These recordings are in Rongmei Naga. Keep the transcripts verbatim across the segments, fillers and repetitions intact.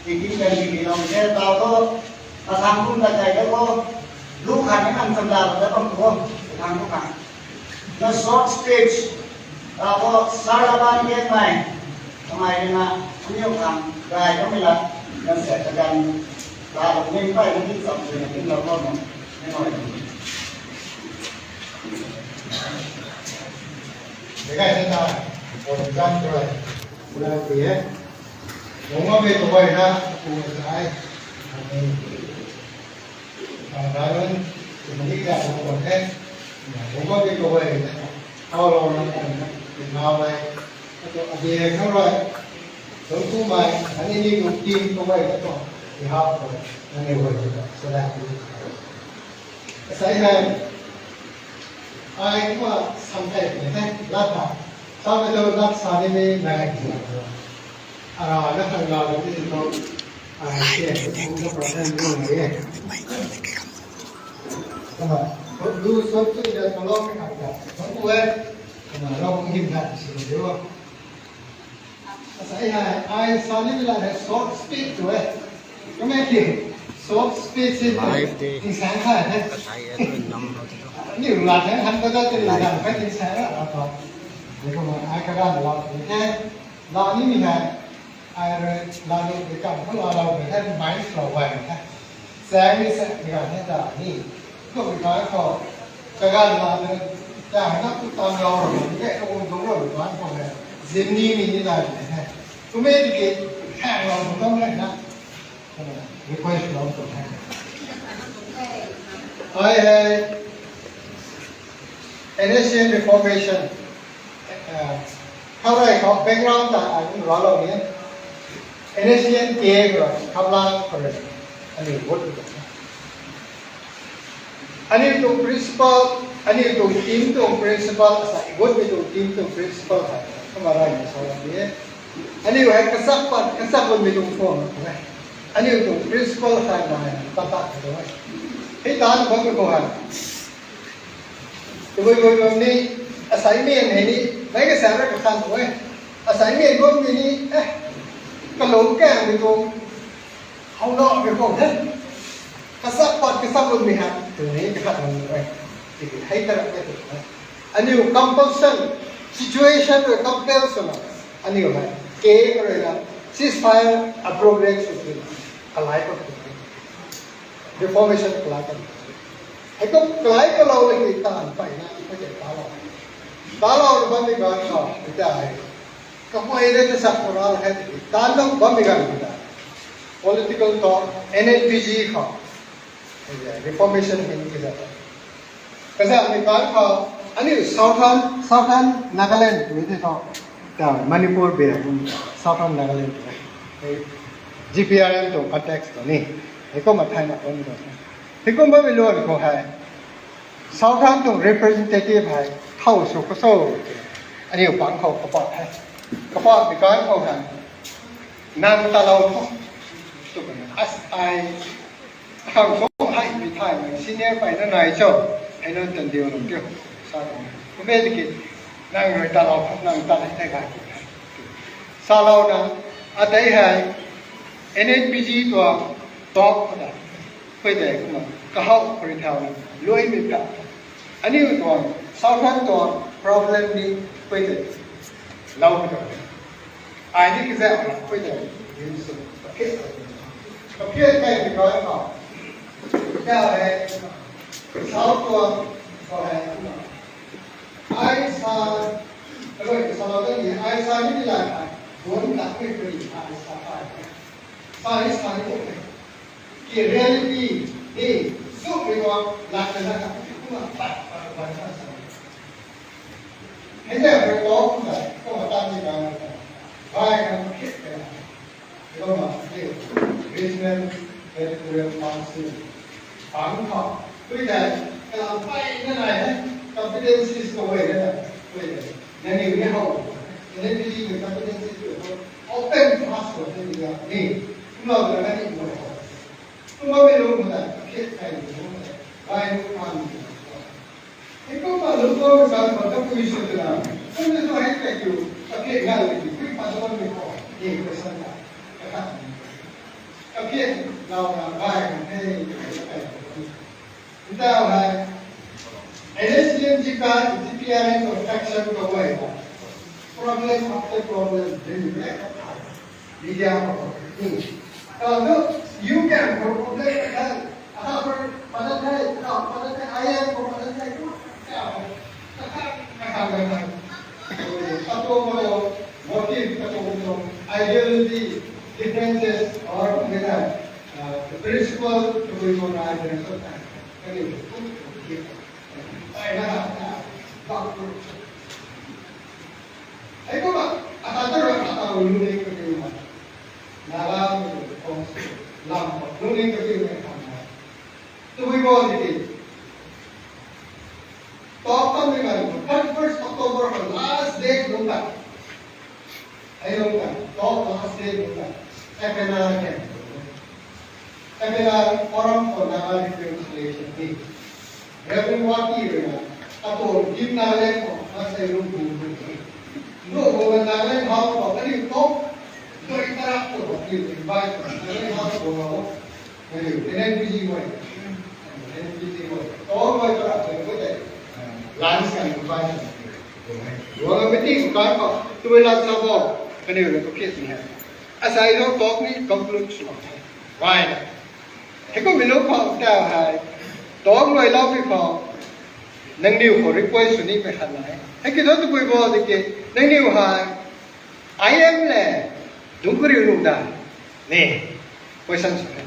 Tiki kan tiki lou se tau to, athang kum ta kai da ko, lu khan ni kan cham da da bam ko, athang ko khan. Na short speech, tau to sar aban ke mai, kamai na, aniu khan, gai ko mi la, na se ta kan, la ko ni pai ni cham se na tin lou ko mo, ni mo. Dekai se ta, ko jam ko lai, ko lai ko ye. Nunga mei kawai na, ku sa ai. Ang Darwin, kumani ka sa ko the. Nunga mei kawai na, how long na, na lai. Ato abia kawai. Dong tu mai, ani ni tu team kawai na to. Ihap ko, ani wai ko, so that. Asai hai, ai kuma samthai ni the, lat ha. Samthai tu lat sa ni ni nai. Ara na khang na ni to. Ai ke, ko ko ko ni ni. Kama, ko du so tu ya ko lo ka ka. Ko ko e. Kama lo him na si ni. Asai hai, ai sa ni la hai short speech tu e. Kame ki short speech si tu. Live de. Insang hai hai. Katai e tu nam lo tu. Ni la hai han ka da tu ni da hai insang la apa. Ni ko ai ka da la ni hai. La ni ni hai. Ai re la ni de kam ko la la ni hai mai lo wai ni hai. Sang ni sang ni hai ta ni. Ko mi kai ko. Kagan la ni, ta na ku tam lo, ke ko dong lo, kan ko le. Zin ni ni ni la ni hai. Tumei ki, khang lo, dong le na. Request lo, to hai. Ai hai, N S C N Reformation. Uh, how do I call background ta, I don't know, lo ni. N S C N K ko, Khamlang ko, ani vote. Aniu tuang principal, aniu tuang team tuang principal, asa igut mi tuang team tuang principal hai, kumna rai ni sa lam ni e. Aniu hai kasak pat, kasak bun mi tuang phone hai. Aniu tuang principal hai na hai, ta ta hai tuang hai. Hei tan bam mi ko hai. Tabui bui bam ni, assignment hei ni, mei ka sa ra ka khan tuang hai. Assignment bam mi ni, eh, kalung kang mi tuang, how na mi ko hai. Kasak pat, kasak bun mi hai, tu ni ka khat bam ni hai. Tiki hei ta ra ka tu hai. Aniu compulsion, situation rui compel swna, aniu hai, ke ka rui na, ceasefire appropriate sw tu, kalai ko tu. Reformation kalai ko. Hei ko kalai ko lou le ki tan pai na, ko je ta lou. Ta lou bam ni gan ko, ita hai. Ka ko ai de sa ko ra hai ti, tan lou bam ni gan ta. Political talk, N N P G ko. Reformation hei ni kazat. Kazat ni kan khou, aniu Southern, Southern Nagaland tu the tho. Ta Manipur bia, Southern Nagaland tu the. G P R N tu context tu ni. Hei kumna thay na kum tu. Hei kumna mi luan khou hei. Southern tu representative hei. Thau sw khou sw. Aniu pang khou kapat hei. Kapat ni kan khou hei. Nang ta lou tho. Tu kan as ai Khang song hai mi thay mei senior pai na nai cho, hei nunc tan diu lung tio. Sa tuang. Kumbe tiki, nang rui ta lou, nang ta lei thei kai. Sa lou na, atei hei, N N P G tuang, talk ta. Khui tei kumna, kahau khui thau na, lui mi ta. Aniu tuang, Southern tuang, problem ni, khui tei. Lou mi ta. Ai ni kizauh na, khui tei, rim sw, kaphiat. Kaphiat kai ni kai khou. Kau hei, sau tuang, kau hei, ai sa, kaloi sa lou ni, ai sa ni ni lai ai, bun tak ni khui, ai sa ai. Sa ni sa ni khui. Ki reality ni, suk ni tuang, lak na lak na, khui kumna, pat, pat, pat, pat, sa. Hei tei rui talk kumna, kumna tan ni kai na, bai kan kaphiat kai na. Kumna, hei, Regional Editorial Council. Pang khou, tui tei, kalam pai na nai hei, competencies khou hei na, tui tei, nangniw ni how, nangniw ni competencies khou, open class khou, tui tei, ni, kumna, nangniw ni how. Kumna, mi lung khou tei, kaphiat kai ni lung khou tei, bai ni kan ni. Hei kumna lungc bam kan khou tabui sw twna, kumna tu hei tei kiu, kaphiat ngai ni, kui pat bam ni khou, ni question ta, kakhat ni. Lau na bai kan the, ntau hei, N S C N G ka, G P R N construction ka way ta. Problem after problem, then you make up. Media ko. Ka tu, you can problem kan. Aha ko, pada the, ka pada the, I M ko pada the, ka, ka, ka, ka, ka. Kato mo, motive kato mo, ideology differences or, you know, uh, the principle to be on ideas of time. Kani, ai na, na, doctor. Hei kumna, ata ta ra, ata lu ni kati ma. Naga mi kong si, lam ko, lu ni kati ma kang na. Tabui bo di ki. Top kan ni kan, thirty-first October ko last day lung ta. Hei lung ta, top last day lung ta. F N R kan. F N R Forum for Naga Reconciliation ni. Reverend Wati rui na, ato gim na le ko, masei lung bu bu. Lu bu na le hau ko, kani top. Doi tarak ko, kani invite, na le hau ko. N N P G way. N N P G way. All way to up to the. Lunch and invite. Wala meeting kai ko, tu la sa bo. Kani ko kit ni hai. Asai lo talk ni conclude sw. Why? Hei kum mi lo khou ta hai. Talk loi lo mi khou. Nangniw khou request sw ni pe khat nai. Hei ki do tu bui bo di ki. Nangniw hai. I M le, dungc kariu nuh da. Ni, question sw the.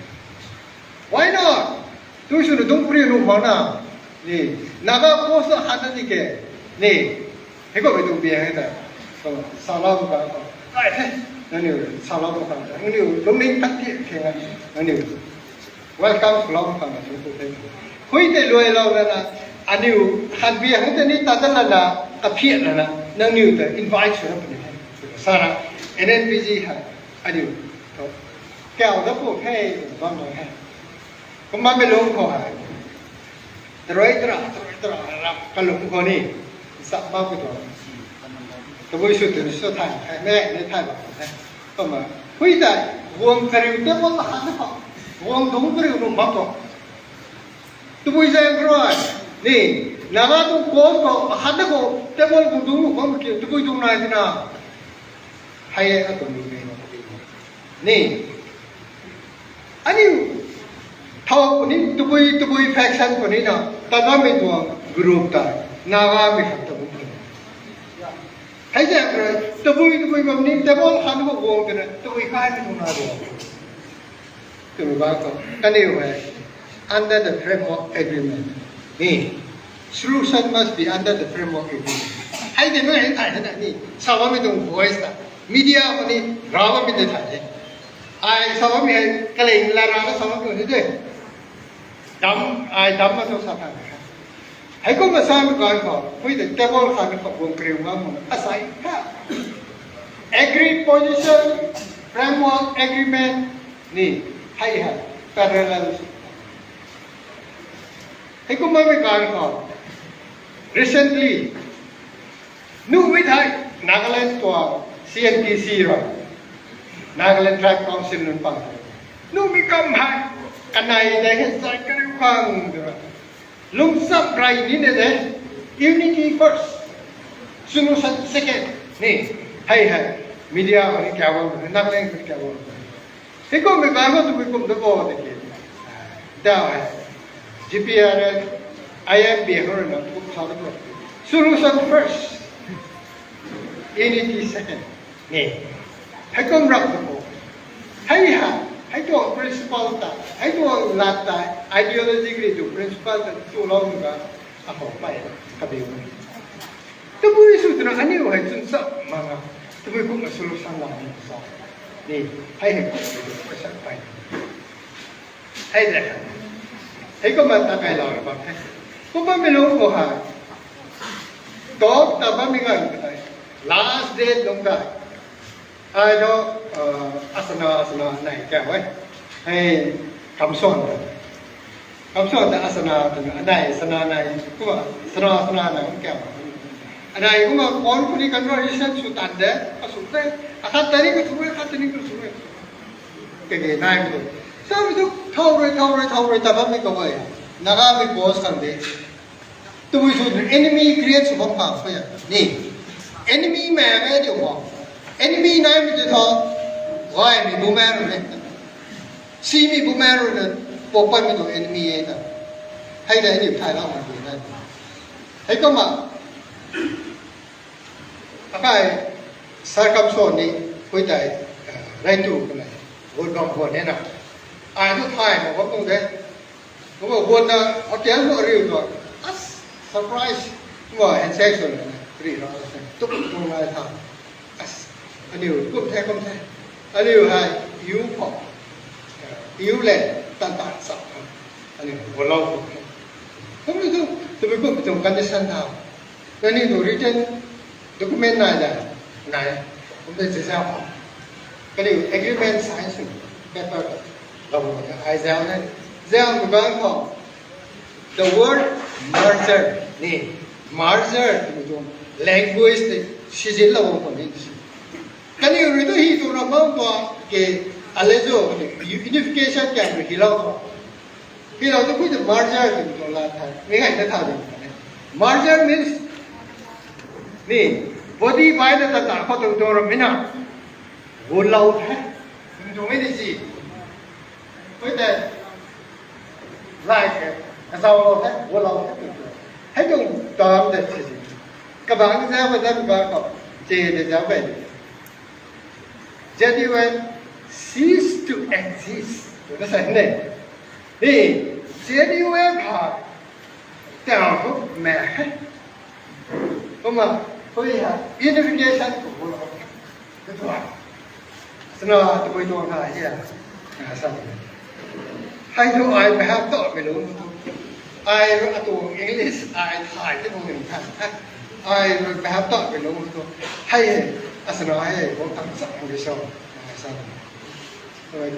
Why not? Tu sw nu dungc kariu nuh mak na. Ni, Naga post na khat na di ke. Ni, hei ko hei tu bia hei ta. So, salam ka. Ai the. Nangniw, salam ka. Nangniw, lungning tak ti the. Nangniw. Welcome, salam ka. Hui te luai lau lana. Aniw, khat bia hei ta ni ta ta lana. Kaphiat lana. Nangniw ta invite sw na puni. Sana, N N P G hai. Aniu, to. Kau da pu hei, bam da hei. Kumna mi lung khou hei. Tarui tara, tarui tara, rap, kalung khou ni. Sap ma pu to. Tabui sw tu sw thai, thai me, ne thai ba, ne. Kumna, hui dai, guang kariu table la khat na khou. Guang dungc kariu nu bam to. Tabui zang kruai. Ni, Naga tu kau khou, akhat na khou, table khou dungc nu bam ki, tabui dungc nai tina. Hei e, atuang lu mei na kati. Ni. Aniu. Thau puni, tabui, tabui faction puni na. Tadam mei tuang group ta. Naga mei khat tabui puni. Hei zak rui, tabui, tabui bam ni, table khat na khou guang tina, tabui kai ni tuang na guang. Twmei ba khou, kaniw hei, under the framework agreement. Ni, solution must be under the framework agreement. Hei de nui hei thai na ni, sa bammei tuang voice ta. Media khou ni, ra bammei de thai de. Ai sa bammei hei, kaling la ra na sa bammei tuang ni de. Dam, ai dam ma tuang sa thai. Hei kumna samei ganv khou, pui de table khat khou guang kariu ngam mak na, asai kha. Agreed position, framework agreement, ni, hei hei, parallel. Hei kumna mei ganv khou, recently, nuhmei thei, Nagaland tuang C N T C rui, Nagaland Tribe Council nunc pang. Nuhmei kam hei, kanei dei hei zai kariu khang, twna. Lungcham rey ni ne de, unity first, solution second, ni, hei hei, media khou ni kau bam, Nagaland khou ni kau bam. Hei kumna mei ganv khou tabui kum da bo de ki. Da hei, G P R N, I M P khou rui na kum sa da bo. Solution first, unity second. Ni, hei kum rak tu khou. Hei ha, hei tuang principle ta, hei tuang lat ta, ideology kri tu principle ta tu lou nu ga, akhou pai, kabiu. Tabui sw twna aniu hei chwn sa mak na, tabui kumna solution la ni sa. Ni, hei hei kum tu question pai. Hei de. Hei kumna ta kai lau bam the. Kumna mi lung khou hei. Talk ta bammei ganv khou tei. Last date lung tei. Ai do, uh, asana, asana nai kau e. Hei, kamsuan ta. Kamsuan ta asana twna, anai, asana nai, kumna, asana, asana nai kau. Anai kumna, kon kuni conversation sw tan de, kasw de. Akhat tei ni kasw e, akhat tei ni kasw e. Kage nai mi tu. Tami tu thau rui, thau rui, thau rui, ta bammei khou e. Nagamei boss khang de. Tabui sw enemy create sw bam khang sw ya. Ni. Enemy mei mei diu khou. Enemy naimei tei thu. Gaymei bumaeng rui ne. Simei bumaeng rui ne. Pok patmei tu enemy e ta. Hei da aniu thay lau ma tui na. Hei kumna. Akai circumstance ni hui tei, eh, rai tu kanei. Gun bam gun e na. Ai tu thay ma bam tuang de. Kumna gun na hotel khou ariu tu. As, surprise. Kumna handshake sw na. Ri ra se. Tuk tuk nai tha. As, aniu kum the, kum the. Aniu hei, iu khou. Iu le, tan tan sap khou. Aniu, gunlou khou. Kum ni tu, tabui kum tuang condition tha. Nangniw tuang written document nai da, nai. Kum de zizau khou. Kaniw agreement sign sw, paper khou. Lou na, ai zau na. Zau mi bang khou. The word merger ni, merger twmei tuang language tei sizin lou bam khou ni. Kaniw rui tu hi tu na bam tuang ke, alezo kaniw unification kiang rui hilou khou. Hilou tu khui tu merger twmei tuang la thai, mi gay na tha de. Merger means ni, body bai na ta ta khou tu tuang ram mi na. Gunlou the. Kum tuang e ni si. Khui tei. Like, kazau lou the, gunlou the. Hei tuang term tei si si. Kabang zau ba zan ba khou. Che de zau ba. Genuine cease to exist. Tu na sa ne. Ni, genuine ha. Tiang khou mei he. Kumna, khui ha, unification khou gunlou. Swna, tabui tuang ha, ya. Sa. Hei tu ai behave towmei lung tu. Ai ru atuang English ai thay te bung ning tha. Ai ru behave towmei lung tu. Hei, aswna hei, bung tam chang di so. Sa.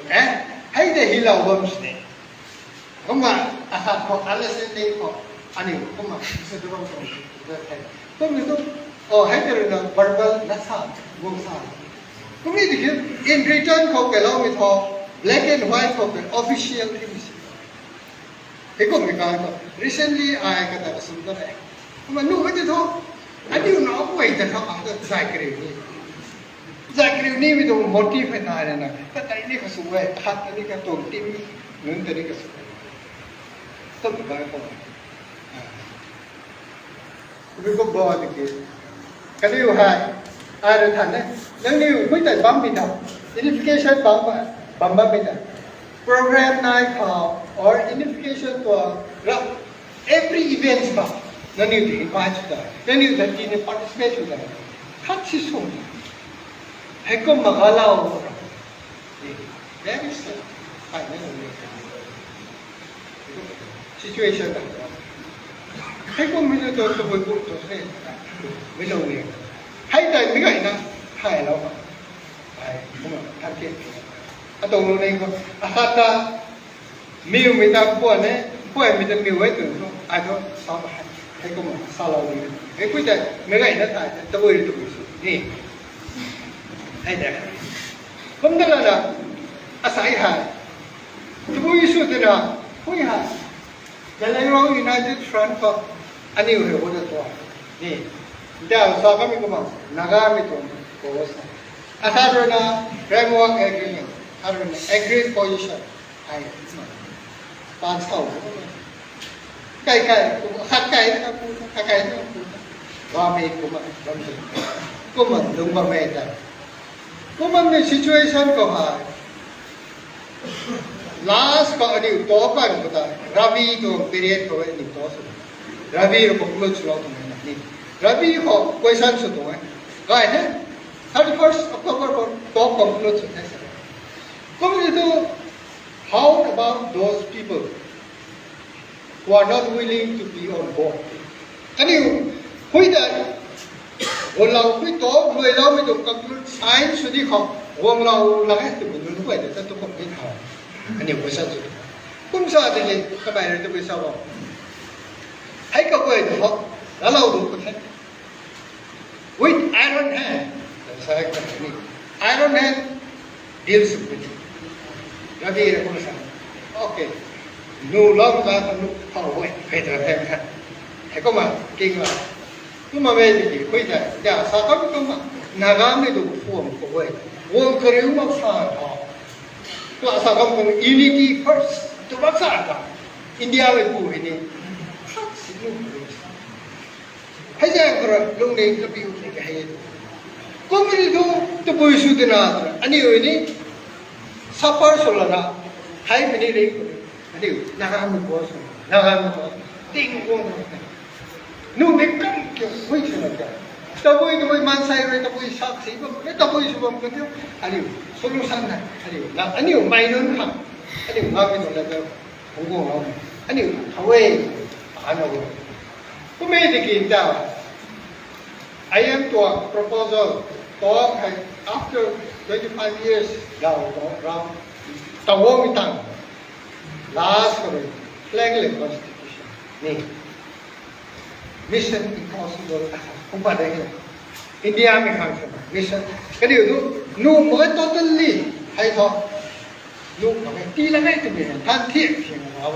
Eh, hei de hilou bam sini. Kumna, akhat khou, understanding khou, aniu, kumna, sw tu bam tuang, the. Kum ni tu, oh, hei tei rui na verbal na sa, bung sa. Kum ni tiki, in written khou kaloumei thu, black and white khou ke official thing si. Hei kummei kan khou, recently ai kata kasum ta e. Kumna nu hei tei thu, aniu na kuay ta khou, ah, ta zay kariu ni. Zay kariu nimei tuang motive hei nai na na. Kata ni kasum e, khat ta ni katuang team, nunc ta ni kasum e. Tum bang khou. Tabui kum bo tiki. Kaniw hei, ai rui than e. Nangniw khui tei bammei ta. Unification bam, bam bammei ta. Program nai khou, or unification tuang, ra, every events khou. Nangniw ta invite sw ta. Nangniw ta tina participate sw ta. Khat si sw ta. Hei kum ma galau. Very sad. Ai, nang situation ta. Hei kummei tu tabui kum tu se. Mi lou ni. Hei tei mi gay na. Hei lou. Ai, kumna, thank you. Atuang lou ni khou. Akhat ta, miwmei ta puan e, puanmei ta miw e tu khou. Ai thu, sa ba hei. Hei kumna, salou ni. Hei khui tei, mi gay na tei, tabui tabui sw ni. Hei de. Kum ta la na, asai hei. Tabui sw twna, khui hei. Zeliangrong United Front khou, aniu hei hu ta tuang. Ni, ntaw sa kamei kumna, Nagamei tuang, ko sa. Akhat rui na, framework agreement, akhat rui na, agreed position, ai, kumna. Pan sau, kumna. Kai kai, kumna, khat kai na pu, khat kai na pu. Bam e kumna, bam e. Kumna, lung bam e ta. Kumna ni situation khou hei. Last khou aniu top kan khou ta, Ravi tuang period khou aniu top sw. Ravi rui conclude swlou tuang e na ni. Ravi khou question sw tuang e. Gay the, thirty-first October khou top conclude sw the sa. Kum ni tu, how about those people who are not willing to be on board? Kaniw, khui ta, gunlou khui ta, luailoumei tuang conclude sign sw di khou, guanglou la e twmei nunc guay ta tu kum ni tha. Kaniw question sw. Kum sa tiki, kamei rui tabui sa bam. Hei kaguay tu khou, laalou tu khou the. With iron hand. Sa e kaniw ni. Iron hand. Deal sw puni. Ravi rui kum sa. Okay. Nu lam ka nu pau hui, hei ta hei ka. Hei kumna, king la. Kumna mei di ki, hui ta, ya, sa kam kumna, Nagamei tu phuam khou hui. Guang kariu mak sa tha. Tua sa kam kum unity first, tu mak sa tha. India mei pu hei ni. Khat si nu. Hei zaeng khou rui lungning kapiu ni kahei. Kum ni thu, tabui sw tina, aniu ni, supper sw lana, hei mini ring, aniu, Nagamei pu sw, Nagamei pu, ting guang, nu mei kam kiu, hui sw na kiu. Tabui, tabui, maansei rui, tabui, sak si bam, e tabui sw bam, ka tiu, aniu, solution na, aniu, na, aniu, mei nunc ha, aniu, Nagamei tu la tiu, hung guang lou, aniu, how e, ano, Kumei di ki ta, I M tuang proposal, tuang hei after twenty five years, daw tuang round, tawmei tang, last khou rui, flag le constitution, ni, mission impossible, kumna de, India mei khang swna, mission, kaniw tu, nu mak e totally, hei thu, nu mak e, tii la e twmei, than thiak thiak na,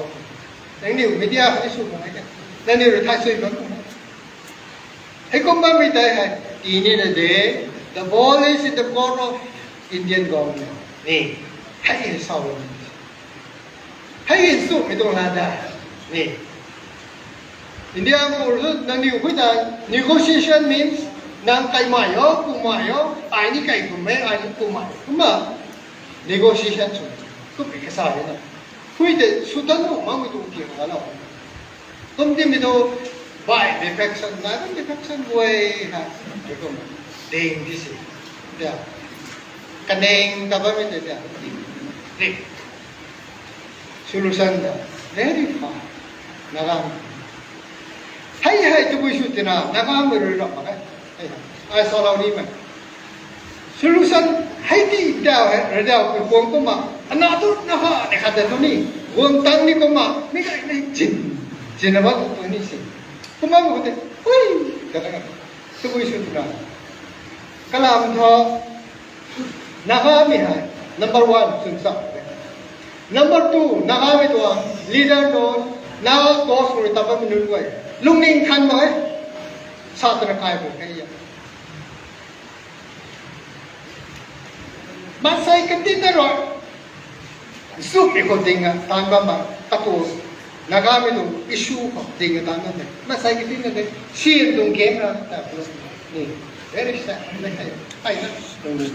nangniw media khou sw mak e, nangniw rui thai sui bam, hei kum bammei tei hei, tii nina de, the ball is in the court of Indian government, ni, hei hei sa, hei hei sumei tuang la da, ni, India khou rui nangniw hui ta, negotiation means, nang kaimei o, kumei o, ai ni kai kummei, ai ni kumei, kumna, negotiation sw, kummei kasa e na. Hui tei sw tan nu makmei tuang tiang na lou. Kum timei tu, bai defection, nai bam defection guay ha, hei kum, ding di si, tia, kaneng ta bammei tei tia, di, solution ta, very far, Naga, hei hei tabui sw tina, Nagamei rui rap mak e, ai salou nimei. Solution hei ti daw hei, rui daw pui kuang kumna, ana tu na ha, ni khat ta tu ni, guang tang ni kumna, mi gay ni chin, chin na bam tu ni si. Kumna bu tei, ui, ka ta ka, tabui sw tina. Kalam thu, Nagamei hei, number one, swn sa. Number two, Nagamei tuang, leader nunc, Naga cause rui ta bammei nunc guay, lungning than mak e, sa tana kai bu khe ya. Maansei katinna rui, nchumhmei khou ding a taanv bam ma, katu, Nagamei tuang issue khou ding a taanv bam e. Maansei katinna de, syan tuang game ra, ta, ni, very sad, hei, hei, hei na, tuang ni,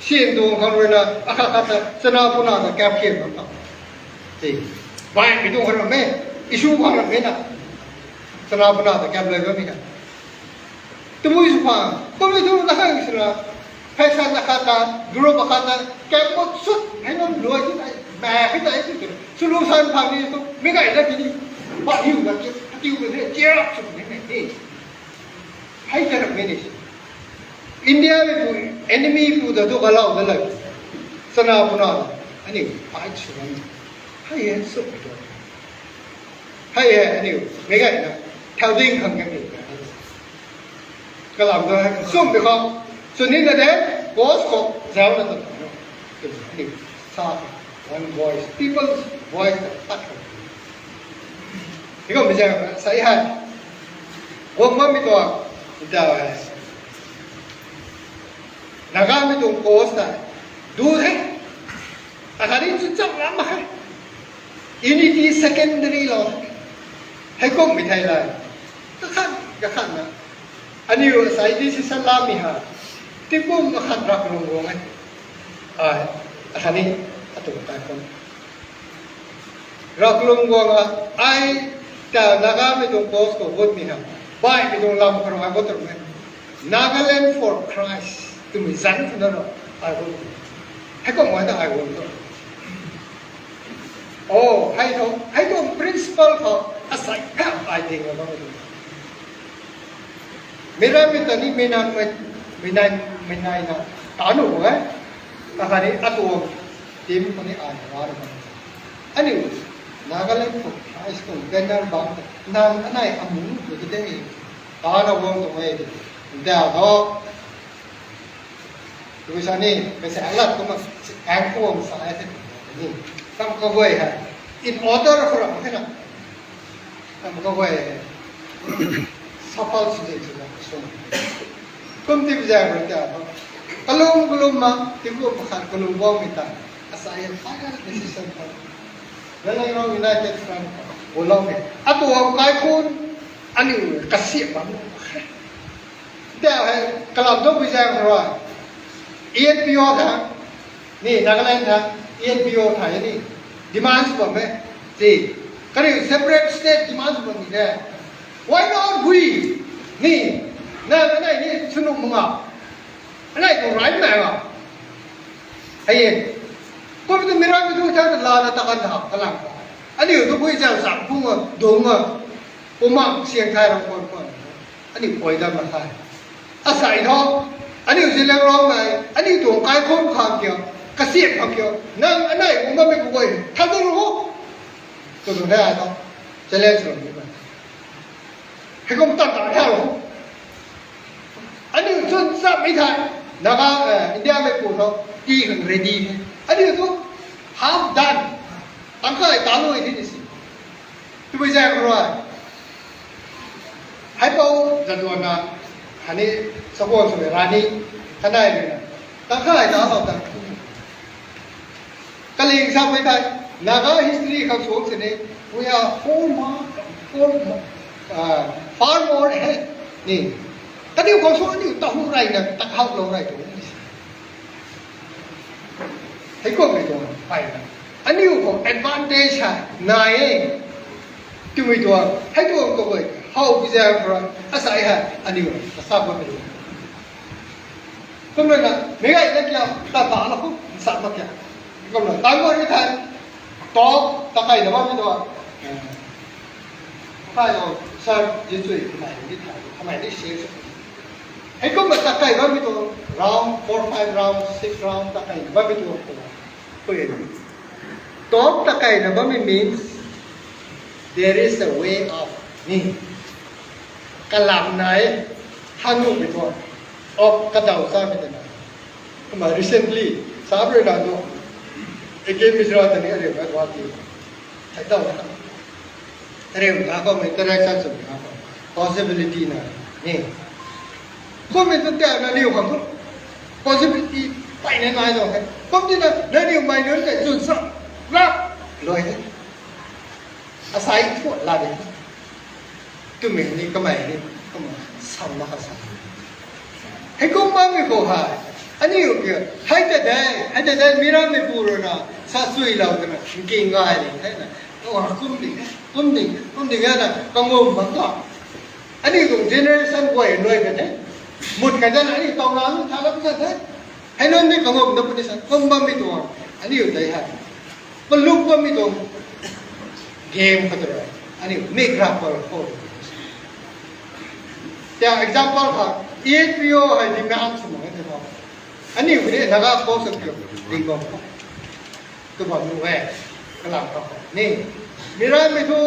syan tuang khang rui na, akhat khat ta, chana puna ta kap khe bam ta. Ti, baihmei tuang khang rammei, issue khang rammei na, chana puna ta kap le bammei na. Tabui sw khang, kummei thu na khang sina, phey san akhat ta, group akhat ta, kap mak sut, hei nunc luai ti tei, mak hei tei ti tu, solution phang ni tu, mi gay na ti ni, ba hiu na ti, katiu mei the, cheer up sw ni mei ni. Hei ta rammei ni. India mei pu, enemy pu ta tu kalau ta la. Chana puna, aniu, fight sw ni. Hei hei sw tu. Hei hei, aniu, mi gay na, thau ding khang kan ni. Kalam ta hei, sum de khou, sw nina de, boss khou, zauc na ta, aniu, sa, one voice, people's voice ta tat khou. Hei kum mi zaeng sa hei, guang bammei tuang, ta hei, Nagamei tuang cause ta, du the, akhatni chu cham lam mak khe. Unity secondary lou. Hei kummei thei la. Kakhat, kakhat na. Aniu asei di si sa lamei ha. Tingkum akhat raklung guang e. Ai, akhatni, atu tai kum. Raklung guang a, ai, ta Nagamei tuang cause khou gutmei ha. Baihmei tuang lam khou rui gutmei. Nagaland for Christ twmei zanc khou na ro, ai kum. Hei kum ai ta ai kum tu. O, hei thu, hei tuang principle khou, asei pham ai ding na bam tu. Meic rammei ta ni meic nai, meic nai, meic nai na, ta nu e. Akhatni atuang team khou ni ai na bam. Aniu, Nagaland khou, ai school banner bam, nang anei amu, tu ti de, ta na guang tuang e, da tho. Tui sa ni, kaisa alat kumna, ang kuang sa e the. Kam kaguay hei in order khou ram the na. Kam kaguay hei shuffle sw de sw na sw. Kum ti zaeng rui ta, kalum kalum ma, tingkum pakhat kalum guangmei ta, asai final decision ta, Zeliangrong United Front khou guloumei. Atuang kaikhunc aniu kasiamh bam. Tei hei kalam tu pui zaeng rui, E N P O tha, ni Nagaland tha, E N P O tha ni demand sw bam e. Ti, kaniw separate state demand sw bam ni de. Why not we? Ni, na kanei ni swnuh manga, anei tuang right na a. Hei e, kum tu mi rammei tu tha lana ta kan tha kalam. Aniu tu pui zaeng sam phung a, dung a, pumang siang thai ram kuan kuan, aniu pui dam na thai. Asai thu, aniu Zeliangrong nei, aniu tuang kaikhunc khang kiu, kasiamh khang kiu, nang anei kum bammei kaguay tha ding ho, tw tu the ai thu, challenge lou ni ma. Hei kum tat ta the o. Aniu chwn chammei thei, Naga, eh, Indiameipu thu tii khang ready the. Aniu thu half done, tangkhay ta lui the ni si. Tabui zaeng rui, Haipou Jadonang, khatni Sakuang swmei Rani, kanei rui na tangkhay ta lou ta. Kaling samei tei, Naga history khang suang sini, we are far more, far more, ah, far more ahead ni. Kaniw khang suang aniu tahu reyna takhou lou rey tuang ni. Heikummei tuang peyna, aniu khou advantage hei nai e twmei tuang, hei tuang kaguay how pui zaeng khou rui, asai hei aniu kasa bammei tuang. Kumna na, meic gayna kiu, ta ta la khou sa mak khe. Kumna tan guay ni thei, talk takeina bammei tuang, takeina, sir, zichui kamei ni thei, kamei ni share sw. Heikumna takeina bammei tuang, round four, five round, six round takeina bammei tuang, pui, talk takeina bammei means there is a way out ni. Kalam nai, thanumei tuang, of kadaw chamei ta na. Kumna recently, sap rui na tu, again Mizra ta ni ariu na tuang ti, thei daw na, ariu na khou mei interaction sw na khou, possibility na ni. Kummei tu tei nangniw khang tu possibility peyna nai tuang the. Kum tina nangniw mei nunc tei chwn sa rap lou the. Asai thu la de. Twmei ni kamei ni, kumna sam na kha sa. Heikum bammei khou hei, aniu kiu, hei ta de, hei ta de, mi rammeipu rui na sa chuilou twna nking gay ni the na. Kum ding, kum ding, kum ding na kangum bam ta. Aniu tuang generation guay nui ka the. Mut khat dana aniu taw na lu tha lam sa the. Hei nunc ni kangum na puni sa, kum bammei tuang, aniu tei hei, paluk bammei tuang game khat rui, aniu mik rap pal khou. Tia example kha, E N P O hei demand sw mak e tei khou, aniu ni Naga khou sa kiu ding bam khou, tw bam nu e, kalam kha khou ni, mi rammei thu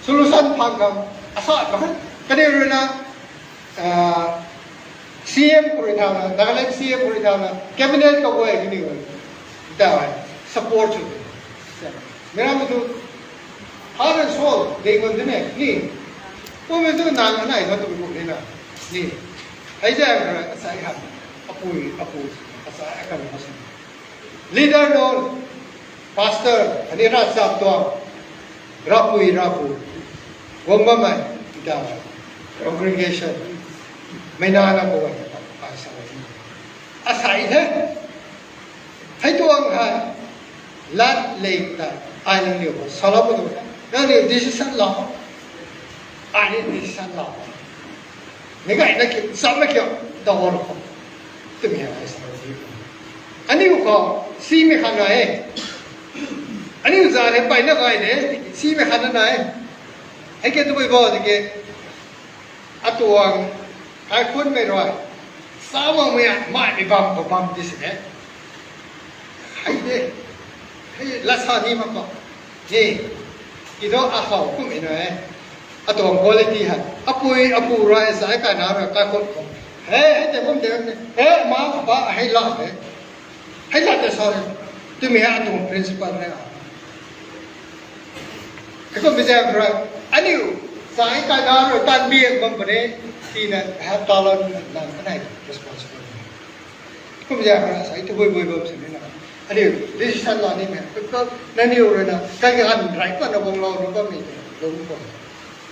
solution phang khang, asa khang, kaniw rui na, C M khou rui thauna, Nagaland C M khou rui thauna, cabinet kaguay kaniw ta support sw. Mi rammei thu heart and soul ding bam de ni. Kummei thu nang anei kha tu kum ni na ni. Hei zaeng rui asai hei, apui apu, asai akan ma sw, leader nunc, pastor, khatni ravchap tuang, ravpui ravpu, guang bammei, ta, congregation, mei na na khou, ai sa, asai the. Hei tuang hei, lat lei ta, ai nangniw khou salou pu tu, nangniw decision lou, ai ni decision lou. Meic gayna kiu, sam na kiu, ta hor khou, twmei ai sa di. Aniu khou simei khat na e. Aniu za rei peyna gay de, simei khat na na e. Hei ke tabui bo tiki, atuang kaikhunmei rui, sa makmei a, maimei bam khou bam di si de. Hei de, hei lat sa ni mak khou, ni, i thu akhou kummei na e. Atuang quality hei, apui apu rui sa e, kana rui kaikhun khou, he, hei tei kum de, he, ma khou ba hei lat de. Hei lat de sa e. Twmei hei atuang principle na. Heikum bizaeng khou rui, aniu, sa i kai na rui, tan biak bam puni, tina, ha, talon, nang, anei, responsible. Kum bizaeng khou rui, sa i tabui bui bam sini na. Aniu, decision la ni me, because naniu rui na, kai ka han rai pa na bam lou, na bam ni, lou bam.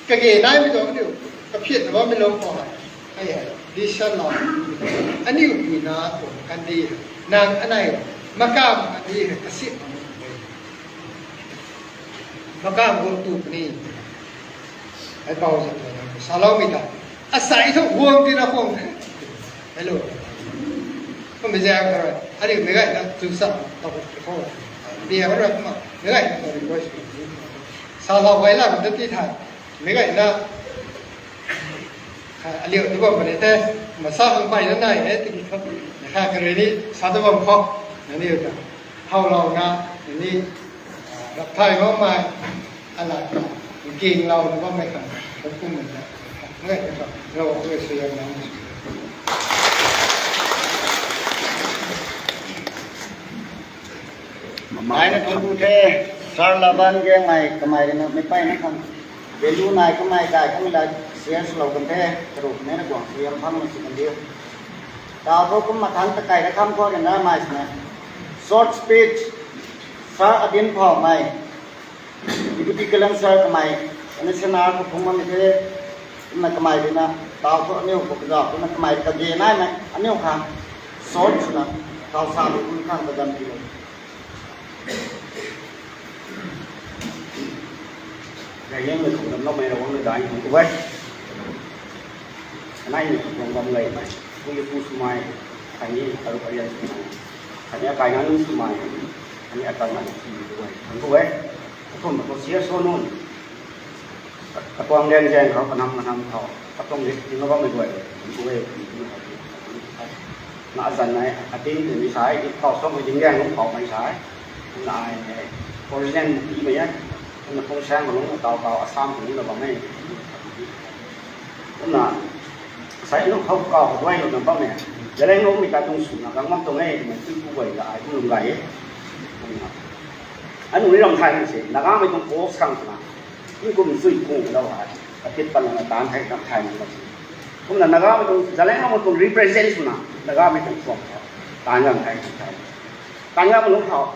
Kage nai mi tuang aniu, kaphiat na bam mi lou khou hei. Ai hei, decision la. Aniu pui na tuang kandi, nang anei, makam kandi, kasit na. Makam guang tu puni. Ai pau sa tu na, salou mi ta. Asei thu guang ti na khong. Hello. Kum bizaeng khou rui, aniu meic gay na tu sa, ta ko ko. Bia khou rui kumna, meic gay na request. Salou gay la, ta ti tha. Meic gay na, aliu tu bam puni the, masa hang pai na nai e, tiki khou, kha kari ni, sa tu bam khou, na ni ta. Howlou na, ni, rap thay bam mai, ala, king lou na bam mai khang, bam kum na, meic gay na, rou, rou, sui yam na. Ai na thangc ku the, Sir Laban Gangmei kamei rui na meic pai na khang. Value nai kamei kai kamei la share swlou kan the, karu kamei na guang sui yam phang na si kan diu. Tau thu kum mathangc ta kai ra kham khou rui na mai sina. Short speech, Sir Adin Phaomei, Deputy Collector kamei, ani sena ko phung bam the, na kamei rui na, tau thu aniu ko kaza, na kamei kage nai mei, aniu khang, short swna, tau sa lu khang kagan ti lo. Gayeng mei khang dam lou mei Ravguangc na dai khang ku e. Anei mei khang bam lei mei, pui pu swmei, khatni aru arian swmei, khatni akai nunc swmei, khatni akai nunc swmei ku e, khang ku e. Athum na khou share sw nunc. Katuang liang zaeng khou, kanam kanam khou, katuang rik tina bammei guay, khang ku e, khang ku e. Na azan nai, atin tei mi sai, i khou song mei ding liang lung khou mei sai. Na ai, original mei e, na khou sang lung tau tau, Assam khou na bam e. Na, sai lung khou kau khou duai lou na bam e. Zeliangrong mei ta tuang swna gang bam tuang e, mei tui ku guay la ai kum lum gay e. Anu ni ram thay na se, Nagamei tuang post khang swna. Kum kum sui kum lou hai. Kapit pan na tan thei, tan thei na bam se. Kumna Nagamei tuang, Zeliangrong tuang represent swna, Nagamei tuang tuang. Tan ram thei, tan thei. Tan ram lung khou,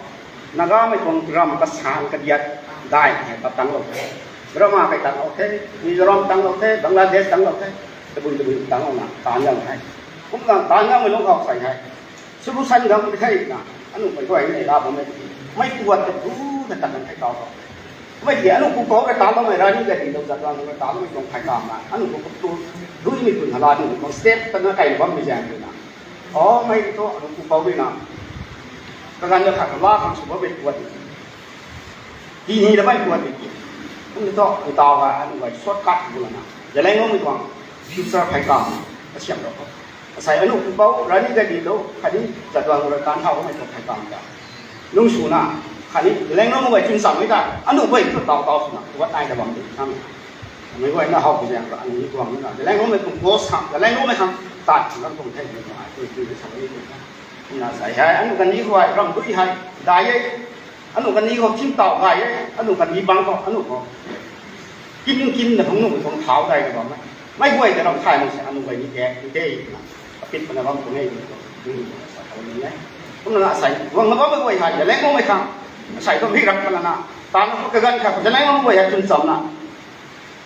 Nagamei tuang ram kasan kadiat dai hei patang lou the. Burma kai tang lou the, Mizoram tang lou the, Bangladesh tang lou the, tabui tabui tang lou na, tan ram thei. Kumna tan ram lung khou sai hei. Solution gam the na, anu mei guay ni la bam mei, mei kuat ta bu ta tan thei tau tau. Mei ti anu ku kau ka tan lou mei ra ni ka di lou zat rang ka tan lou mei tuang thei kam na, anu ku tu, dui mei tun hala ni, tuang step ta na kai bam mei zaeng na. O, mei thu, anu ku kau di na. Kaganv da khat la khang sw bam mei kuat di. Ti ni da mei kuat di. Kum ni thu, ni tau ga, anu guay shortcut bu la na. Zeliangrong mei tuang future thei kam, kasiam lou khou. Asei anu ku kau, rani gay di lou, khatni zatuang rui tan thau mei tuang thei kam ta. Nung swna, khatni Zeliangrong guay chun cham mei ta, anu guay thu tau tau swna, kuat nai da bam di, khang. Mei guay na how ku zaeng ra, anu ni tuang na. Zeliangrong mei tuang post khang, Zeliangrong mei khang, tat, khang tuang thei, mei tuang ai, tui tui sa ni tuang. Na sai hei, anu kani guay, ram dui hei, dai e, anu kani khou thim tau gay e, anu kani bang khou, anu khou. Kim kim na thung nu tuang thau dai na bam e. Mei guay ta ram thay na se, anu guay ni kak, ni tei, na. Kapit pana bam tuang e, ni tuang, ni tuang sa thau ni e. Kumna na sai, guang na bam mei guay hei, Zeliangrong mei khang, sai tuang hik rak pana na. Tan na kaganv kha, Zeliangrong guay hei chun cham na.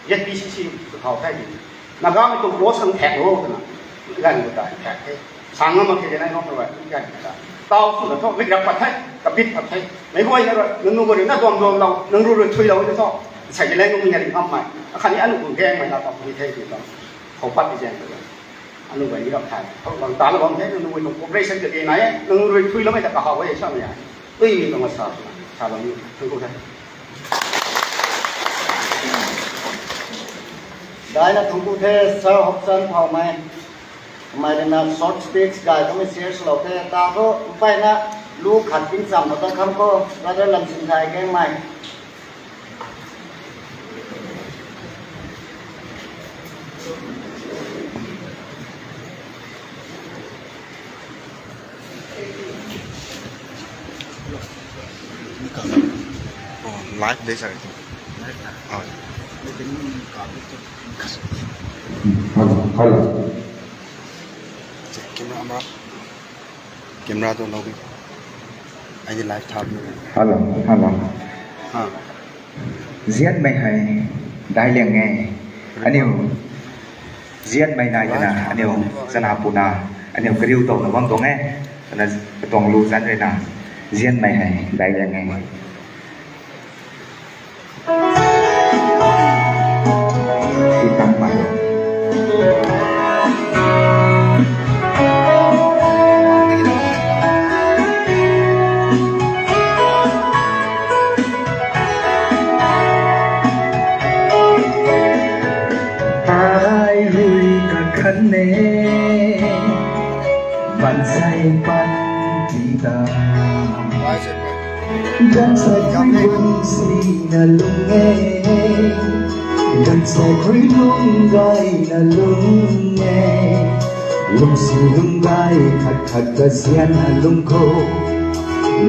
Z P C C tu thau thei di. Nagamei tuang post khang thak lou twna. Ganv khou ta thak the. Sang ngam mak khe de nai ngam rui, ganv khou ta. Tau swna thu, rik rak pat the, kapit pat the. Mei guay na rui, nang nu guay rui na duam duam lou, nang ru rui thui lou na thu. Sai de leng ngam na rik ngam mei. Akhatni anu kum gaeng mei na tau ni the di tau. Khou pat di zaeng khou. Anu guay ni ram thay. Khou bang ta lou bam the, nang nu guay tuang cooperation ka di nai e, nang ru rui thui lou mei ta kahaw e, sa mei ai. Tui mi tuang sa, sa lou ni, thang ku the. Daina thang ku the, Sir Hopsan Phaomei. Mei rui na short speech gay kamei share swlou the, ta thu, mpeyna, lu khat tin cham na ta kham khou, Brother Lamsinthai Gangmei. Oh, live de sa. Oh. Hello, hello. Camera, camera. Camera tu lou. Ai di live tha. Hello, hello. Ha. Zianmei hei dai liang e. Aniu zianmei nai tana, aniu chana puna, aniu kariu towna bam tuang e. Tana katuang lu zan rui na, zianmei hei dai liang e. Ti tang mai. Ai rui kakhan e, bansei pan ti ta. Ganvsaekc rui lung sina lung e, ganvsaekc rui lung gayna lung e. Lungsi lung gay khat khat ta zianna lung khou,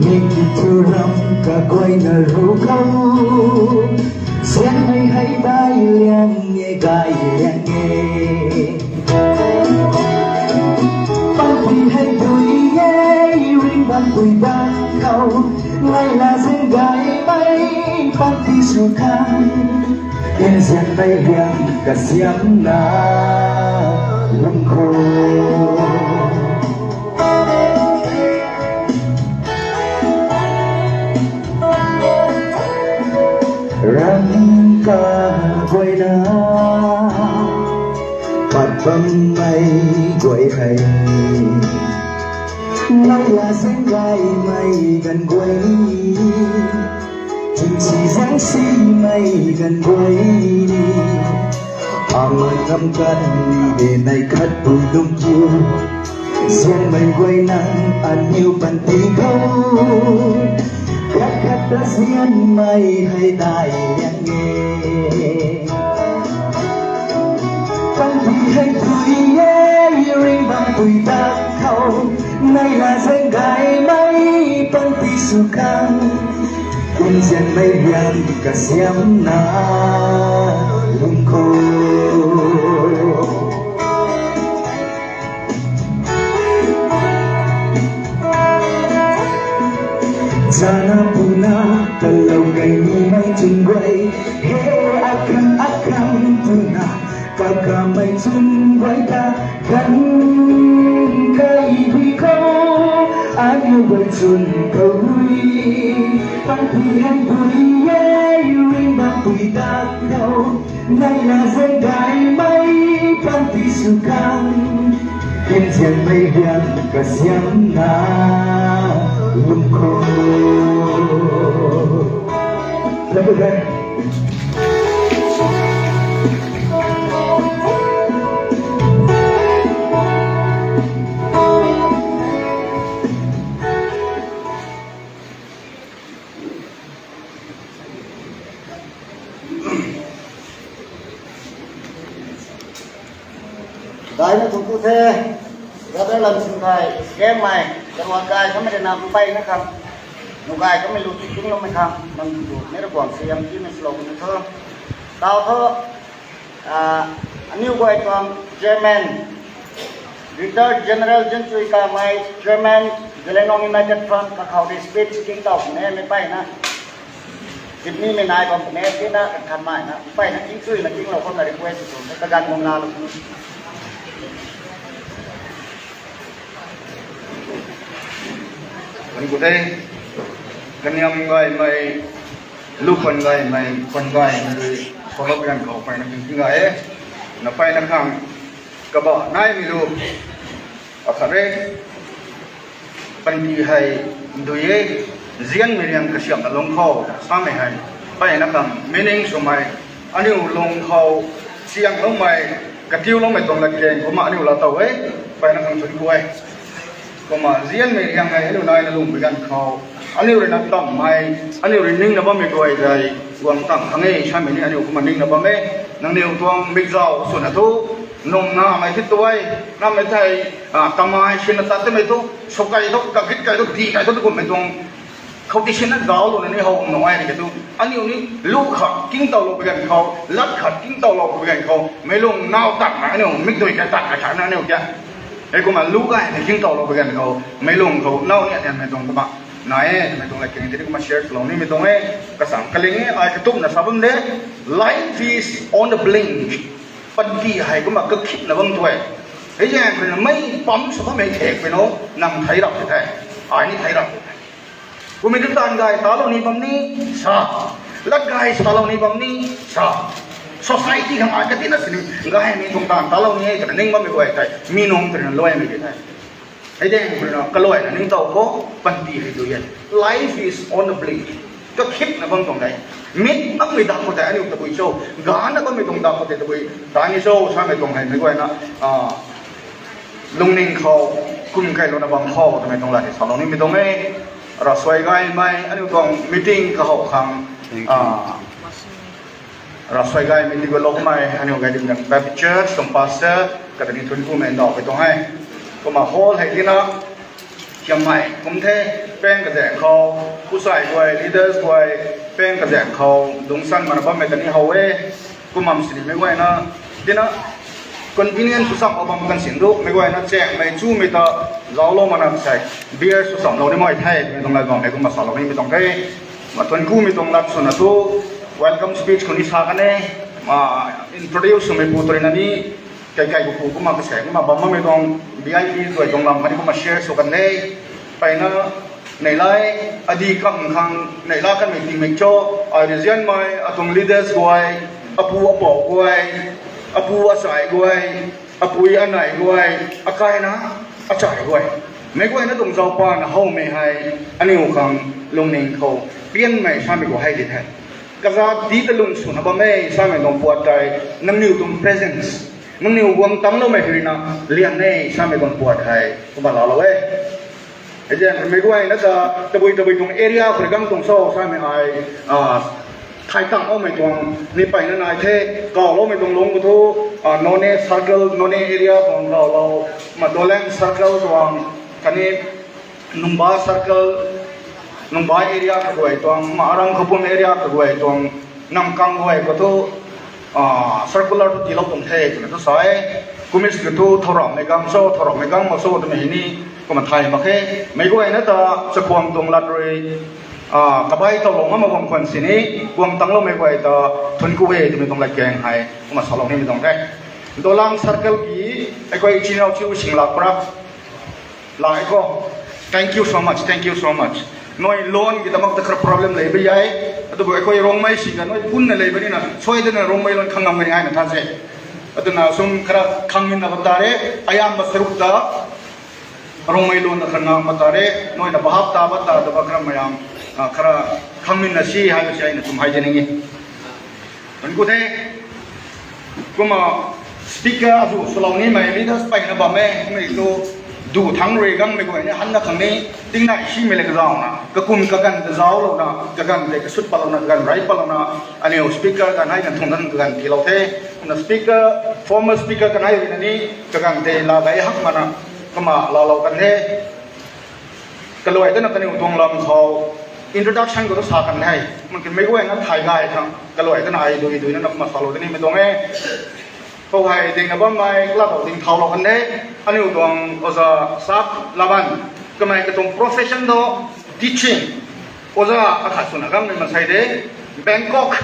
mi kiu thu ram kaguayna ru khou, zianmei hei dai liang e, gay liang e. Panty hei dui e, ring bam dui bam khou, nai la zeng gaymei panty sw khang, nzianmei liang kasiamna lung khou. Ram kaguayna, pat bammei guay hei, nai la zeng gaymei ganv guay ni, chingsi zang simei ganv guay ni, aman nam kan ni de nai khat bui lung kiu. Zianmei guay nang aniu panty khou, khat khat ta zianmei hei dai liang e. Panty hei dui e, ring bam dui bam khou, nai la zeng gaymei panty sw khang, nzianmei liang kasiamna lung khou. Chana puna kalou kai nimei chun guay, he akhang akhang tuna, kakamei chun guay ta, kan kai hui khou, aniu guay chun khou hui, panty hei dui e, ring bam dui bam khou, nai la zeng gaymei panty sw khang, nzianmei liang kasiamna lung khou. Daina thungku the, brother Lamsinkai, Kengmei, Karuan kai kamei rui na mpeyna khang, nu gay kamei lu ti tingloumei khang, nang tu ni Ravguangc suaihiam timei swlou kan thu. Tau thu, aniu guay tuang chairman, Retired General Zinchui Kamei, Chairman, Zeliangrong United Front, kakhou rui speech king tau puni e, mei mpeyna. Tipnimei nai bam puni e, tina kan khan maina, mpeyna kingchuina kinglou kumna request sw tuang, kaganv guang laalou. Kan ku the, kaniam gaymei, lu khwan gaymei, khwan gaymei rui, kholou ganv khou mpeyna king king gay e, na mpeyna khang, kaba naimei lu, akhat re, panty hei dui e, zianmei liang kasiamna lung khou, samei hei, mpeyna khang, meaning swmei, aniu lung khou, siangloumei, katiuloumei tuang latkaeng kumna aniu laa tow e, mpeyna khang chwn ku e. Kumna zianmei liang hei aniu naina lungmei ganv khou, aniu rui na tammei, aniu rui ningna bammei guay tei, guang tang khang e samei ni aniu kumna ningna bam e, nangniw tuang mikzau swna thu, nung namei thi tuai, namei thei, kamei sinna tat twmei thu, sw kai thu, kagit kai thu, di kai thu, twkummei tuang, Khou ti sinna zauclou na ni how nuh e ni ka tu. Aniu ni lu khat kingtowlou pu ganv khou, lat khat kingtowlou pu ganv khou, meic lung naw tatna aniu mikdui ka tat ka thauna aniu kia. Heikumna lu gay ni kingtowlou pu ganv khou, meic lung khou naw ni anianmei tuang kumna nai e, twmei tuang lat keng tini kumna share swlou nimei tuang e, kasam kaling e, ai katumna sa bam de, life is on the blink. Panty hei kumna kakhipna bam tu e. Hei zaeng khou na mei pam sw bammei thek pui no, nang thei rap the, ai ni thei rap the. Kumei tu taanv gay talou ni bam ni sa, lat gay salou ni bam ni sa, society khang ai katina sini gaymei tuang taanv talou ni e twna ning bammei guay tei, mi nung twna luaimei di the. Hei de, kaluaina ningtow khou, panty hei tu e. Life is on the blink. Kakhipna bam tuang de. Mit makmei dak khou tei aniu tabui cho, gana bammei tuang dak khou tei tabui ta ni cho samei tuang hei meic guayna lungning khou, kum kailouna bam khou twmei tuang lat hei salou nimei tuang e. Ravsuai gaymei aniu tuang meeting kahow khang, ravsuai gaymei tiiloumei aniu Gaidinliang Baptist Church tuang pastor kata ni thunc kumei ndauhpui tuang e. Kumna hall hei tina hiammei kum the, pang kazaeng khou, pusai guay, leaders guay, pang kazaeng khou dungcsan mana bammei ta ni how e. Kumna sini meic guayna tina convenience sw cham khou bam kan sin du, meic guayna chaengmei chumei ta zauclou mana sei, beer sw chamlou ni mai the twmei tuang lat bammei kumna salou nimei tuang the. Kumna thunc kumei tuang lat swna thu, welcome speech khou ni sa kan e, introduce swmei pu tu rui na ni, kaikai pu kumna kasei kumna bam bammei tuang V I P guay tuang lam khatni kumna share sw kan e. Mpeyna neihla, adi kam khang neihla kanmei tingmik cho, ai rui zianmei atuang leaders guay, apu apou guay, apu achai guay, apui anei guay, akaina achai guay, meic guayna tuang zaupana howmei hei aniu khang lungning khou pianmei samei khou hei di the. Kazat di ta lung swna bam e samei tuang puat tei, nangniw tuang presence, nangniw guang tangcloumei hei rui na liang e samei tuang puat hei kumna laalou e. Hei zaeng meic guayna ta tabui tabui tuang area khou rui gang tuang cho samei ai thay tangloumei tuang ni mpeyna nai the. Kawloumei tuang lungc khou thu, Noney circle, Noney area tuang kawlou, kumna Dolang circle tuang, khatni Nungba circle, Nungba area kaguay tuang, kumna Aram Khapum area kaguay tuang, Namkang guay khou thu circular thu tiilou tuang the twna thu sa e. Kumna sini thu thowrammei gang cho, thowrammei gang mak cho twmei hei ni kumna thay mak khe. Meic guayna ta chakhwang tuang lat rui kabai towlou ngam mak bam khwan sini, guang tangcloumei guay ta thunc ku e twmei tuang lat keng hei kumna salou nimei tuang the. Dolang circle ki, ꯑꯩꯈꯣꯏ ꯏꯆꯤꯟ ꯏꯅꯥꯎ ꯆꯤꯎꯁꯤꯡ ꯂꯥꯛꯄ꯭ꯔꯥ? ꯂꯥꯛꯑꯦꯀꯣ? Thank you so much, thank you so much. ꯅꯣꯏ ꯂꯣꯟꯒꯤꯗꯃꯛꯇ ꯈꯔ problem ꯂꯩꯕ ꯌꯥꯏ, ꯑꯗꯨꯕꯨ ꯑꯩꯈꯣꯏ ꯔꯣꯡꯃꯩꯁꯤꯡꯒ ꯅꯣꯏ ꯄꯨꯟꯅ ꯂꯩꯕꯅꯤꯅ ꯁꯣꯏꯗꯅ ꯔꯣꯡꯃꯩ ꯂꯣꯟ ꯈꯪꯂꯝꯒꯅꯤ ꯍꯥꯏꯅ ꯊꯥꯖꯩ꯫ ꯑꯗꯨꯅ ꯁꯨꯝ ꯈꯔ ꯈꯪꯃꯤꯟꯅꯕ ꯇꯥꯔꯦ꯫ ꯑꯌꯥꯝꯕ ꯁꯔꯨꯛꯇ ꯔꯣꯡꯃꯩ ꯂꯣꯟꯗ ꯈꯔ ꯉꯥꯡꯕ ꯇꯥꯔꯦ꯫ ꯅꯣꯏꯅ ꯚꯥꯞ ꯇꯥꯕ ꯇꯥꯗꯕ ꯈꯔ ꯃꯌꯥꯝ, ꯑ, ꯈꯔ ꯈꯪꯃꯤꯟꯅꯁꯤ ꯍꯥꯏꯕꯁꯤ ꯑꯩꯅ ꯁꯨꯝ ꯍꯥꯏꯖꯅꯤꯡꯉꯤ꯫ ꯊꯨꯟꯀꯨꯊꯦ꯫ ꯀꯨꯝꯃ speaker ꯑꯗꯨ ꯁꯨꯂꯧꯅꯤꯃꯩ leaders ꯄꯩꯅ ꯕꯥꯝꯃꯦ, ꯀꯨꯝꯃꯩ ꯇꯨ ꯗꯨ ꯊꯪ ꯔꯨꯏ ꯒꯪꯃꯩ ꯒꯨꯍꯩꯅ ꯍꯟꯅ ꯈꯪꯅꯤ, ꯇꯤꯡꯅ ꯏꯁꯤꯃꯩ ꯂꯩ ꯀꯖꯥꯎꯅ, ꯀꯀꯨꯝ ꯀꯒꯟ ꯀꯖꯥꯎ ꯂꯧꯅ, ꯀꯒꯟ ꯇꯦ ꯀꯁꯨꯠ ꯄꯥꯂꯧꯅ, ꯀꯒꯟ ꯔꯥꯏ ꯄꯥꯂꯧꯅ, ꯑꯅꯦ speaker ꯀꯅꯥꯏꯅ ꯊꯣꯡꯗꯟ ꯀꯒꯟ ꯊꯤꯂꯧꯊꯦ꯫ ꯀꯨꯝꯅ speaker, former speaker ꯀꯅꯥꯏ ꯔꯨꯏꯅꯅꯤ, ꯀꯒꯟ ꯇꯦ ꯂꯥ ꯒꯥꯏ ꯍꯛꯃꯅ, ꯀꯃ ꯂꯥꯂꯧ ꯀꯟꯊꯦ꯫ ꯀꯂꯣꯏꯗꯅ ꯀꯅꯤꯎ ꯇꯣꯡꯂꯝ ꯈꯧ introduction ꯀꯗꯨ ꯁꯥ ꯀꯟ ꯍꯥꯏ꯫ ꯃꯟꯀꯤ ꯃꯩꯒꯣꯏꯅ ꯊꯥꯏ ꯒꯥꯏ ꯈꯪ ꯀꯂꯣꯏꯗꯅ ꯑꯩ ꯗꯨꯏ ꯗꯨꯏꯅ ꯅꯞ ꯃꯁꯥꯂꯣꯗꯅꯤ ꯃꯗꯣꯡꯉꯦ꯫ ꯈꯧ ꯍꯥꯏ ꯗꯤꯡꯅꯕꯝ ꯃꯥꯏ ꯀ꯭ꯂꯥꯕ ꯍꯧ ꯗꯤꯡ ꯊꯥꯎ ꯂꯧꯍꯟꯗꯦ꯫ ꯑꯅꯤꯎ ꯇꯣꯡ ꯑꯣꯖꯥ ꯁꯥꯞ ꯂꯥꯕꯟ꯫ ꯀꯃꯥꯏ ꯀꯇꯣꯡ profession ꯗꯣ teaching꯫ ꯑꯣꯖꯥ ꯑꯈꯥ ꯁꯨꯅ ꯒꯝꯃꯤ ꯃꯁꯥꯏꯗꯦ꯫ Bangkok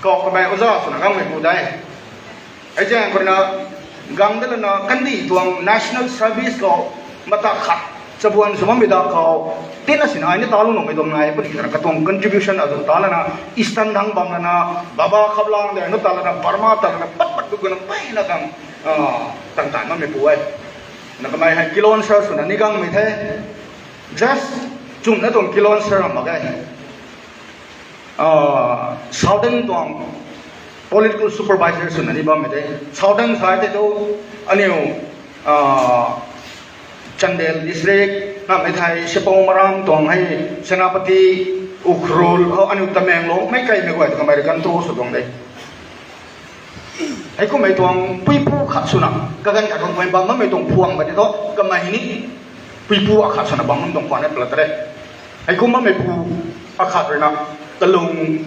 ꯀꯧ ꯀꯃꯥꯏ ꯑꯣꯖꯥ ꯁꯨꯅ ꯒꯝꯃꯤ ꯄꯨꯗꯥꯏ꯫ ꯑꯩꯁꯦ ꯑꯩꯈꯣꯏꯅ ꯒꯥꯡꯗ ꯂꯩꯅ ꯀꯟꯗꯤ ꯇꯨꯋꯥꯡ national service ꯀꯧ ꯃꯇꯥ ꯈꯥ ꯆꯕꯨꯟ ꯁꯨꯃꯝ ꯃꯤꯗꯥ ꯀꯧ ꯇꯤꯟꯅ ꯁꯤꯅ ꯑꯩꯅ ꯇꯥꯂꯨ ꯅꯣꯡꯃꯩ ꯗꯣꯝ ꯅꯥꯏ ꯄꯨꯗꯤ ꯈꯔ ꯀꯇꯣꯡ contribution ꯑꯗꯨ ꯇꯥꯂꯅ Eastern ꯊꯪ ꯕꯪꯂꯅ ꯕꯕꯥ ꯈꯞꯂꯥꯡꯗ ꯑꯩꯅ ꯇꯥꯂꯅ Burma ꯇꯥꯂꯅ ꯄꯠ ꯄꯠ ꯇꯨ ꯀꯅ ꯄꯩꯅ ꯀꯪ ꯇꯪ ꯇꯥꯟ ꯃꯝꯃꯤ ꯄꯨꯋꯦ꯫ ꯅ ꯀꯃꯥꯏ ꯍꯥꯏ ꯀꯤꯂꯣꯟ ꯁꯔ ꯁꯨꯅ ꯅꯤꯒꯥꯡ ꯃꯩꯊꯦ꯫ Just ꯆꯨꯝꯅ ꯑꯗꯨꯝ ꯀꯤꯂꯣꯟ ꯁꯔ ꯑꯃꯒ ꯍꯥꯏ꯫ Southern tuang political supervisor swna ni bam mei de. Southern sai te tu aniu Chandel district na mei thai Sepou Maram tuang hei Senapati, Ukhrul ho aniu Tamenglong mei kai mei guay kamei kan tu sw tuang de. Hei kummei tuang puipu khat swna kagan khat tuang puan bam mei tuang phuang ba de tu kamei ni puipu akhat swna bam tuang puan e plat re. Heikumna meipu akhat ruina kalung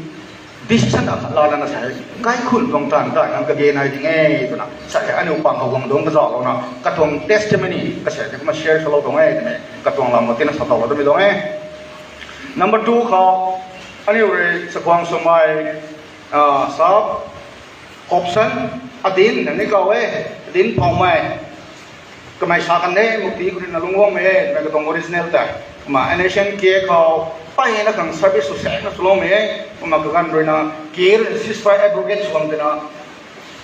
decision akhat lana na sa, kaikhun tuang tan tan nang kage nai ding e twna sa, aniu pang khou guang dungc kazauhlouna katuang testimony kasa tei kumna share salou tuang e twmei katuang lam khou tina sa towlou twmei tuang e. Number two khou, aniu rui chakhwang swmei, ah, sap Hobson Adin na ni kaw e, Adin Phoumei. Kamei sa kan e, Mukti khou ruina lungc guangmei e twmei katuang original ta. Kumna N S N K khou mpeyna khang service sw saekna swloumei e. Kumna kaganv ruina K ruina ceasefire abrogate sw bam tina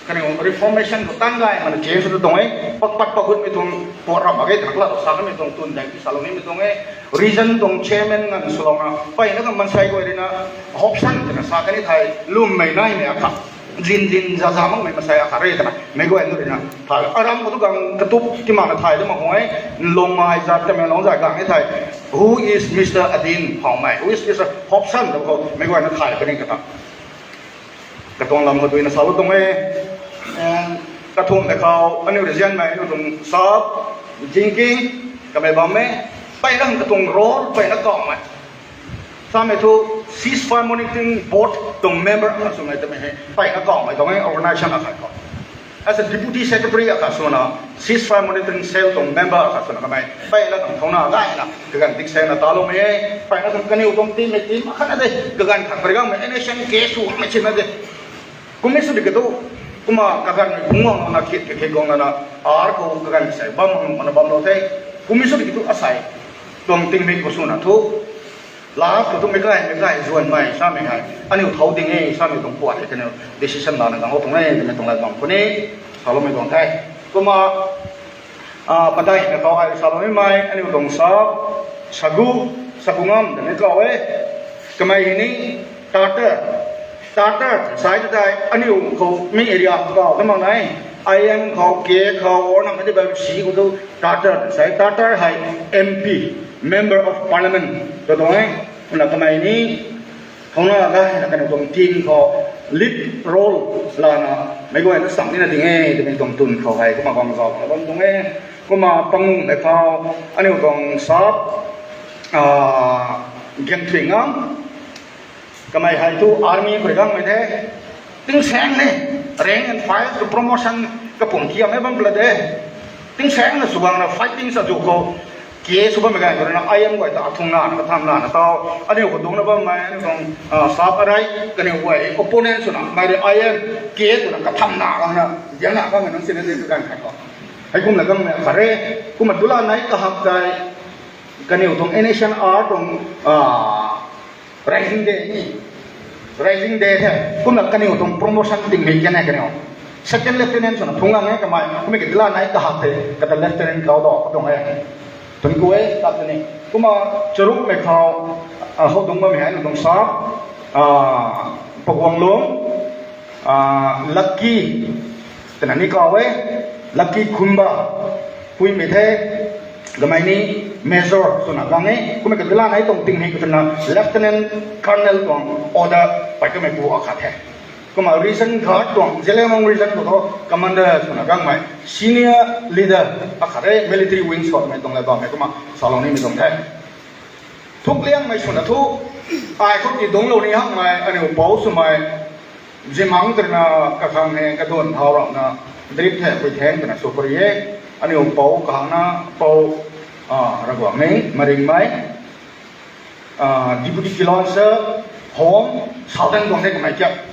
kaniw Reformation khou tan gay mana change sw tuang e. Pat pat pahutmei tuang puat ram mak ge twna kala sa kanmei tuang twn dai ti salou nimei tuang e. Region tuang chairman nganv swlouna mpeyna khang maansei guay ruina Hobson twna sa kan e thei, lwmmei naimei akhat, zin zin zaza makmei maansei akhat re twna meic guay nunc ruina thay. Aram khou tu gang katup ti makna thay tu mak khang e, Longmai zat, Tamenglong zat gang e thei, Who is Mister Adin Phoumei? Who is Mister Hobson? Tw khou meic guayna thay puni kata. Katuang lam khou duina salou tuang e. And kathumh na khou aniu regionmei aniu tuang sap Jingking, kamei bam e, mpeyna katuang role mpeyna kawmei. Samei thu Ceasefire Monitoring Board tuang member akhat swmei twmei hei mpeyna kawmei tuang e, organization akhat khou. As a deputy secretary akhat swna, Ceasefire Monitoring Cell tuang member akhat swna kamei mpeyna kang thouna gayna kaganv tiksaengna taloumei e. Mpeyna kang kaniw tuang teammei team akhatna de, kaganv khat pari gangmei N S N K sw guangmei china de. Kummei sw di katu, kumna kaganvmei phungc guang lana, khit khit guang lana, ar khou kaganv sei bam mana bamlou the. Kummei sw di katu asei tuang tingmik khou swna thu, last khou tu meic gay meic gay zuanmei samei hei aniu thau ding e samei tuang puat hei kaniw decision lana gang o tuang e twmei tuang lat bam khou ni saloumei tuang the. Kumna, ah, padeih na khou hei salou nimei aniu tuang sa, Sagu, Sagu Ngam twna ni kaw e. Kamei hei ni Tatar, Tatar sai ta tei aniu khou mi area khou kaw ta mak nai. I M khou, K khou, or na mei ti bam si khou tu Tatar sai, Tatar hei M P, Member of Parliament tw tuang e. Kumna kamei ni thouna gayna kaniw tuang team khou lead role lana meic guayna sam nina ding e twmei tuang twn khou hei kumna guang zauhna bam tuang e. Kumna panguh na khou aniu tuang sap, ah, Gangthui Ngam, kamei hei thu army khou rui gangmei the. Tingsaeng ni rank and file tu promotion kapum thiammei bam pla de. Tingsaengna sw guangna fighting sa zu khou K sw bammei ganv khou ruina I M guay ta thungna na katham na na taw, aniu khou dungcna bammei aniu tuang, ah, sap Arai, kaniw guay opponent swna mei rui I M K twna katham na gangna diangna bammei nunc sina di kaganv khat khou. Heikumna gangmei khat re. Kumna dula nei kahak tei kaniw tuang N S N R tuang, ah, Rising Day ni. Rising Day the. Kumna kaniw tuang promotion tingmei kan e kaniw. Second lieutenant swna phungc gang e kamei. Kummei ki dula nei kahak tei kata lieutenant kaw do katuang e. Tun ku e tat ni. Kumna charukmei khou, ah, hou dungc bammei hei aniu tuang sa, ah, Paguanglung, ah, Lucky twna ni kaw e, Lucky Khumba, puimei the, kamei ni Major swna gang e. Kummei ka dula nei tuang tingmik twna Lieutenant Colonel tuang order pei kamei pu akhat the. Kumna Region Guard tuang, Zeliangrong Region khou thu Commander swna gangmei, senior leader akhat re, military wings khou twmei tuang le bammei kumna salou nimei tuang the. Thukliangmei swna thu, ai khou ti dungclou ni hakmei aniu pou swmei, Zimang twna kakhang hei kaduan thau ramna, drip the pui theng twna sw pari e, aniu pou kahakna pou, ah, Ravguangc ni, Maringmei, ah, Deputy Kilonser, Home, Southern tuang the kamei kiak.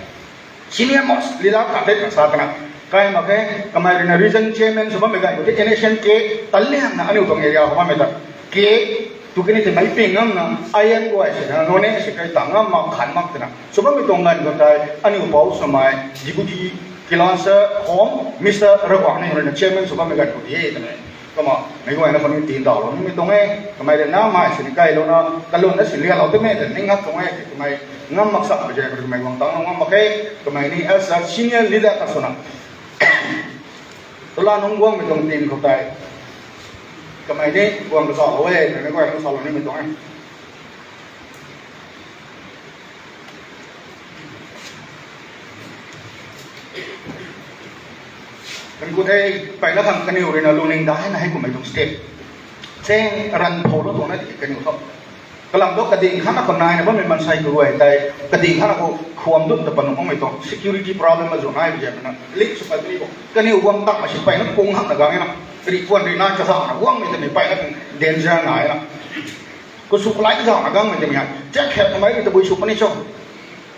Senior most leader khat the twna sa kana. Kai mak khe, kamei ruina region chairman sw bammei ganv khou the N S N K taliangna aniu tuang area khou bammei ta. K, tu kani ti mei ping ngamna, I M guay sina, none si kai ta ngam mak khan mak twna. Sw bammei tuang ganv khou tei, aniu pou swmei, Deputy Kilonser Home, Mister Ravguangc ni ruina chairman sw bammei ganv khou the twna. Kumna meic guayna khou ni tindauhlou nimei tuang e, kamei rui namei sini kailouna, kalumna si lialou twmei ta ning ngak tuang e, kamei ngam mak sak pu je, kamei guang tangclou ngam mak khe, kamei ni as a senior leader ta swna. Tula nunc guangmei tuang team khou tei. Kamei ni guang kazauhlou e, kamei guay nunc salou nimei tuang e. Kan khou the, mpeyna khang kaniw ruina lungning daina hei kummei tuang step. Cheng ran phoulou tuang na di kaniw thu. Kalam thu kading khatna khou naina bammei mansei kaguay tei, kading khatna khou khwan dut ta panung makmei tuang security problem azuh nai bi zam na, lik sw pat ni bo. Kaniw guang tangmei si mpeyna kung hak na gang na. Ri khwan ri nai kazauh na guangmei tei mpeyna kung danger nai na. Khou sw kalai kazauh na gangmei tei mi hei. Tek khat kamei ri tabui sw puni cho.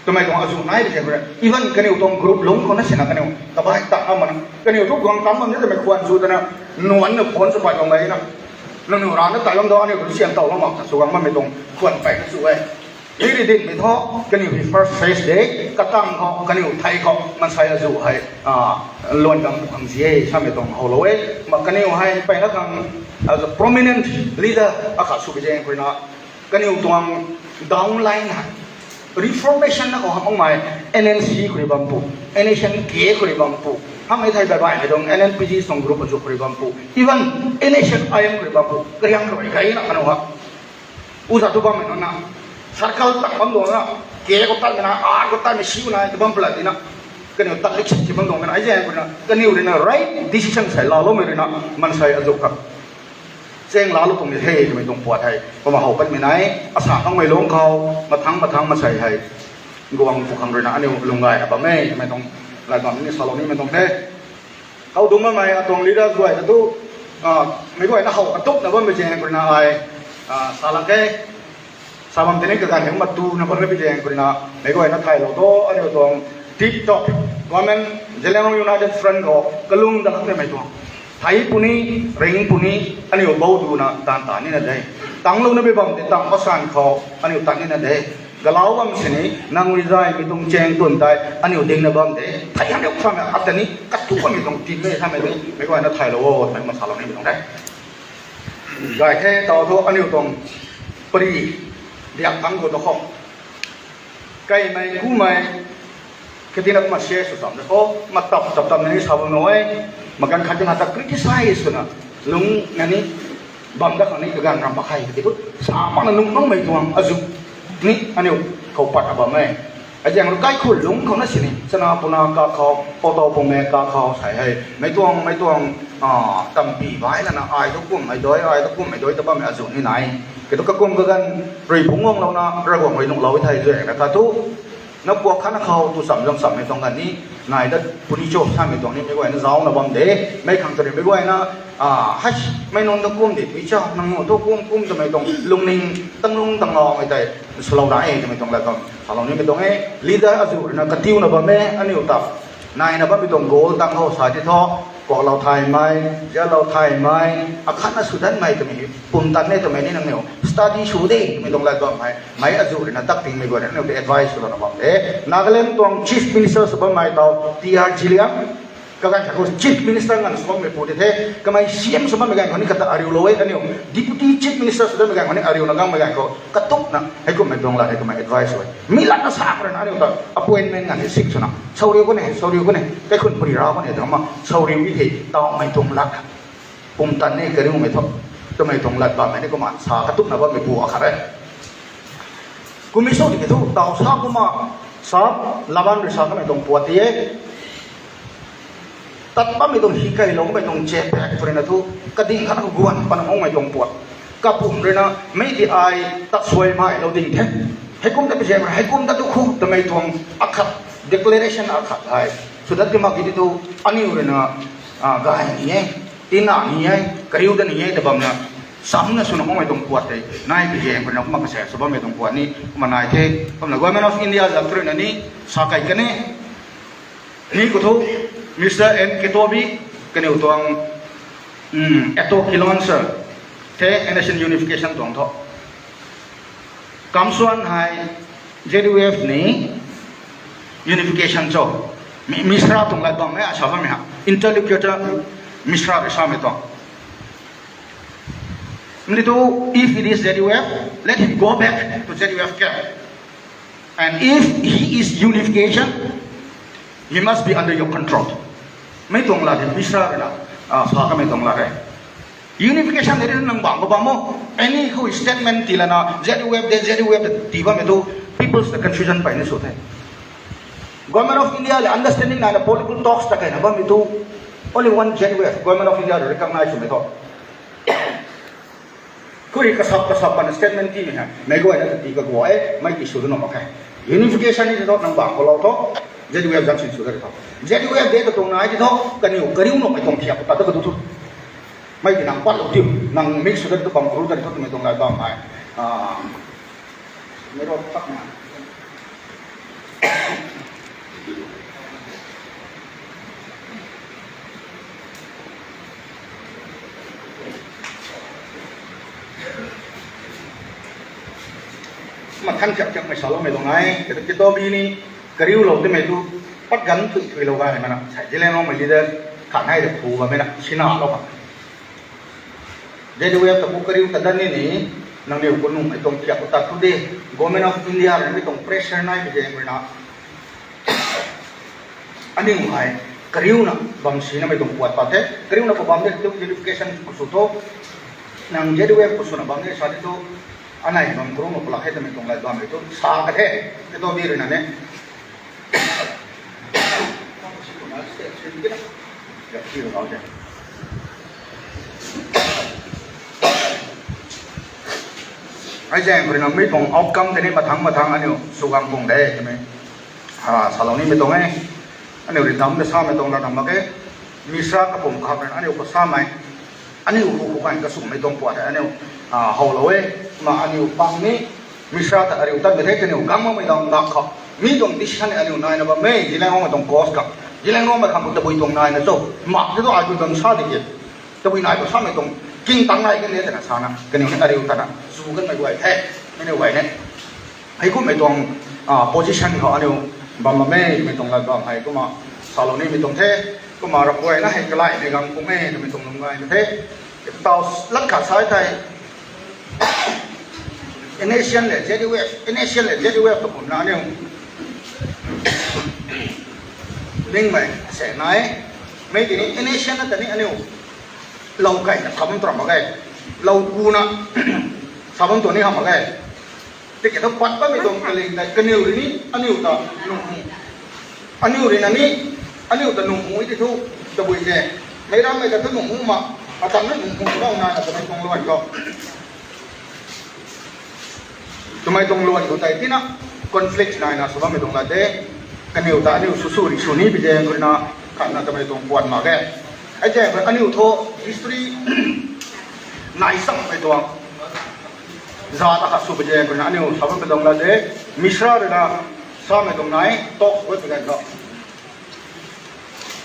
Twmei tuang azuh nai bi zam na. Even kaniw tuang group lung khou na sina kaniw. Kabai tang ama na. Kaniw thu guang tang bam ni twmei khwan zu tana. Nuan na phone sw pat tuang lai na. Nangniw rana tai bam do, aniu tu sian taw bam mak ta sw gang bammei tuang khwan mpeyna sw e. Iri dinmei thu, kaniw hei first phase de, katang khou, kaniw thei khou, mansei azuh hei, ah, luan gang khang zi e, samei tuang how lou e. Ma kaniw hei, mpeyna khang, as a prominent leader, akhat sw bi zang khou na, kaniw tuang downline hei, reformation na khou hamh makmei, N N C khou rui bam pu, N S N K khou rui bam pu, hamhmei thei bai bai hei tuang, N N P G tuang group azuh khou rui bam pu, even N S N I M khou rui bam pu, kariang khou rui kai na kaniw ha. Uza tu bammei nunc na, circle tak bam tuang na, ke khou tatmei na, ar khou tatmei siu na, tu bam pala di na, kaniw tat lik si bam tuang na, ai zang khou na, kaniw rui na right decision sei laaloumei rui na, mansei azuh khat. Cheng laalou tuang ni the, twmei tuang puat hei, kumna how patmei nai, asa khangmei lung khou, mathang mathang mansei hei, guang phu khang rui na, aniu lungc gay na bam e, twmei tuang, lai bam ni salou nimei tuang the. How dungc bammei atuang leaders guay ta tu, ah, meic guayna how katupna bammei zaeng khou rui na ai, ah, sa lak khe. Sa bam tini kaganv hei kumna tuna bammei zaeng khou rui na, meic guayna thaylou tho, aniu tuang tip top, government, Zeliangrong United Front khou, kalung dat lakmei tuang. Thei puni, ring puni, aniu bou duna taanv ta nina de. Tangclouna bi bam tei tang pasan khou, aniu tat nina de. Galau bam sini, nang rui zaymei tuang chaeng tun tei, aniu dingna bam de. Thei aniu samei, atani, katu kamei tuang timmei samei de. Meic guayna thaylou o, twmei kumna salou nimei tuang de. Gay the, taw thu aniu tuang pari, diak tang khou tu khou. Kaimei, kumei, katina kumna share sw tam de khou, ma tap tap tam ni sa bam nu e, ma ganv khat ti na ta criticize swna, lung na ni, bam dat khang ni kaganv ram pakhei kati tu, sa makna nung nungmei tuang azuh ni, aniu khou pat a bam e. Azaeng rui kaikhun lung khou na sini, chana puna kakhou, poto pume kakhou sei hei, mei tuang, mei tuang, ah, tampi bai lana, ai tu kummei doi, ai tu kummei doi ta bammei azuh ni nai. Kei tu kakum kaganv rui phungc guanglouna, Ravguangc rui nuhlou e thei zaeng na katu. Na puak khatna khou tu cham zam chammei tuang ganv ni, nai dat puni cho samei tuang ni, meic guayna zauna bam de, mei khang tari meic guayna, ah, hei, mei nunc ta kum de, tui cha, nang nu tu kum, kum twmei tuang, lungning, tanglung, tangloumei tei, swlou na e, twmei tuang lat bam, salou nimei tuang e, leader azuh rui na katiuna bam e, aniu ta, naina bammei tuang goal tang khou sa ti thu, kuaklou thaymei, zialou thaymei, akhatna sw danmei twmei, pumtan e twmei ni nangniw, study sw de, twmei tuang lat bam hei, mei azuh rui na tak tingmei guay rui na aniu ta advice swlouna bam de. Nagaland tuang Chief Minister sw bammei taw, T R Zeliang, kaganv khat khou Chief Minister nganv sw bammei pu ti the, kamei C M sw bammei ganv khou ni kata ariulou e, aniu Deputy Chief Minister sw bammei ganv khou ni ariuna gangmei ganv khou, katupna, heikummei tuang lat, heikummei advice sw e. Mi latna sa khou rui na aniu ta appointment nganv ni sik swna, sauriu khou ne, sauriu khou ne, kaikhun pari ra khou ne, twna ma, sauriu i the, tawmei tuang lat. Pumtan ni kariumei thu, twmei tuang lat bammei ni kumna sa katupna bammei pu akhat e. Kummei sw tiki thu, taw sa kumna, sa, laban rui sa kamei tuang puat ti e. Tat bammei tuang hi kailoumei tuang chat pack rui na thu, kading khatna khou guan pana makmei tuang puat. Kapum rui na, mei ti ai tat suaimei lou ding the. Heikum ta pi zaeng rui, heikum ta tu khu, twmei tuang akhat, declaration akhat hei. Sw dat ti mak ki ti thu, aniu rui na, ah, gay ni e, tina ni e, kariu da ni e, ta bamna, samna swna makmei tuang puat tei, nai pi zaeng rui na kumna kasaek sw bammei tuang puat ni, kumna nai the, kumna Government of India zat rui na ni, sa kai kan e, ni khou thu, Mister N K Tobi, kaniw tuang, um, Ato Kilonser, the N S N unification tuang thu. Kamsuan hei Z U F ni unification cho. Mi-, Mishra tuang lat bam e, asa bammei ha. Interlocutor Mishra rui samei tuang. Mni tu, if it is Z U F, let him go back to Z U F camp. And if he is unification, he must be under your control. Mei tuang lat e, Mishra rui na, ah, sa kamei tuang lat e. Unification de nang bam khou bam o. Any khou statement ti lana, Z U F de, Z U F de, ti bammei tu, people's the confusion peyna sw the. Government of India le understanding na, na political talks ta kaina bammei tu, only one Z U F, Government of India recognize swmei thu. Khui kasap kasap pana statement timei hei meic guayna ta tii kaguay e, mei ti sw da nuh mak khe. Unification ni ti thu nang bang khou lou tho, Z U F zan sin sw da tho. Z U F de ta tuang nai ti thu kaniw kariu nuhmei tuang thiak ta ta kadu thu. Mei ti nang pat lou tiu, nang mix sw da tu bam kru da thu twmei tuang lai bam hei. Ah, mei rot tak na. Mathan thiak thiakmei saloumei tuang nai, kata kitobi ni, kariulou timei tu, pat ganv thui thuilou gay mana, sai Zeliangrongmei leader, khat nai de phu bammei na, sinalou kha. Z U F ta ku kariu ta dan ni ni, nangniw ku nuhmei tuang thiak ku ta thu de, Government of India rui mi tuang pressure nai mi zaeng rui na. Aniu hei, kariuna bam sinamei tuang puat pat the, kariuna pa bam de, tu unification ku sw tho, nang Z U F ku swna bam de sa di thu, anei bam kru ma pulak khe twmei tuang lat bammei tu sa ka the, kitobi rui na ne. Ai zaeng khou rui na mi tuang outcome tei ni mathang mathang aniu sw gang pung de twmei, ah, salou nimei tuang e. Aniu rui dam ta samei tuang la dam mak e. Mishra kapum khak rui na aniu khou samei, aniu hu hu kan kasumei tuang puat tei aniu, ah, howlou e. Kumna aniu pang ni Mishra ta ariu tatmei the kaniw gang makmei tuang dak khou. Mi tuang decision aniu naina bam e, Zeliangrongmei tuang cause khang. Zeliangrongmei khang khou tabui tuang naina cho. Mak tei tu ai tu tuang sa di ke. Tabui nai khou samei tuang king tang nai kan de twna sana. Kaniw ni ariu tana. Zu kanmei guay the. Mei ni guay ne. Hei kummei tuang, ah, position khou aniu bam bam e, mei tuang lat bam hei kumna salou nimei tuang the. Kumna rakuay na hei kalaimei gang pung e, twmei tuang lum gay na the. Tau lat khat sa thei, N S C N le Z U F, N S C N le Z U F ta kumna aniu ningmei se nai. Mei ti ni N S C N na ta ni aniu lou kaina sa bam tuang mak ge. Lou kuna sa bam tuang ni hamh mak ge. Tiki thu pat bammei tuang kaling tei kaniw rui ni, aniu ta nuh mu. Aniu rui na ni, aniu ta nuh mu ti thu, tabui the. Meic rammei ta thu nuh mu ma, atam na nuh mu bam nai na twmei tuang luan khou. Twmei tuang luan khou tei tina, conflict naina sw bammei tuang la de. Kaniw ta aniu sw sw ri sw ni pi de, kuri na, khatna twmei tuang puat mak ge. Ai zaeng khou aniu thu history nai sammei tuang zat akhat sw pi de, kuri na aniu sa bammei tuang la de. Mishra rui na samei tuang nai, talk wi pi ganv khou.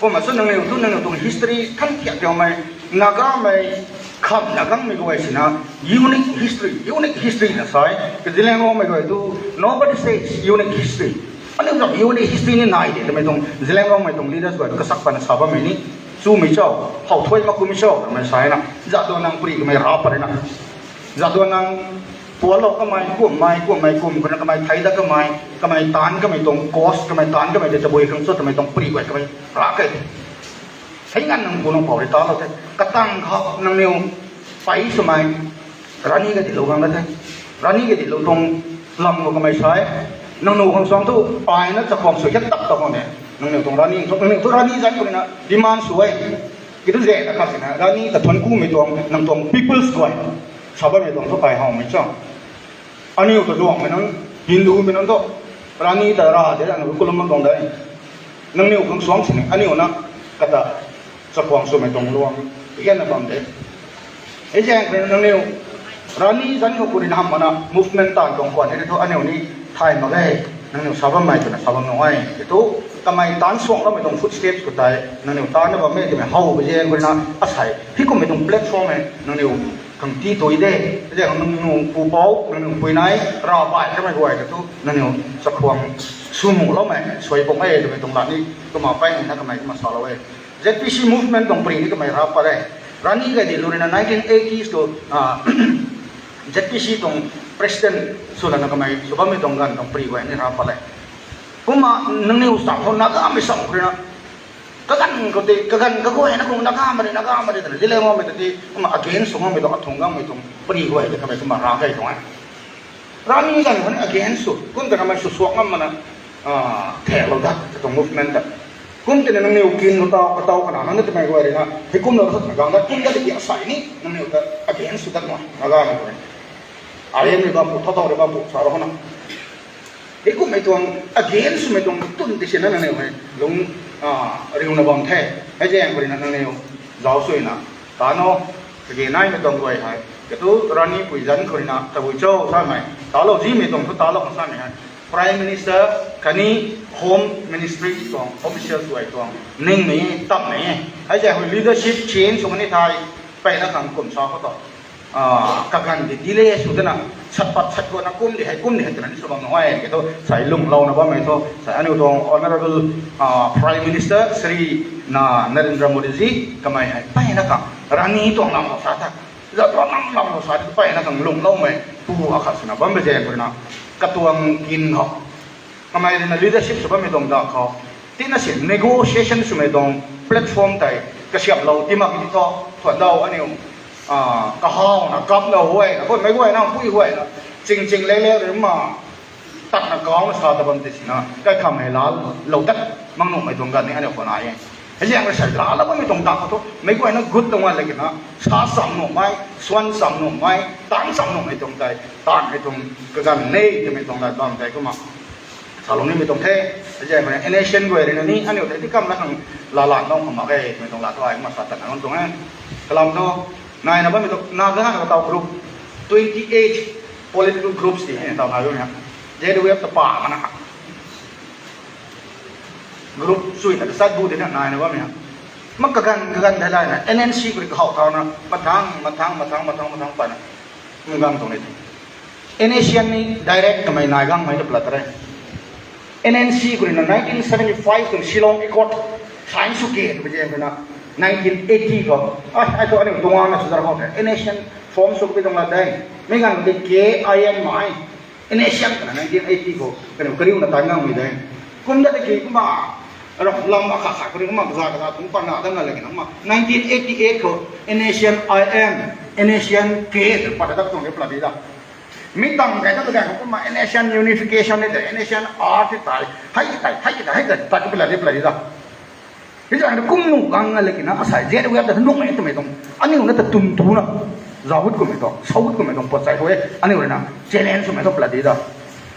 Kumna chu nangniw thu nangniw tuang history than thiak tiaumei, Nagamei, khamna gangmei guay sina, unique history, unique history na sai. Ka Zeliangrongmei guay tu, nobody says unique history. Aniu tuang unique history ni nai de, twmei tuang Zeliangrongmei tuang leaders guay tu kasak pana sa bammei ni. Chumei cho, how thuy mak kumei cho, twmei sai na. Zat tuang nang puri kamei rap pari na. Zat tuang nang pualou kamei, kummei, kummei, kum, kuna kamei thei dat kamei, kamei taanc kamei tuang cause, kamei taanc kamei tei tabui khang cho, twmei tuang puri guay kamei rap khe. Hei nganv nang pu nang pou rui talou the. Katang khou nangniw pei swmei, Rani kadihlou gang la the. Rani kadihlou tuang lam khou kamei sai. Nangniw khang suang thu, paina chakhwang sw khat tap ta khang ne. Nangniw tuang Rani, nangniw thu Rani zan khou na demand sw e. Kitu ze na khat sina, Rani ta thuan kumei tuang, nang tuang people's guay. Sa bammei tuang thu kai howmei cho. Aniu ta Luangmei nunc, Hindumei nunc thu, Rani ta ra de, aniu kulum mak tuang de. Nangniw khang suang sini, aniu na, kata, chakhwang swmei tuang luang, hianna bam de. Hei zaeng khou nangniw, Rani zan khou puri na hamh mana, movement taanv tuang khwan hei thu aniu ni, thay mak ge, nangniw sa bammei twna sa bam nung e, ti thu, kamei taanc suangloumei tuang footsteps khou tei, nangniw taanna bammei twmei how pi zaeng khou na, asei, hei kummei tuang platform e, nangniw, khang ti tui de, hei zaeng nangniw pupouc, nangniw pui nai, ravbaih kamei guay ta thu, nangniw chakhwang swmuloumei, suai pung e, twmei tuang lat ni, kumna pey nai na kamei kumna salou e. Z P C movement tuang puri ni kamei rap pat e. Rani Gaidinliu rui na nineteen eighties tu, ah, Z P C tuang president sw lana kamei sw bammei tuang ganv tuang puri guay ni rap pat e. Kumna nangniw sa khou Nagamei sa khou rui na, kaganv khou tei, kaganv kaguayna khou Nagamei, Nagamei twna Zeliangrongmei ta tei, kumna against sw ngammei tuang, athung ngammei tuang puri guay ta kamei kumna rap key tuang e. Rani ganv khou ni against sw, kum ta kamei sw suak ngam mana, ah, thaklou dat, katuang movement ta. Kum tina nangniw kin katau katau kana nang na twmei guay rui na hei kumlou sa twna gang dat kum dat ki asei ni nangniw ta against sw dat na na ga na tu. Arem rui bam pu, thau thau rui bam pu sa ro na. Hei kummei tuang against swmei tuang tun ti sina nangniw hei lung riuna bam the. Hei zaeng khou rui na nangniw zauc suina tano, kage naimei tuang guay hei katu Rani pui zanc khou rui na tabui cho samei talou zimei tuang thu talou samei hei Prime Minister khatni Home Ministry tuang official guay tuang ningmei tamhmei e. Hei zaeng khou leadership change sw kani thei mpeyna khang kum sa khou tu kaganv di delay sw dana satpat sat guana kum di hei kum di hei twna ni sw bam nuh e ki thu sei lunglouna bammei thu sei aniu tuang Honourable Prime Minister Shri na Narendra Modi ji kamei hei mpeyna khang Rani tuang lam khou sa ta zat tuang lam lam khou sa ta mpeyna khang lungloumei pu akhat swna bammei zaeng khou rui na katuang kin khou kamei rui na leadership sw bammei tuang da khou tina si negotiation swmei tuang platform tei kasiamhlou ti mak ti thu thuan dau aniu kahawna kapna huayna khou meic guayna pui huayna ching ching le le rui ma tatna kauna sa ta bam ti sina kaikhamhmei laalou dat mak nuhmei tuang ganv ni aniu khou nai e. Hei zaeng rui sei laalou bammei tuang da khou thu meic guayna gut tuang a le kina sa cham nuhmei, swan cham nuhmei, taanv cham nuhmei tuang tei taanvmei tuang kaganv ne twmei tuang lat bam tei kumna salou nimei tuang the. Hei zaeng khou rui na N S C N guay rui na ni aniu tei ti kamna khang laalan nung khang mak e twmei tuang lat thu ai kumna sa tatna nunc tuang e. Kalam thu naina bammei tu Naga na katau group twenty eight political groups ti e tau nai bammei ha. Z W F ta pa mana group sui ta sat bu tina naina bammei ha. Ma kaganv kaganv thei layna N N C khou rui kahow thauna mathang mathang mathang mathang mathang pana kum gang tuang ni the. N S C N ni direct kamei nai gangmei ta plat re. N N C khou rui na nineteen seventy five tuang Shillong Accord sign sw ke twmei zaeng khou na nineteen eighty khou ai thu aniu tuang na sw dar khou the N S C N form sw kabi tuang lat de. Mi ganv khou ti K I M mai N S C N twna nineteen eighty khou kaniw kariuna tan gangmei de. Kum dat ki kumna ram lam akhat khat khou rui kumna kaza kaza tuang patna dam na le kina kumna nineteen eighty eight khou N S C N I M, N S C N K twna pat dat tuang de plat di da. Mi tang kai ta kai khou kumna N S C N unification ni de N S C N R ti tei hei tei hei tei hei tei tat ka plat di plat di da. Hei zaeng kum nuh gang a le kina asei Z W F ta nuhmei twmei tuang aniu na ta tun tuna zauc gut kummei tuang sau gut kummei tuang pat chai khou e aniu rui na challenge swmei tuang plat di da.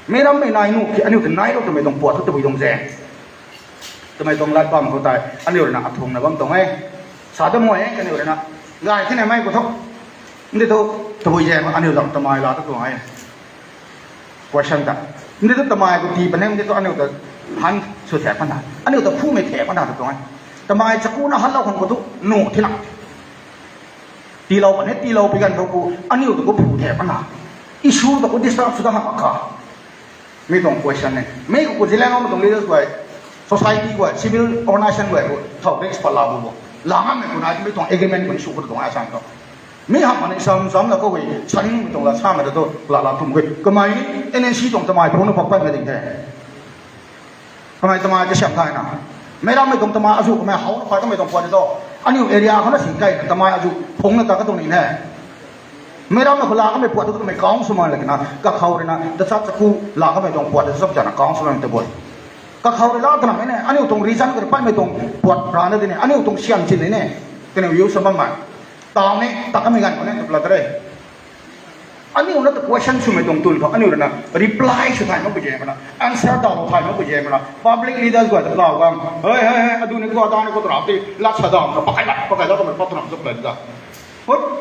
Meic rammei nai nuh ki aniu ta nailou twmei tuang pat thu tabui tuang zaeng twmei tuang lat bam khou tei aniu rui na athungna bam tuang e. Sa ta mei e kaniu rui na gay thina mei khou thu ndi thu tabui zaeng aniu zam tamei la ta tuang e. Question ta ndi thu tamei khou tii panem ndi thu aniu ta han sw the pana aniu ta phumei the pana ta tuang e. Tamei chakuna hanlou khang khou thu nuh thina tiilou pan e tiilou pi ganv khou khou aniu ta khou phu the pana issue ta khou disturb sw ta hamh kha. Mi tuang question e. Mi khou khou zilanmei tuang leaders guay, society guay, civil organization guay khou thow risk pat la bu bo. La ngammei khou nai mei tuang agreement khou ni sw khou tuang a chang tu. Mi hamh mani sam sam la khou hui saning mi tuang la samei ta tu la la tum hui kamei ni N N C tuang tamei phungna pak patmei ding the. Kamei tamei kasiam thayna meic rammei tuang tamei azu kamei howna phay kamei tuang puat ni tu aniu area khou na si kai tamei azu phungna ta ka tuang ni he. Meic rammei khou la kamei puat tu kamei kang sw mak la kina kakhou rui na tachat chaku la kamei tuang puat tachat chana kang sw mak ta bui. Kakhou rui la twna mei ne aniu tuang region khou rui patmei tuang puat rana di ne aniu tuang siam chin ni ne kaniw u sa bammei taw ni ta kamei ganv khou ni ta plat re. Aniu na ta question swmei tuang tun khou aniu rui na reply sw thay makpui zaeng khou na answer daw thay makpui zaeng khou na public leaders guay ta kau gang hei hei hei adu ni khou da ni khou twna ti lat sa daw na pakai lat pakai lat kamei pat twna zap la di da.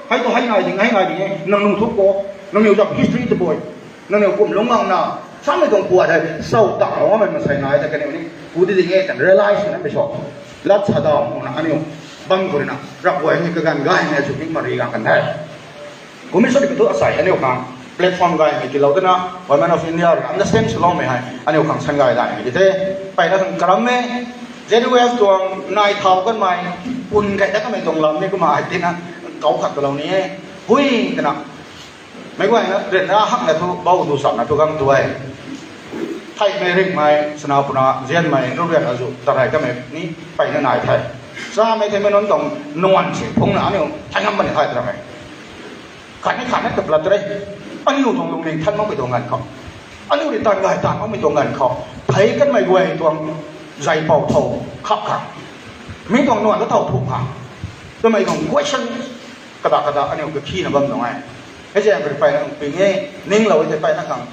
Hei tu hei nai ding hei nai ding e nangniw thu khou nangniw zam history tabui nangniw kum lungc gangna samei tuang puat hei sau ta lou ngammei masei nai ta kaniw ni pu di ding e twna realize swna mei sw lat sa daw na aniu bam khou rui na rap guay ni kaganv gaymei azu ni mari gang kan the. Kum mi sw di ka thu asei aniu khang platform gaymei tilou dana Government of India rui understand swloumei hei aniu khang san gay daihmei di the. Mpeyna khang karammei Z W F tuang nai thau kanmei pun kai dat kamei tuang lam ni kumna hei tina kau khat kalou ni e. Hui twna meic guayna ryanra hakna thu bou du sapna thu gang tu e. Theihmei ringhmei swna puna zianmei nunc rian azu tarei kamei ni mpeyna nai the. Chamei theimei nunc tuang nuan si phungna aniu thei ngam puni the twna mei khatni khatna ta plat re. Aniu tuang lungning than makmei tuang ganv khou aniu rui tan gay tan makmei tuang ganv khou thei kanmei guay tuang Zai pou thow khap kha. Mi tuang nuan ta thow phu kha. Twmei tuang question kada kada aniu kakhina bam tuang e. Hei zaeng kari peyna ping e, ninglou e tei peyna khang.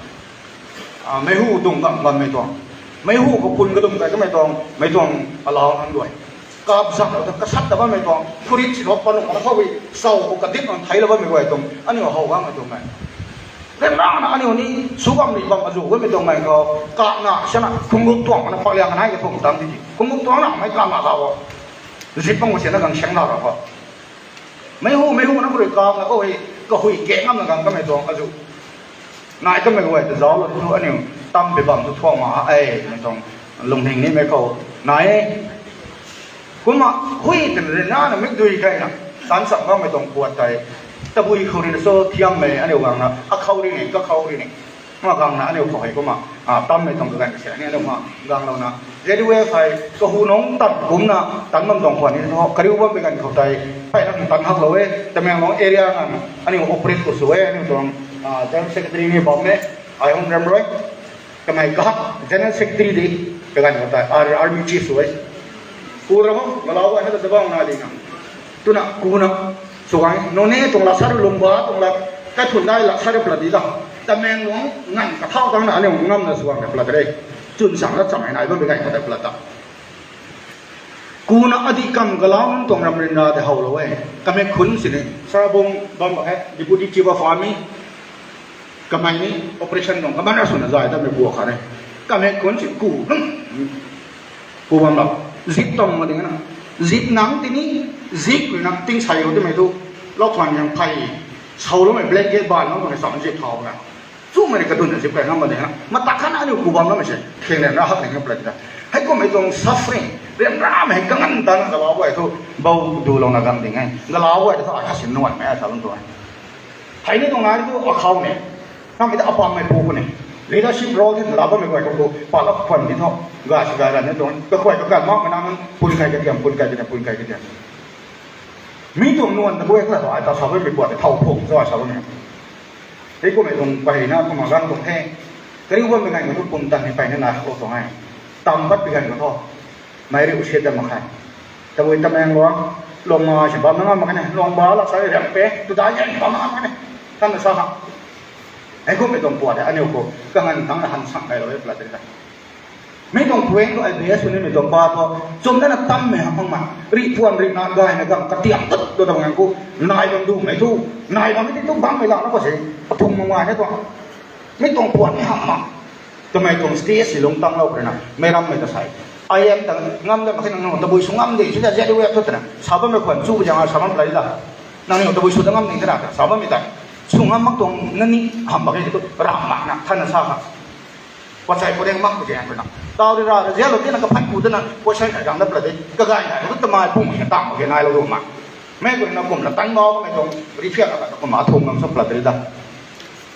Ah, meic hu dung gang bammei tuang. Meic hu khou pun kadum kai kamei tuang, mei tuang alau nang duai. Kap zang lou ta kasat ta bammei tuang. Khurit si lou panuk na khou i, sau khou kadip nang thei lou bammei guay tuang. Aniu how gang mei tuang mei. Ryanrana aniu ni, su bam ni bam azu bammei tuang mei khou. Kap na, sana, khungguk tuang, na pak liang kanai ka tuang tang di. Khungguk tuang na, mei kap na khou. Zip pang ko si na gang siang na ra khou. Meic hu, meic hu na khui kap na khou hei, kahui kek ngam na gang kamei tuang azu. Nai kamei guay ta zauc lou thu aniu, tam pi bam thu thuak ma e, mei tuang lungning ni mei khou. Nai e. Kumna, hui twna ryanrana mikdui kaina, tan cham bammei tuang puat tei. Tabui khou rui na so thiammei, aniu gang na, akhou ri ni, kakhou ri ni. Kumna gang na aniu khou hei kumna, ah, tammei tuang kaganv kasian ni aniu ma, ganglouna. Z U F hei, kahu nungc tan kumna, tan bam tuang khwan ni thu, kariu bammei ganv khou tei, peyna tan haklou e, Tamenglong area ngan, aniu operate khou sw e, aniu tuang, ah, General Secretary ni bam e, ai hung ram rui. Kamei kahak, General Secretary di, kaganv khou tei, ar-, Army Chief sw e. Ku ra ho, galau e, hei ta tabang na di na. Twna, ku na, sw gang, nunc ni tuang la sa ru lungba, tuang la, kathun dai la sa ru plat di ta. Tamenglong nganv kathau tang na, aniu ngamna sw gang ta plat re. Chwn sang la chamei nai bammei ganv khou tei plat ta. Ku na adih kam galau nunc tuang ram ryanra tei howlou e. Kamei khun sini, Sarabung bam bak he, Deputy Chief of Army. Kamei ni operation tuang commander swna zay tamei bua khat e. Kamei khun si ku nung. Ku bam bak. Zip tang ma ding na. Zip nang tini, zip rui nang ting sai ho twmei tu. Lau thuan yang phey. Sauloumei blanket ban nang tuang ni sam zip thau na. Chumei ni kadun na zip kai ngam ma ding na. Matak khat na aniu ku bam lamei se. Kheng len ra hak ling plat ta. Hei kummei tuang suffering. Ryanramei hei kanganv tan na galau guay thu. Bau dulouna gang ding e. Galau guay thu akhasin nuanmei a sa lung tuang e. Hei ni tuang nai thu akhou ni. Kamei ta apammei pu khou ni. Leadership role ti la bammei guay khou tu. Palap khwan ni thu. Ga si ga ran ni tuang. Kakuay kakan makmei nang pun kai katiam, pun kai katiam, pun kai katiam. Mi tuang nuan ta guay kala thu ai ta sa bammei puat thau phung cho ai sa bammei. Hei kummei tuang peyna kumna gang tuang the. Kariu bammei ganv khou thu pumtan ni peyna nai khou tuang e. Tam pat pi ganv khou thu. Mei riu siat dat mak khe. Tabui Tamenglong, Longma si bam na ngam mak khe ne, Longba la sa riam pe, tu dai yan bam na ngam mak khe ne. Tan na sa ha. Hei kummei tuang puat de, aniu khou, kanganv tang na han sang kailou e plat ta. Mi tuang puang tu I P S sw nimei tuang pa thu, chum na na tammei ha phang ma, rih puan rih na gay na gang katiam tut tu ta bang khou, nai bam dumei thu, nai bammei ti tu bammei la na khou se, athung mak ngai na tuang. Mi tuang puan ni ham mak. Twmei tuang stage si lungc tanglou khe na, meic rammei ta sai. I M ta ngam de mak khe nang nunc tabui sw ngam de, sina Z U F thu twna, sa bammei khwan chu bu jang a sa bam play la. Nangniw tabui sw ta ngam ding twna, sa bammei ta. Sw ngam mak tuang na ni ham mak khe tu, ram mak na, than na sa kha. Pachai pureng mak pu jang twna. Tau ri ra, zialou tina kaphan pu twna, question khat gang da pla de, kagay na, tu tamei pung na tam mak khe nailou ru ma. Mei kuri na kum na tan mau, mei tuang, ri phiak na kum a thung ngam sa pla de da.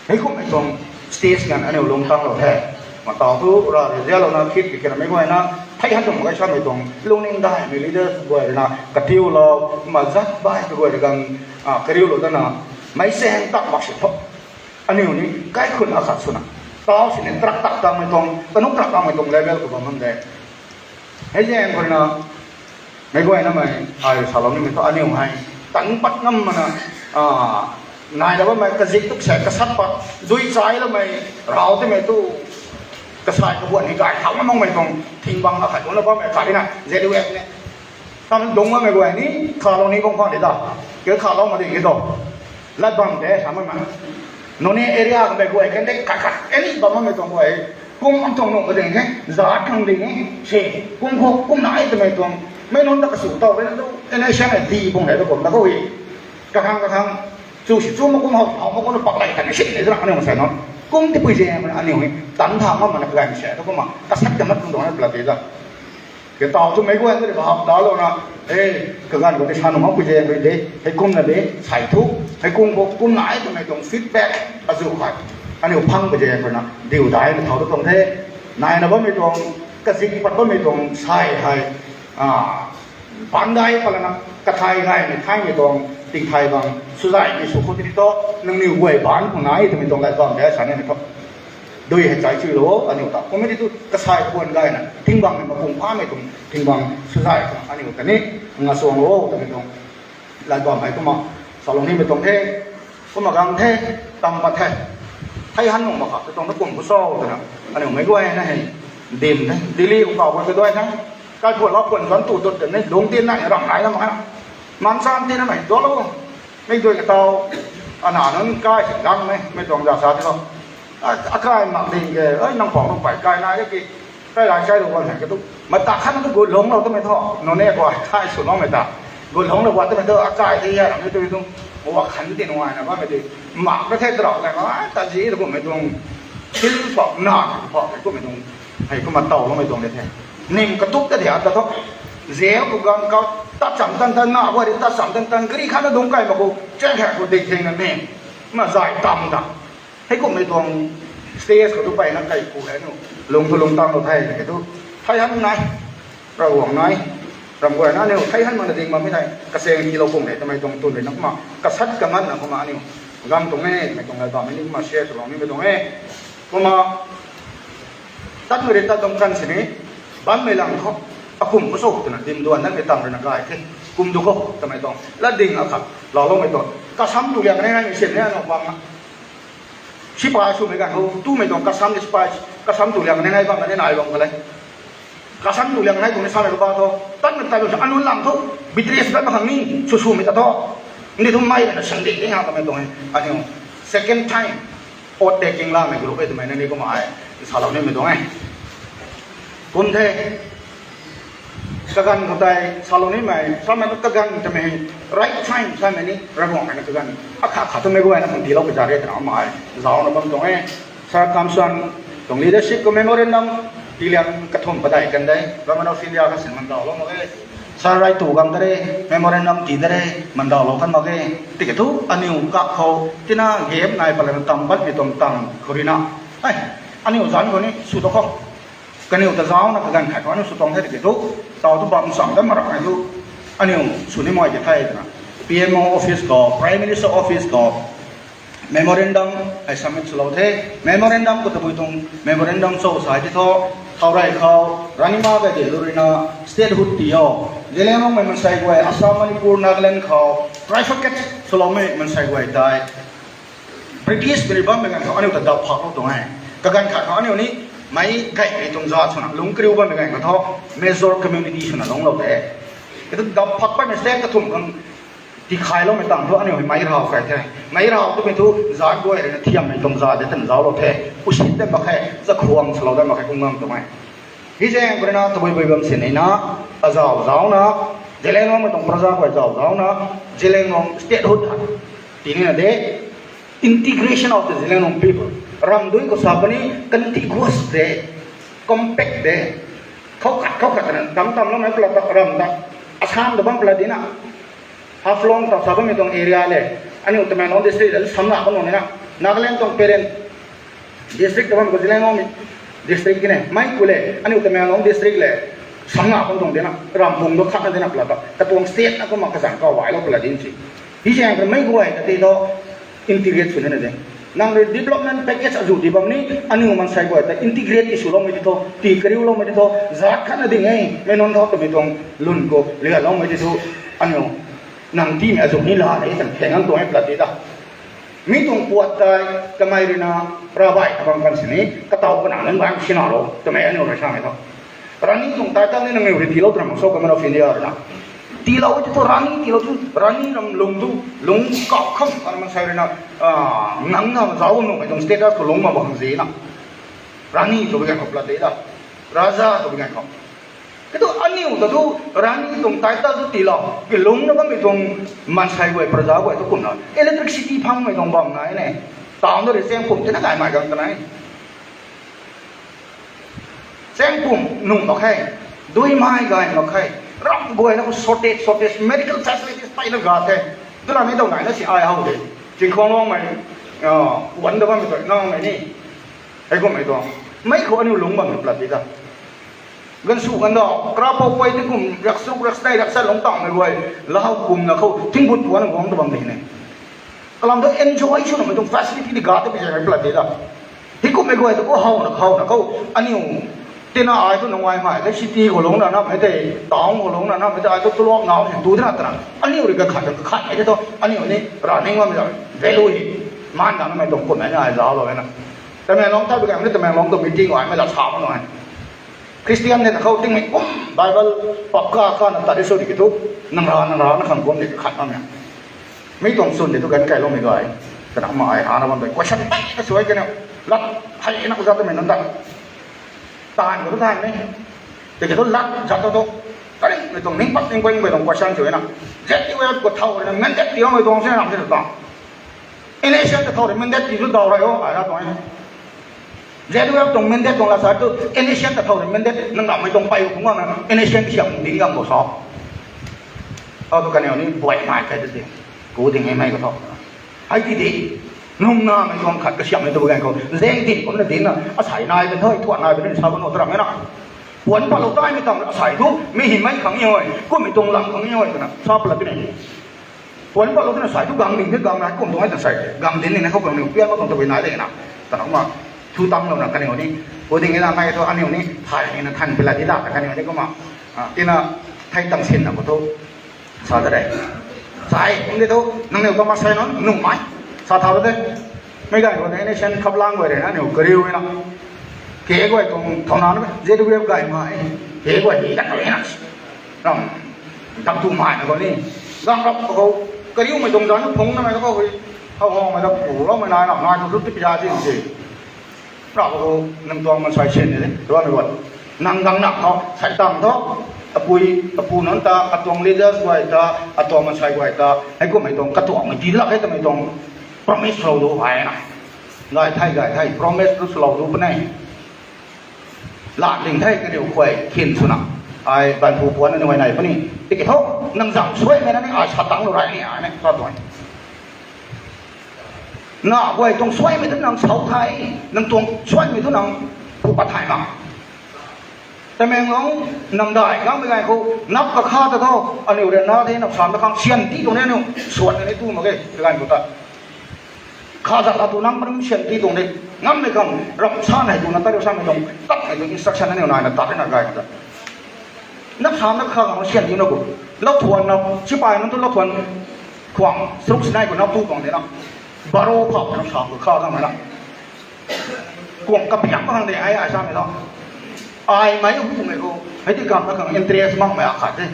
Hei kummei tuang stage ngan aniu lungc tanglou the. Matau thu ra zialouna khit ki kena mei guayna, thei han tuang mak khe samei tuang, lungning daihmei leaders guay rui na, katiulou, ma zat bai kaguay rui gang, ah, kariulou dana, meic chaeng tak mak si thu. Aniu ni, kaikhun akhat swna. Tau sini trak tak tangmei tuang, tanuk trak tangmei tuang level khou bam bam de. Hei zaeng khou rui na, meic guaynamei, ai salou nimei thu aniu hei, tan pat ngam mana, ah, nai la bammei kazik tuk se kasat pat, dui chai loumei, rau timei tu, kasai kabuan ni gay thau ngam makmei tuang, thing bang akhat kumna bammei khat rui na, Z U F ni. Tan dungc makmei guay ni, khalou ni bam khwan di ta. Ke khalou ma di ke tu. Lat bam de, sa ma ma. Noney area kamei guay kan de, khat khat, any bam makmei tuang guay. Kum am tuang nung ka ding he, zat khang ding he, se, kum khou, kum nai twmei tuang, mei nunc ta kasu tau, mei nunc tu, N S N D bung hei tu kum na khou e. Kakhang, kakhang, chu si chu ma kum hou, hou ma kum na pak lei kan si ne zra aniu sa nunc. Kum tipui zaeng aniu hei, tan tha ma mana kagan se, tu kumna, kasat kamat tuang tuang na pla te da. Ke tau tu meic guay tu bahap dalouna, e, kaganv khou ni sa nunc makpui zaeng rui de, hei kumna de, sai thu, hei kum khou, kum nai twmei tuang feedback, azu khat. Aniu phang pui zaeng rui na, diu dai na thau tu tuang the, naina bammei tuang, kazik pat bammei tuang, sai hei, ah, bandai palana, kathai gaymei thaymei tuang, tingthai bang, sw zaymei sw khou tini tu, nangniw guay ban khou nai twmei tuang lat bam de, sa nimei thu. Dui hei chai chui lo, aniu ta. Committee tu kasai kuan gayna, thingbang ni mapung phamei tuang, thingbang suzai tuang, aniu ta ni, nga suang lo, ta ni tuang. Lai bam hei kumna, salou nimei tuang the, kumna gang the, tam pat the. Thei han nung mak kha, tuang na kum ku cho, twna. Aniu mei guay na hei, dim the, Delhi kum kau guay ka duai the. Kai phuan lau phuan zuan tu tut twna, lung tin na, ram nai na mak na. Man san tin na mei, duan lo. Mei duai ka tau, ana nunc kai si gang mei, mei tuang za sa ti lo. A, akai mak ding ke, ei, nang pau nang pai kai nai ki, kai lai kai lu wan hei ka tu. Mata khan tu gut lung lo twmei thu, nunc ne kua, kai sw lou mei ta. Gut lung lo wat twmei thu, akai di ya, mi tu tu, wa khan di nuai na, ba mei di. Mak na the trau le, a, ta zi tu mei tuang, thil pau, na, pau, tu mei tuang, hei, kumna tau lou mei tuang de the. Nim ka tup ta dia ta thu. Zel ku gang kau, tat cham tan tan, na, wa di tat cham tan tan, gari khan na dung kai ma ku, cheng khe ku ding thing na nim. Ma zai tam ta. Hei kumhmei tuang stage khou tu peyna kai ku hei aniu lung thu lung tang lou the, hei tu thei han nai, Ravguangc nai, ram guayna aniu thei han makna ding bammei thei, kaseng tilou kum hei twmei tuang tun rui na kumna, kasat kaman na kumna aniu gang tuang e, mei tuang lai bammei ni kumna share swlou nimei tuang e, kumna tatmei rui tat tuang kan sini, bammei lang thu, akum khou sw twna dim duan namei tam rui na gay the, kum du khou twmei tuang lat ding akhat lou loumei tuang, kasam tu liang nai nai mei sin ni aniu bam na. Sipai swmei ganv khou, tumei tuang kasam ni sipai, kasam tu liang nai nai bam na ni nai bam ka le. Kasam tu liang nai tuang ni samei ka ba thu, tatmei tai bam sa anun lang thu, beatrice tat mak khang ni, sw swmei ta thu. Ni thu mei na sandih ding ha twmei tuang e. Aniu, second time, oath taking lamei group e twmei na ni kumna ai, salou nimei tuang e. Kum the, kaganv khou tei salou nimei, samei tu kaganv twmei, right time samei ni, Ravguangc na kaganv. Akhat khat twmei guayna khang tiilou kazat re twna amei, zauna bam tuang e. Sir Kamson tuang leadership khou memorandum, tiliang kathumh padeih kan de, Government of India kha sin mandauhlou mak e. Sir Raitu gang ta re, memorandum tii ta re, mandauhlou kan mak e. Tiki thu, aniu kak khou, tina game nai palan tam patmei tuang tam khou rui na. Ei, aniu zanc khou ni, sw ta khou. Kaniw ta zauna kaganv khat khou aniu sw tuang the tiki thu, tau tu bam cham dat marak nai thu, aniu sw ni mai ti the twna. P M O office khou, Prime Minister office khou, memorandum hei submit swlou the. Memorandum khou tabui tuang memorandum cho sa ti thu, thau rey khou, Rani Ma Gaidinliu rui na, statehood tii o. Zeliangrongmei mansei guay, Assam, Manipur, Nagaland khou, trifurcate swloumei mansei guay tei. British mei rui bammei ganv khou aniu ta dap phak lou tuang e. Kaganv khat khou aniu ni meic gaymei tuang zat swna lungc kariu bammei ganv khou thu major community swna lungclou de. Katu dap phak patmei state kathumh khang tikhay loumei tang thu aniu hei meic raw kai the. Meic raw twmei thu zat guay rui na thiammei tuang zat de twna zauclou the. Usit dat mak khe, chakhwang swlou dat mak khe kum ngam tuang e. Hei zaeng khou rui na tabui bui bam sin na, azauh zauna, Zeliangrongmei tuang praza guay zauh zauna, Zeliangrong statehood ha. Tini na de, integration of the Zeliangrong people. Ramdui khou sa puni contiguous de, compact de. Khou khat, khou khat na, tam tam loumei pla ta ram ta, Assam ta bam pla di na. Haflong ta sa bammei tuang area le, aniu Tamenglong district le samna bam nung ni na. Nagaland tuang parent district ta bam khou Zeliangrongmei district kine, mei ku le, aniu Tamenglong district le, samna bam tuang di na, rampung tu khat na di na pla ta, katuang state na kumna kazanc kau bailou pla di si. Hei zaeng khou mei guay ta ti thu, integrate sw nina de. Nang rui development package azuh ti bam ni, aniu mansei guay ta integrate ti swloumei ti thu, ti kariuloumei ti thu, zat khat na ding e, mei nunc thu twmei tuang lwn khou lialoumei ti thu, aniu nang timei azuh ni la de, tan theng ang tuang e pla ti ta. Mi tuang puat tei, kamei rui na, Rabai kabang kan sini, kataw kana nunc bang sina lo, twmei aniu rui samei tho. Rani tuang title ni nangniw rui tiilou twna mak so Government of India rui na. Tiilou ti thu Rani, tiilou tu Rani ram lung tu, lung kau kham, kan mansei rui na, ah, nang na zauc nuhmei tuang status khou lungc mak bang zi na. Rani twbi ganv khou pla de da. Raja twbi ganv khou. Katu aniu ta thu Rani tuang title tu tiilou. Kilungc na bammei tuang mansei guay, praja guay tu kumna. Electricity phangmei tuang bam nai ne. Town ta rui chaeng pumc tina gaymei gang ta nai. Chaeng pumc nuh mak khe, duimei gay mak khe, ram guayna khou shortage, shortage, medical facilities peyna ga the. Twna ni tow naina si ai how de. Tingkhuang Lungmei, ah, wan da bammei tu, naumei ni. Hei kummei tuang. Mei khou aniu lungc bammei plat di ta. Ganvsw ganvdauh, karapou pui tingkum, riakchuk, riakchatei, riakchat lungc tangmei guay, lau kumna khou, thinggut puanna guang ta bam di ne. Kalam tu enjoy sw nuhmei tuang facility di ga ta pi zaeng plat di ta. Hei kummei guay tu khou howna khowna khou, aniu tina ai tu nungai mai tei city khou lungc na namei tei, town khou lungc na namei tei, ai tu tulop ngau si tu dina tana, aniu rui kakhat kakhatmei tei tu aniu ni raning bammei value hei maan ganmei tuang kummei ni ai zauclou e na. Tamenglong ta bi ganmei ni Tamenglong tu meeting ai mei la sa mak nai. Christian ni ta khou tingmei kum Bible pap ka ka na ta di sw di ki thu, nang ra nang ra na khang kum ni kakhat bammei. Mi tuang chwn di tu gan kailoumei gay. Kana ma ai hana bam tei question pei na suai kaniu. Lat hei na ku zat tamei nunc ta, taanv khou tu taanv ni, tiki thu lat zat tu tu, karingmei tuang ning pat ning guangmei tuang question sw na, Z U F khou thow rui na mandate tiloumei tuang si na ram si tu ta, N S C N ta thow rui mandate ti tu daw rei o ai ra tuang e. Z U F tuang mandate tuang la sa tu, N S C N ta thow rui mandate nang rammei tuang pei khou ngam na N S C N kasiam ding gam khou sa. Au tu kaniw ni buaimei kai tu ti, ku ding e mei khou tho. Hei ti di, nungnamei tuang khat kasiamhmei tu ganv khou zaeng din kumna dinna, asei nai bam the, thuan nai bam the sa bam nu ta rammei na. Puan patlou taimei tang asei thu mi hymei khang ni hoi, kummei tuang lam khang ni hoi twna sa pat la ti ni. Puan patlou twna sei thu gang ding the, gang nai kum tuang e ta sei, gang din ni na khou kaniw pian mak tuang tabui nai de na. Tana kumna thu tanglouna kaniw ni, ku ding e na mei thu aniu ni thay ni na than pila di da ta kaniw ni kumna, tina thei tang sinna khou thu sa ta de. Sai kum di thu, nangniw ta ma sei nunc nunmei sa thau de. Mei ganv khou de N S C N khaplang guay rui na aniu kariu na, ke guay tuang thauna na Z U F gaymei, ke guay ni dat rui na, ram, dam tu mai na khou ni, gang rap khou, kariumei tuang zanc phungc namei ta khou, how hawmei ta puloumei nai na nai tu tu tipiza di si. Rap khou nang tuang maansei sin ni de, tuanmei guay, nang gang na khou sei tang thu, apui apu nunc ta, atuang leaders guay ta, atuang maansei guay ta, hei kummei tuang katuangmei ti lak e twmei tuang promise lou du hei na. Gay thei gay thei promise tu swlou du puni. Lat ding the kaniw khuay khin swna, ai banphu puan na ni huay nai puni. Tiki thu, nang zam suaimei na ni ai sa tang lu rei ni ai ni sa tuang. Na guay tuang suaimei tu nang sau the, nang tuang suaimei tu nang phu pat thay ma. Tamenglong namdai gangmei ganv khou nap kakha ta thu, aniu rui na the nap sam ta khang syan ti tuang ni aniu suan ni tu mak ge, ganv khou ta. Kha zat la tu nang marum syan ti tuang de. Ngammei khang ram sa nai tuna ta riu samei tuang, tatmei tuang instruction aniu naina tat na gay ta. Nap sam na kha khang syan ti na ku. Lauthuan na, sipai nunc tu lauthuan khwang, saruk sinai khou nap tu tuang de na. Baro phap na sam khou kha khang na. Kuang kapiak mak khang de, ai, ai samei ta. Ai mei hu mei khou, hei ti gam na khang interest makmei akhat de.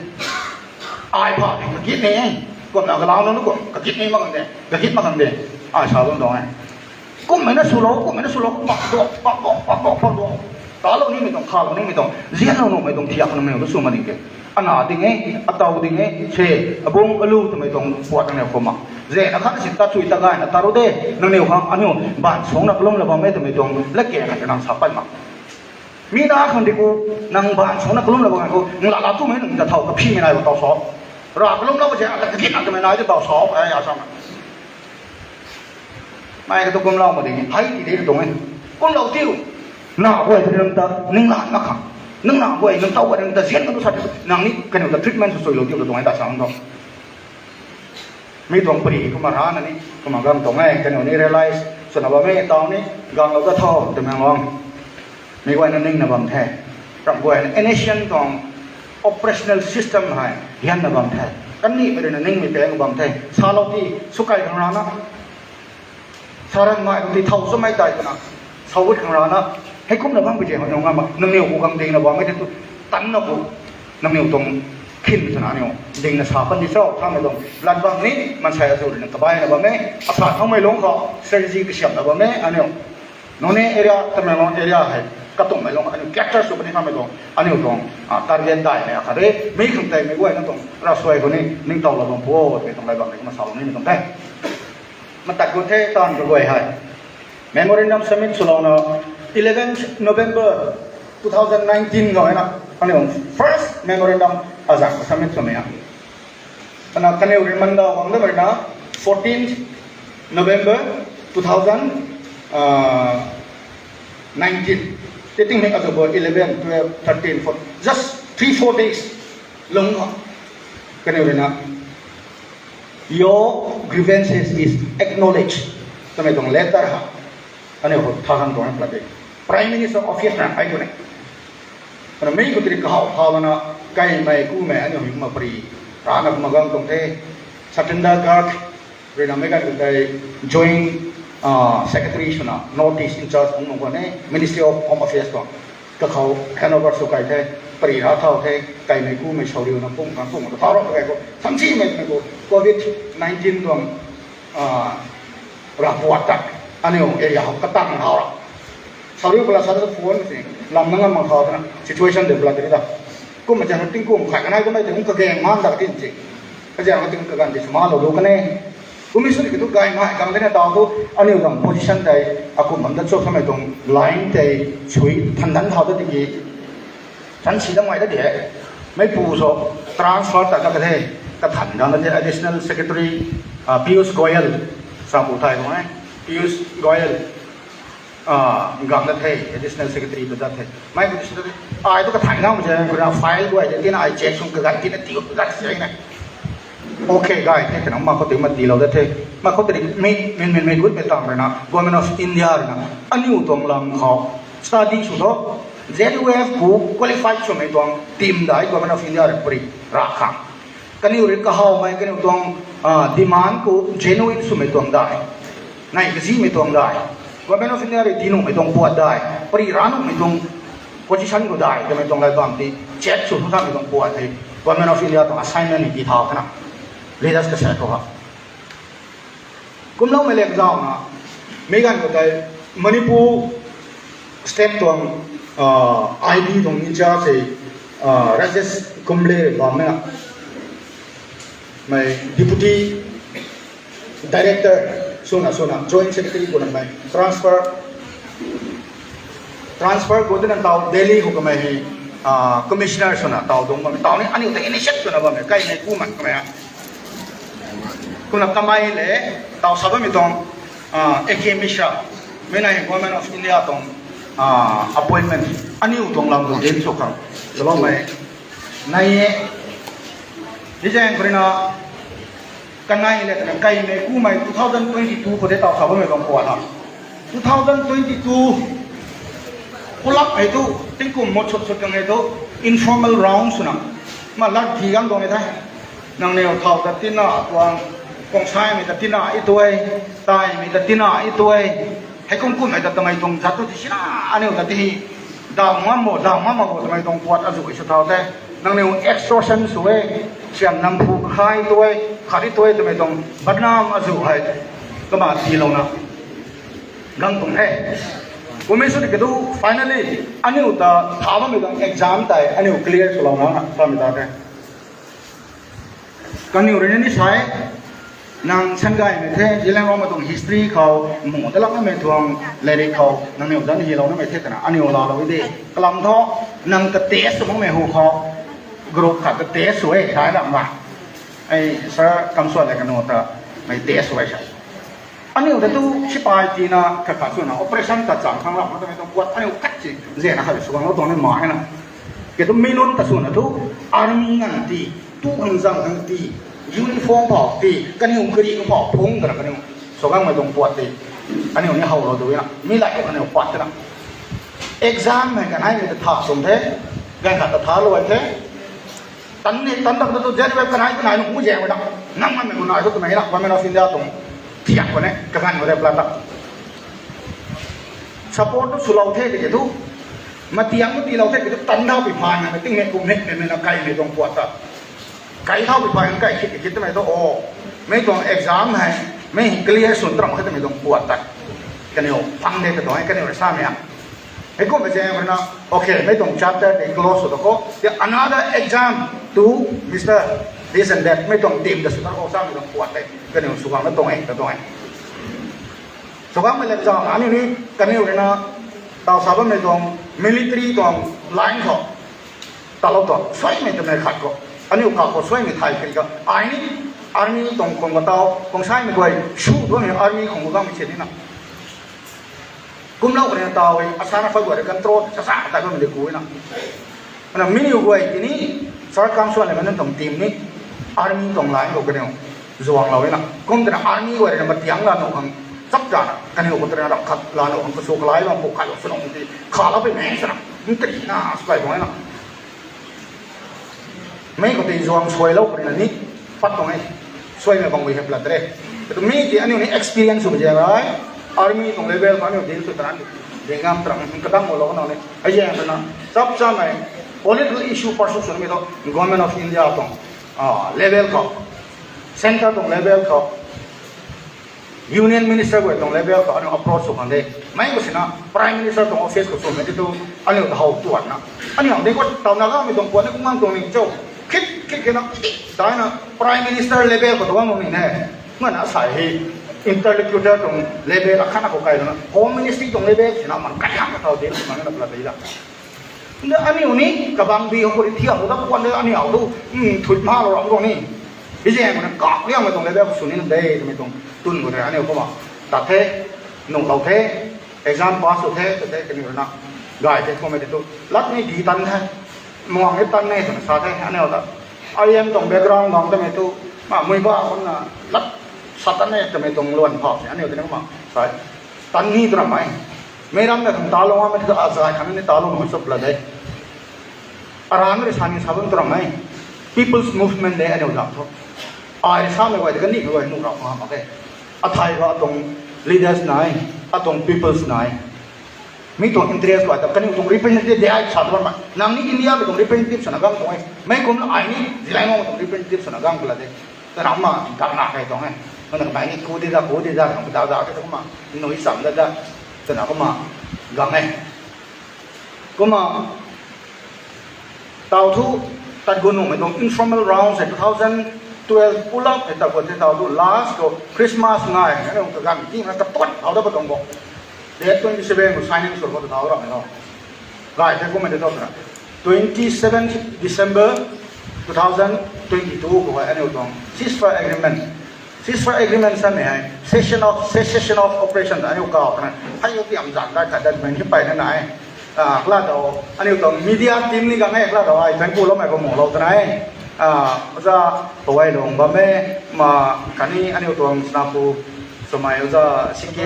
Ai phap de, kagit ni e. Kumna galau nunc khou, kagit ni mak khang de, kagit mak khang de. Ai sa bam tuang e. Kummei na swlou, kummei na swlou, pak duak, pak duak, pak duak, pak duak. Talou nimei tuang, khalou nimei tuang, zianlou nuhmei tuang thiak nuhmei tu sw ma ding ke. Ana ding e, ataw ding e, se, abung alu twmei tuang puat nangniw khou ma. Zena khat si tat chui ta gayna tat ru de, nangniw khang aniu baanv suangcna kalum la bam e twmei tuang latkaeng khat nang sa pat ma. Mi na khang di ku, nang baanv suangcna kalum la bam khou, nang la la twmei nang ta thow kaphimei nai khou taw sa. Ra kalum la bam se, ata kagit na twmei nai ta taw sa, ai, ai sa ma. Mei katu kumlou mak ding, hei ti de tuang e. Kumlou tiu. Na guay tu nang ta, ninglan mak khang. Nang na guay, nang taw guay, nang ta zian nang tu sa, nang ni kaniw ta treatment sw suilou tiu tuang e ta sa nang tu. Mi tuang pari kumna rana ni, kumna gang tuang e, kaniw ni realize swna bam e, taw ni, ganglou ta tho, Tamenglong. Mi guayna ningna bam the. Ram guayna N S C N tuang operational system hei hianna bam the. Kandihmei ruina ningmei pang bam the. Salou ti, swkai khang rana. Saran mai ti thow swmei tei twna. Sagut khang rana. Heikumna bam pi tei hou nung ngam ma. Nangniw khou gang dingna bammei tei tu. Tanna khou. Nangniw tuang khin twna aniu dingna sa pan di cho, thamei tuang lat bam ni, maansei azu ruina kabaina bam e, asa thaumei lungc khou strategy kasiamna bam e, aniu. Noney area, Tamenglong area hei, katuangmei lungc aniu capture sw puni thamei tuang, aniu tuang, ah, target daihmei akhat de, mi khang teimei guayna tuang, ravsuai khou ni, ningtow la bam phu o, twmei tuang lay bam ni, kumna sa bam nimei tuang the. Matak khou the, taanv kaguay hei. Memorandum submit swlouna eleventh November two thousand nineteen khou na, aniu first memorandum azak submit swmei a. Ana kaniw rui mandau bam da na fourteenth November two thousand nineteen. Te tingmik azu bo eleven, twelve, thirteen, fourteen, just three, four days lungc khou kaniw rui na, your grievances is acknowledged twmei tuang letter ha. Aniu khou tha khang tuang pla de. Prime Minister Office na ai ku ne. Kana mei khou tiri kahaw pha lana kaimei kumei aniu hei kumna pari rana kumna gang tuang the. Satinder Garg rui na mei kan khou tei Joint Secretary swna North East in charge phung nung khou ne Ministry of Home Affairs tuang kakhou handover sw kai the, pari ra thau the, kaimei kumei sauriu na pung khang pung ta thau ra kai khou samsi mei mei khou covid nineteen tuang rapuat ta aniu area khou katang thau ra. Sauriu pala sa ta phone si lam na ngam mang thau tana situation de pala tiri ta. Kumna zang tingkum khai kanai kumei te hung kageng man da tin si. Kazang ting kagan ti smalou lu kane. Kummei sw ki tu gay ngai kang de na tau tu aniu tuang position tei akum bam dat cho samei tuang line tei sui than dan thau ta tiki than si dam ngai ta di he. Meipu so transfer ta ka the, kathan dan the Additional Secretary Piyush Goyal, sapu thai kong e, Piyush Goyal gang dat the, Additional Secretary tu dat the. Mei pu ai tu kathan ngam je kura file guay de tina ai check sung kagan tina tiu kagan si na. Okay, gay the kana ma khou tei ma tilou dat the. Ma khou tei mi min min mei gut mei tang rui na Government of India rui na aniu tuang lam khou study sw tho, Z U F pu qualified swmei tuang team dai Government of India rui pari ra khang. Kaniw rui kahawmei kaniw tuang demand khou genuine swmei tuang dai, nai kazimei tuang dai, Government of India rui tinuhmei tuang puat dai, pari ra nuhmei tuang position khou dai twmei tuang lai bam ti check sw thu samei tuang puat hei Government of India tuang assignment ni ti thau kana leaders kasaek khou ha. Kumloumei leng zauna mei ganv khou tei Manipur state tuang I B tuang in charge hei Rajesh Kumble bammei na, mei deputy director swna swna joint secretary khou namei transfer, transfer khou tina taw Delhi khou kamei hei commissioner swna taw dungc bammei taw ni aniu ta initiate swna bammei kaimei kumei kamei a Kumna kamei le taw sa bammei tuang A K Mishra, mei na hei Government of India tuang appointment aniu tuang lam tu din sw khang swloumei nai e. Hei zaeng khou rui na kanei le twna kaimei kumei two thousand twenty two khou de taw sa bammei tuang puat na two thousand twenty two pulak hei tu tingkum mut sut sut kang hei tu informal round swna ma lat di gang tuang e the. Nangniw thau ta tina tuang, kongsaimei ta tina i tuai, taimei ta tina i tuai, hei kum kummei ta tamei tuang zat tu ti sina aniu ta ti daw ngam bo daw ngam bo twmei tuang puat azuh sw thau the. Nangniw extortion sw e, sian namphu kakhai tuai, khat i tuai twmei tuang badnam azuh hei kama tiilouna gang tuang the. Kummei sw ti kadu finally aniu ta tha bammei tuang exam tei aniu clear swlouna samei ta the. Kaniw rui na ni sai, nang sangaymei the Zeliangrongmei tuang history khou, mu talakmei tuang lairik khou nangniw zanc hilounamei the twna aniw laalou de. Kalam thu nang ta test makmei hu khou group khat ta test sw e thai lam ma. Ei sir Kamsuan le kanu ta mei test sw e sa. Aniu ta tu sipai tina khat khat swna operation ta chang khang lam twmei tuang puat aniu khat si zena khat sw ganglou tuang ni ma e na. Ke tu mi nunc ta swna tu army ngan ti, tu khang zang khang ti, uniform phau ti, kaniw kari phau phung twna kaniw sw gangmei tuang puat ti aniu ni howlou tu na mi lai kaniw pat twna exam hei kaneimei ta tha sum the, ganv khat ta tha luai the. Tan ni tan tak tu Z U F kanei kanei nunc hu zaeng na, nang nganmei gu nai thu twmei na Government of India tuang thiak khou ne kaganv khou de plan ta support tu swlou the tiki tu, matiang tu tiilou the tiki tu tan thau pui phay na tingmei kum hekmei na kaimei tuang puat ta kai thau pui phay kai khit khit twmei tu o, mei tuang exam hei mei clear swn tram khe twmei tuang puat ta kaniw phang de ka tuang e kaniw rui samei a. Hei kummei zaeng rui na, okay, mei tuang chapter tei close sw ta khou, the another exam to Mister This and That, mei tuang team ta sw ta khou samei tuang puat tei kaniw sw gangna tuang e ta tuang e. Sw gangmei le zauhna aniu ni, kaniw rui na taw sa bammei tuang military tuang line khou talou tuang suaimei twmei khat khou aniu kha khou suaimei thay kari ka ai ni army tuang khang ka taw kongsaimei guay sw tuang e army khang ka gangmei si ni na. Kumlou kani taw e, asana pha guay rui control sa sa ta bammei de ku na. Ana miniu guay tini, Sir Kamsuan le mei nunc tuang team ni army tuang line khou kaniw zuanglou e na. Kum twna army guay rui na matiang la nuh khang Chap chana kaniw khou tei na ram khat lana khang kasu kalai bam pu khat lou swlou ti kha lou pui mei sana, ntri na swlai bam na. Mei khou tei zuang suailou puni na ni pat tuang e. Suaimei bang wi hep lat re. Katu mi ti aniu ni experience sw zang rai. Army tuang level khou aniu din sw tran, din ngam tran kadang mo lou na ni. Ai zang na chap chamei political issue pursue sw mi to Government of India tuang ah level khou, centre tuang level khou, Union Minister guay tuang level khou aniu approach sw khang de. Mei khou sina Prime Minister tuang office khou swmei ti tu aniu ta how tuan na. Aniu hang de khou taw na gamei tuang puan ni kum ngang tuang ni cho. Khit khit khit na dai na Prime Minister level khou tuang ni ne. Ngan na sai hi interlocutor tuang level akhat na khou kai na Home Ministry tuang level sina man kai hang ka taw de man na pla de la. Nda aniu ni kabang bi hou ri thiak hou da puan de aniu hou tu, hmm, thut ma lou ram tuang ni. Hi zang na kak liang mei tuang level khou sw ni de, mei tuang tun khou de aniu kumna. Tat the, nung lou the, exam pass sw the, tat the, kaniw na. Gay the, kumna de tu. Lat ni di tan the, muang ni tan ni, twna sa the, aniu ta. I M tuang background bang tamei tu, ma, mui ba, kumna, lat, sa tan ni, tamei tuang luan phau, aniu tei ni kumna, sa. Tan ni tu ram mei. Mei ram na kum talou a, mei tu azai khang ni talou nung sop la de. Aram ri sa ni sa bam tu ram mei. People's movement de aniu zam thu. Ai sa mei guay de kani mei guay nu rau ma mak e. Athai ba tuang leaders nai, atuang peoples nai. Mi tuang interest guay ta kaniw tuang representative de ai sa tu ram mei. Nang ni India mei tuang representative swna gang tuang e. Mei kum na ai ni Zeliangrong tuang representative swna gang pla de. Twna kumna gang na kai tuang e. Kumna kamei ni ku di da, ku di da, kang da da ke kumna nui sam da da. Twna kumna gang e. Kumna taw thu tat gun nuhmei tuang informal rounds e two thousand twelve pull up e tat gun the taw thu last khou Christmas ngai e nung ta gang ti na ta tuan thau da pa tuang bo. Date twenty seven khou signing sw khou ta thau ram e lo. Gay the kumna de tho twna. Twenty seven December two thousand twenty two khou hei aniu tuang ceasefire agreement. Ceasefire agreement samei hei cessation of, cessation of operation ta aniu kaw twna. Hei u tiam zan dai khat dat mei ni pay na nai. Ah, kala daw, aniu tuang media team ni gang e, kala daw ai thank you lou mei khou mu lou twna e. Ah, oja, pawai lung bam e, ma, khatni aniu tuang snapu, swmei oja, C K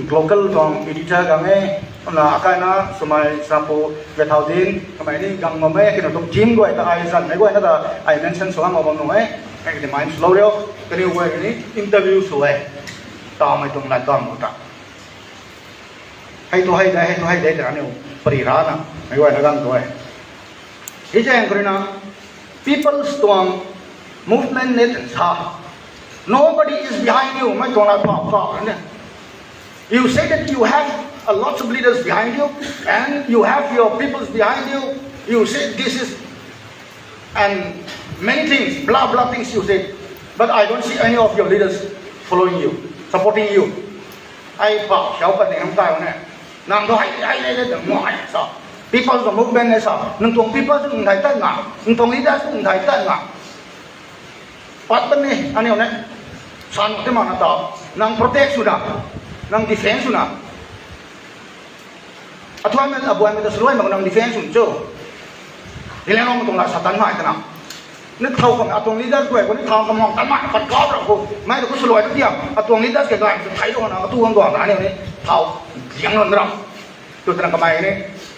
local tuang editor gang e, na akai na swmei snapu, Gathau Din, kamei ni gang bam e, kina tuang team guay ta ai zan mei guay na ta ai mention sw bam bam nung e, ai kati mind sw lou riu, kaniw guay ni interview sw e, tamei tuang lat bam ta. Hei tu hei dei, hei tu hei dei, tana niu pari rana, mei guayna gang tu e. Hi zaeng khou rui na, people's tuang movement ni tan sa. Nobody is behind you, mei tuang la pa pa ne. You say that you have a lot of leaders behind you, and you have your peoples behind you. You say this is and many things, blah blah things you say, but I don't see any of your leaders following you, supporting you. Ai pau siau pat ni hang tai ne. Nang tu hei hei le le dang mo hei sa. People's movement ne sa. Nang tuang people's nthai tan nga. Nang tuang leaders nthai tan nga. Pat tan ni aniu ne. San te ma na ta. Nang protect sw na. Nang defense sw na. Athuan mei, abuan mei ta swluai mak nang defense sw cho. Hileng long tuang la Satan mai ta na. Ni thau khou atuang leader guay khou ni thau kamang tan mai pat kau ra khou. Mei ta khou swluai ta tiam. Atuang leader ke gay thai lo na atu hang guang na ni ni. Thau liang lon ram. Tu tana kamei ni.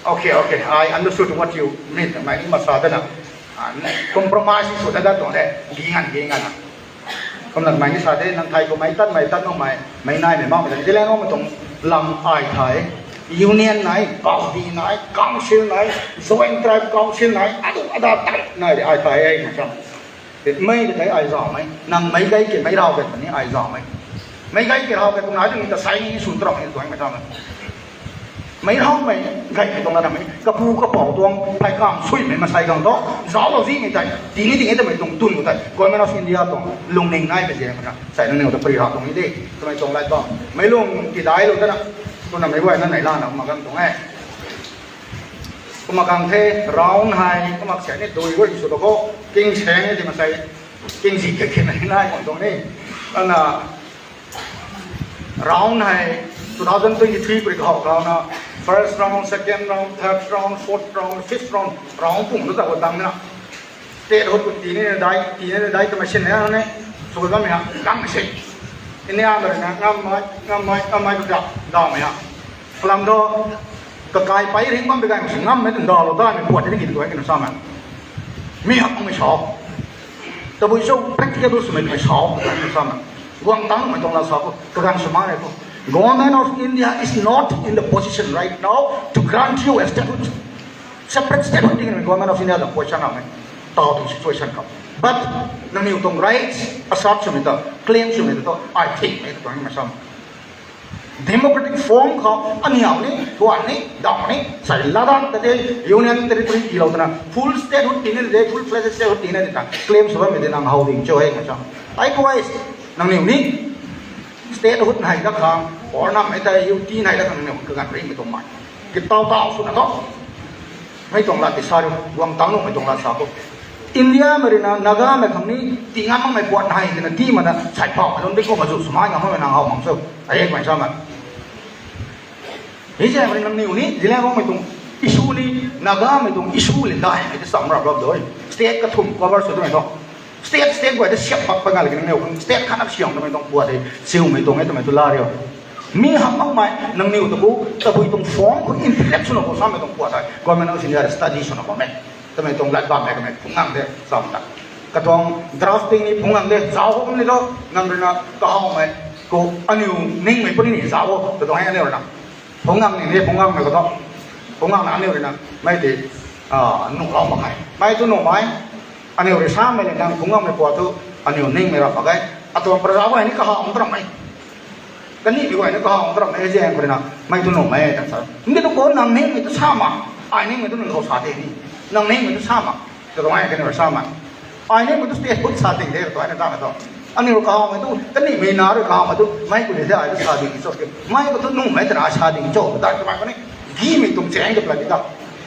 Okay, okay. I understood what you mean. Mei ni masa ta na. Ah, compromise sw ta da tuang de. Gingan, gingan na. Kumna kamei ni sa de, nang thai khou mei tan, mei tan nung mei, mei nai mei mak mei tan. Zeliangrong mei tuang lam ai thai. Union nai, Kaudi nai, council nai, joint tribe council nai, adu ada tan nai de ai thai e, mei tan. Mei de tei ai zau mei, nang mei gay ke mei rau ke ni ai zau mei. Mei gay ke rau ke kum nai de ni ta sai ni sun trok ni tuang mei tan. Mei rau mei, gay mei tuang la na mei, kapu kapau tuang, phai kam sui mei masai gang tu, zauc lou zi mei tei, tini tini ta mei tuang tun khou tei, Government of India tuang, lungning nai mei zi mei na, sai nang neu ta pari rau tuang ni de, twmei tuang lai tuang, mei lung tidai lou ta na, twna mei guay na nai la na, kumna gang tuang e. Kumna gang the, round hei, kumna sian ni dui guay sw tu khou, king seng ni di masai, king zi khe khe nai nai kuang tuang ni, ana, Round hei two thousand twenty three prik hou round na first round, second round, third round, fourth round, fifth round, round pung tu ta khou dang na. State hou tu tini na dai, tini na dai ta machine na ne. Sw ka gam ya, dang machine. India mei na ngammei ngammei ngammei ka daumei ha. Kalam do, kakai pei ring bam bi gan si ngammei tun dalou daimei puat ni ki tu ai kina samei. Mi hak mei sa. Tabui cho practicable swmei mei sa. Samei. Guang tang mei tuang la sa ko kagan swmei ko. Government of India is not in the position right now to grant you a statehood. Separate statehood ding government of India the question na mei. Tau tuang situation ka. But nangniw tuang rights assert swmei ta, claim swmei ta to, I think mei ta tuang mei sam. Democratic form khou aniw ni, tuan ni, dam ni, sai Ladakh ta de, Union Territory ilou tana, full statehood tina de, full fledged statehood tina de ta, claim sw bammei de nang how ding cho hei ka cha. Likewise, nangniw ni, statehood nai da khang, or nam mei ta U T nai da khang nangniw kagan ring mei tuang mai. Kitau tau swna to. Mei tuang lat ti sa riu, guang tang nu mei tuang lat sa ko. India mei rui na, Naga mei khang ni, ti ngam makmei puat nai tina ti mana, sai pau, lun di ko ma zu, swmai ngam makmei nang how mang cho. Ai, mei sa ma. Hei zaeng rui nangniw ni, Zeliangrong mei tuang issue ni, Naga mei tuang issue le dai, mei ti sam rap rap doi. State kathumh cover sw twmei tu. State, state guay ta siap pak pa nga le nangniw, state khat na siam twmei tuang puat de, siumei tuang e twmei tu la riu. Mi hak makmei, nangniw ta bu, tabui tuang form khou intellect swna khou samei tuang puat de, Government of India study swna khou mei. Twmei tuang lat bammei kamei phungc ngang de, sam ta. Katuang drafting ni phungc ngang de, zauc hom ni lo, nang rui na kahawmei, khou aniw ningmei puni ni zauc o, katuang hei aniw rui na. Phungc ngang ni ni, phungc ngang na kato. Phungc ngang na aniw rui na, mei ti, ah, nuh lou mak khe. Mei tu nuhmei, aniw rui samei le nang phungc ngang mei puat tu, aniw ningmei rap mak ge. Atuang praja guay ni kahaw mak ramei. Kanihmei guay ni kahaw mak ramei, zaeng khou rui na, mei tu nuhmei, ta sa. Mei tu khou nang ningmei tu sa ma, ai ningmei tu nang khou sa de ni. Nang ningmei tu sa ma, katuang hei kaniw rui sa ma. Ai ningmei tu statehood sa ding de, katuang hei na ta na to. Aniw rui kahawmei tu, kanihmei na rui kahawmei tu, mei ku ni de ai tu sa ding cho ke. Mei ku tu nuhmei twna sa ding cho, ta twmei khou ni, gimei tuang chaeng de pla di ta.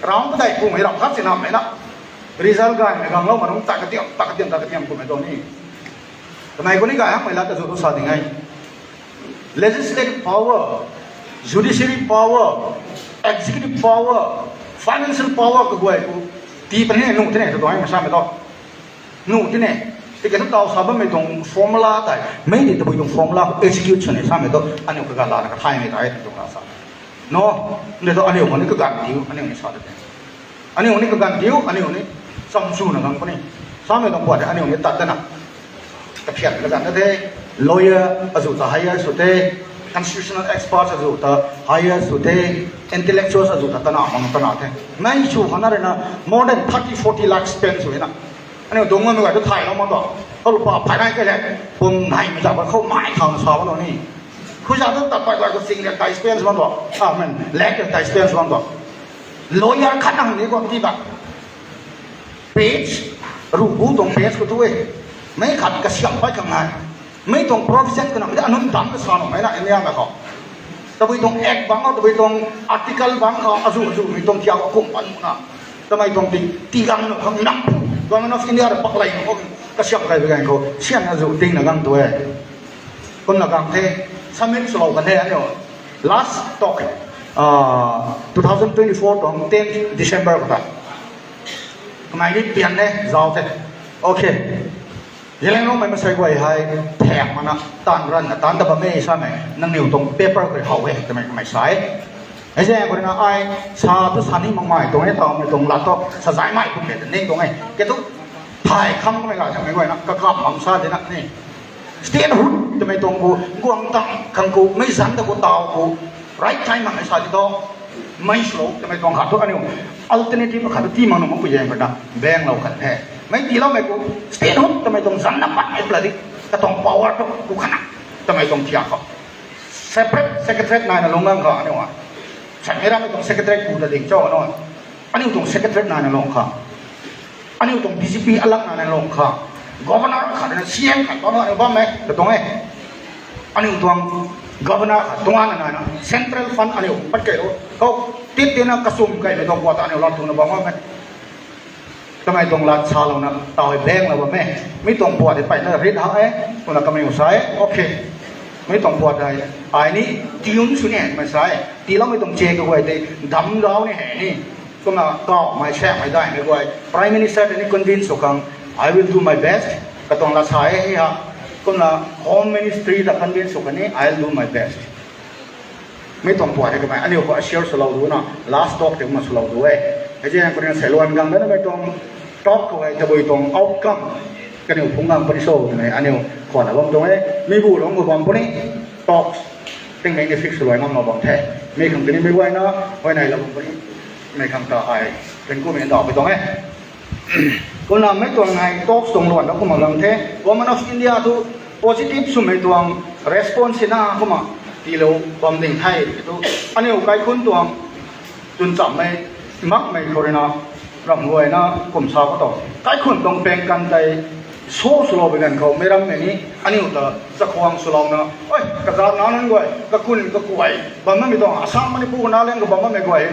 Round kadai kumei ram khat si nammei na. Result gaymei ganglou ma nung ta katiam, ta katiam, ta katiam kumei tuang ni. Twmei khou ni gay hakmei lat ta zu tu sa ding e. Legislative power, judiciary power, executive power, financial power kaguay khou, tii puni nuh tine, ta tuang e mei samei to. Nuh tine, tiki tu tau sa bammei tuang formula tei, mei ti tabui tuang formula khou execute swni samei tu, aniw kaganv lana kathaymei tei, ta tuang la sa. No, nde tu aniw khou ni kaganv tiu, aniw ni sa de. Aniw ni kaganv tiu, aniw ni chamchuna gang puni. Samei tuang puat de, aniw ni tat dana. Kaphian kaganv na the, lawyer azu ta hire sw the, constitutional experts azu ta hire sw the, intellectuals azu ta tana mang tana the. Mei sw khana rui na more than thirty, forty lakh spend sw na. Aniu dungc bammei guay tu thaylou mak tuang. Khou lupa phay nai kei le, pum neimei zauc khou mei thau na sa bam tuang ni. Khuza tu tat pay guay khou sing riak tei spend bam tuang. Amen. Lak riak tei spend bam tuang. Lawyer khat na hang ni guang ti ba. Page, ruh bu tuang page khou tu e. Mei khat kasiam pay khang nai. Mei tuang provision khou na, mei anunc dam ta sa nuhmei na, India mei khou. Tabui tuang act bang khou, tabui tuang article bang khou, azu azu mei tuang thiak khou kum pan na. Tamei tuang ti, ti gang nu khang nang pu. Government of India rui paklei nu khou, kasiam kai bi gang khou, sian azu ting na gang tu e. Kumna gang the, submit swlou kan the aniu. Last talk, ah, two thousand twenty-four tuang tenth December khou ta. Kamei ni pian e, zauc the. Okay. Zeliangrongmei masei guay hei, thek mana, taanv ranna, taanv ta bam e samei, nangniw tuang paper khou how e, twmei kamei sa e. Hei zaeng khou rui na ai, sa tu sa ni makmei tuang e, tawmei tuang lat tu, sa zaimei kum e, ning tuang e. Ke tu, thay kham kamei la, samei guay na, kakap bam sa di na ni. Statehood, twmei tuang khou, guang tang, khang khou, mei zanc ta khou taw khou, right time makmei sa di tu. Mei swlou, twmei tuang khat tu aniu, alternative khat tu tii mak nuh makpui zaeng khou na, banglou khat the. Mei tiiloumei khou, statehood, twmei tuang zanc na patmei pla di, katuang power tu, ku khat na, twmei tuang thiak khou. Separate secretariat naina lung gang khou aniu a. Samei rammei tuang secretariat ku ta ding cho aniu. Aniu tuang secretariat naina lung khou. Aniu tuang B J P alat naina lung khou. Governor khat na C M khat bam aniu bam e, ta tuang e. Aniu tuang governor khat tuang ana naina. Central fund aniu pat kei lo. Khou, tit tina kasum kaimei tuang puat ta aniu lat tuna bam e. Kamei tuang lat salouna, taw hei banglou bam e. Mi tuang puat hei peyna rit ha e, kumna kamei sa e, okay. Mi tuang puat hei, ai ni, tune sw ni e, mei sa e. Tiiloumei tuang che kaguay tei, dam gau ni he ni. Kumna kawmei, saekmei, daihmei guay. Prime Minister tei ni convince sw khang, I will do my best. Katuang lat sa e, hei ha. Kumna home ministry ta convince sw kani, I'll do my best. Mi tuang puat hei kamei aniu khou share swlou du na, last talk tei kumna swlou du e. Hei zang khou rui na seiluan gang da na mei tuang talk khou hei tabui tuang outcome kaniw phungc gang puni cho twmei aniu khwan na bam tuang e. Mi bu lung khou bam puni talks tingmei ni fix swluai ngam na bam the. Mi khang tini mi guayna huayney lou bam puni, mei khang ta ai tingkumei ndauh pui tuang e. Kumna mei tuang hei talks tuang luan da kumna gang the. Government of India thu positive swmei tuang response na kumna tiilou bam ding the tu. Aniu kaikhunc tuang tun chammei, makmei khou rui na ramh guay na kum sa khou tho. Kaikhunc tuang peng kan tei show swlou bi ganv khou meic rammei ni aniu ta chakhwang swlouna, oi, kazat na nunc guay, kakun kakuay bam bammei tuang Assam, Manipur, Nagaland khou bam bammei guay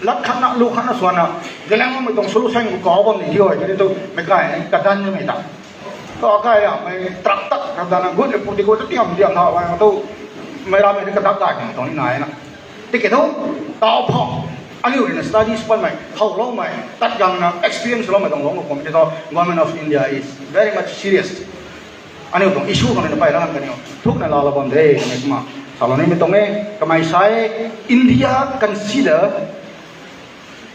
lat khatna lu khatna swanna, Zeliangrongmei tuang solution khou kau bam ni di oi, kani tu meic kai ni kadan nimei ta. Kau kai ramei truck tak ramdana gut ni pu di khou ta tiam diam tha ai tu, meic rammei ni kadak gay tuang ni nai na. Tiki thu, tau phou, aniu rui na studies patmei, howloumei, tat gangna experience loumei tuang lung khou kum ti thu, Government of India is very much serious. Aniu tuang issue khang na pey ram kaniw thukna laalou bam de twmei kumna salou nimei tuang e. Kamei sa e, India consider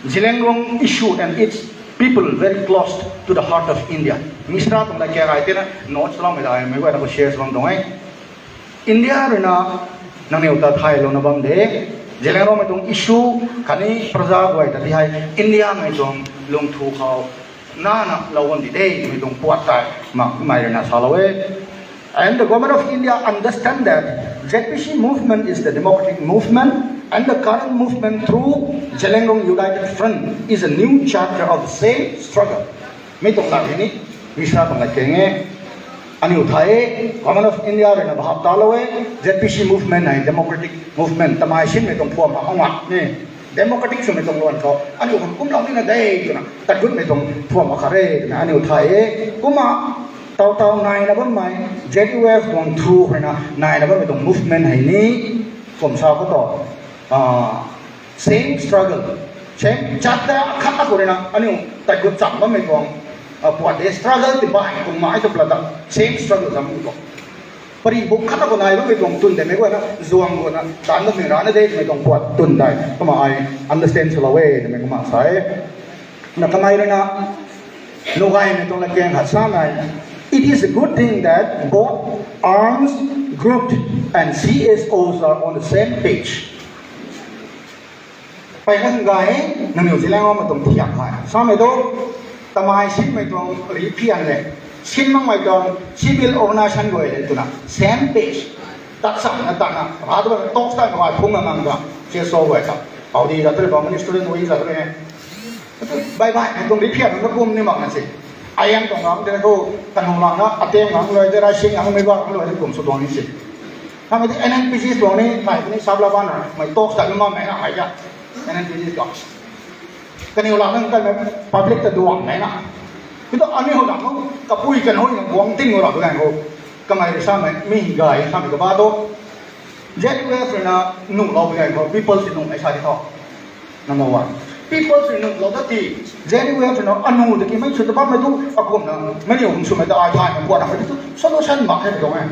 Zeliangrong issue and its people very close to the heart of India. Mishra tuang lat khe rai tina notes loumei dai mei guay na khou share sw bam tuang e. India rui na nangniw ta thaylouna bam de. Zeliangrongmei tuang issue khatni praja guay ta di hei Indiamei tuang lungthu khou nana lou bam di de twmei tuang puat tei makmei rui na salou e. And the Government of India understand that Z P C movement is the democratic movement and the current movement through Zeliangrong United Front is a new chapter of the same struggle. Mi tuang lat hei ni, Mishra tuang lat keng e. Aniu thei e, Government of India rui na bahap talou e, Z P C movement hei democratic movement, tamei sinmei tuang phuam ha ngam ni. Democratic swmei tuang luan khou aniu khang kumlou nina de twna tatgutmei tuang phuam akhat re twna aniu thei e. Kumna taw taw naina bammei Z U F tuang thu hei na naina bammei tuang movement hei ni kum sa khou tho, same struggle, same chat ta khat na khou rui na aniu tatgut cham bammei tuang puat de. Struggle ti bai tuang mai tu pla ta same struggle cham tuang pari buk khat na khou nai bammei tuang twn de mei guayna zuang guayna taanv bammei rana de twmei tuang puat twn dai kumna ai understand swlou e twmei kumna sa e. Na kamei rui na nuh gaymei tuang lat keng khat sa nai, it is a good thing that both arms group and C S Os are on the same page. Peyna gay, nangniw Zeliangrongmei tuang thiak hei samei tu, tamei sinmei tuang riphian le, sin makmei tuang civil organisation guay le twna same page tat samna tatna ra tu talks ta na ai phungna nang ta C S O guay ta, audi za tu bam ni student wi za tu e. Bai bai hei tuang riphian na kum ni makna se. Aiang tuang gang de tu, kanhunglangna ateng gang lou de, raising gang mei guang lou de kum sw tuang ni se. Hamei di N N P G tuang ni, mei ni sabla bana mei talks ta ni mamei na hei ya. N N P G tuang kaniw lang nang kanmei public ta duangmei na. Kiu tu aniu lang kapui kanhui na guang ting ra tu lang khou kamei rui samei mi gay samei kaba tu Z U F rui na nuhlou bi gay khou people si nuhmei sa di tho. Number one, people si nuhlou ta ti Z U F rui na anu ta ki mei sw ta bammei tu akumna mei niw hum swmei ta ai thay na puat na mei tu solution mak khe tuang e.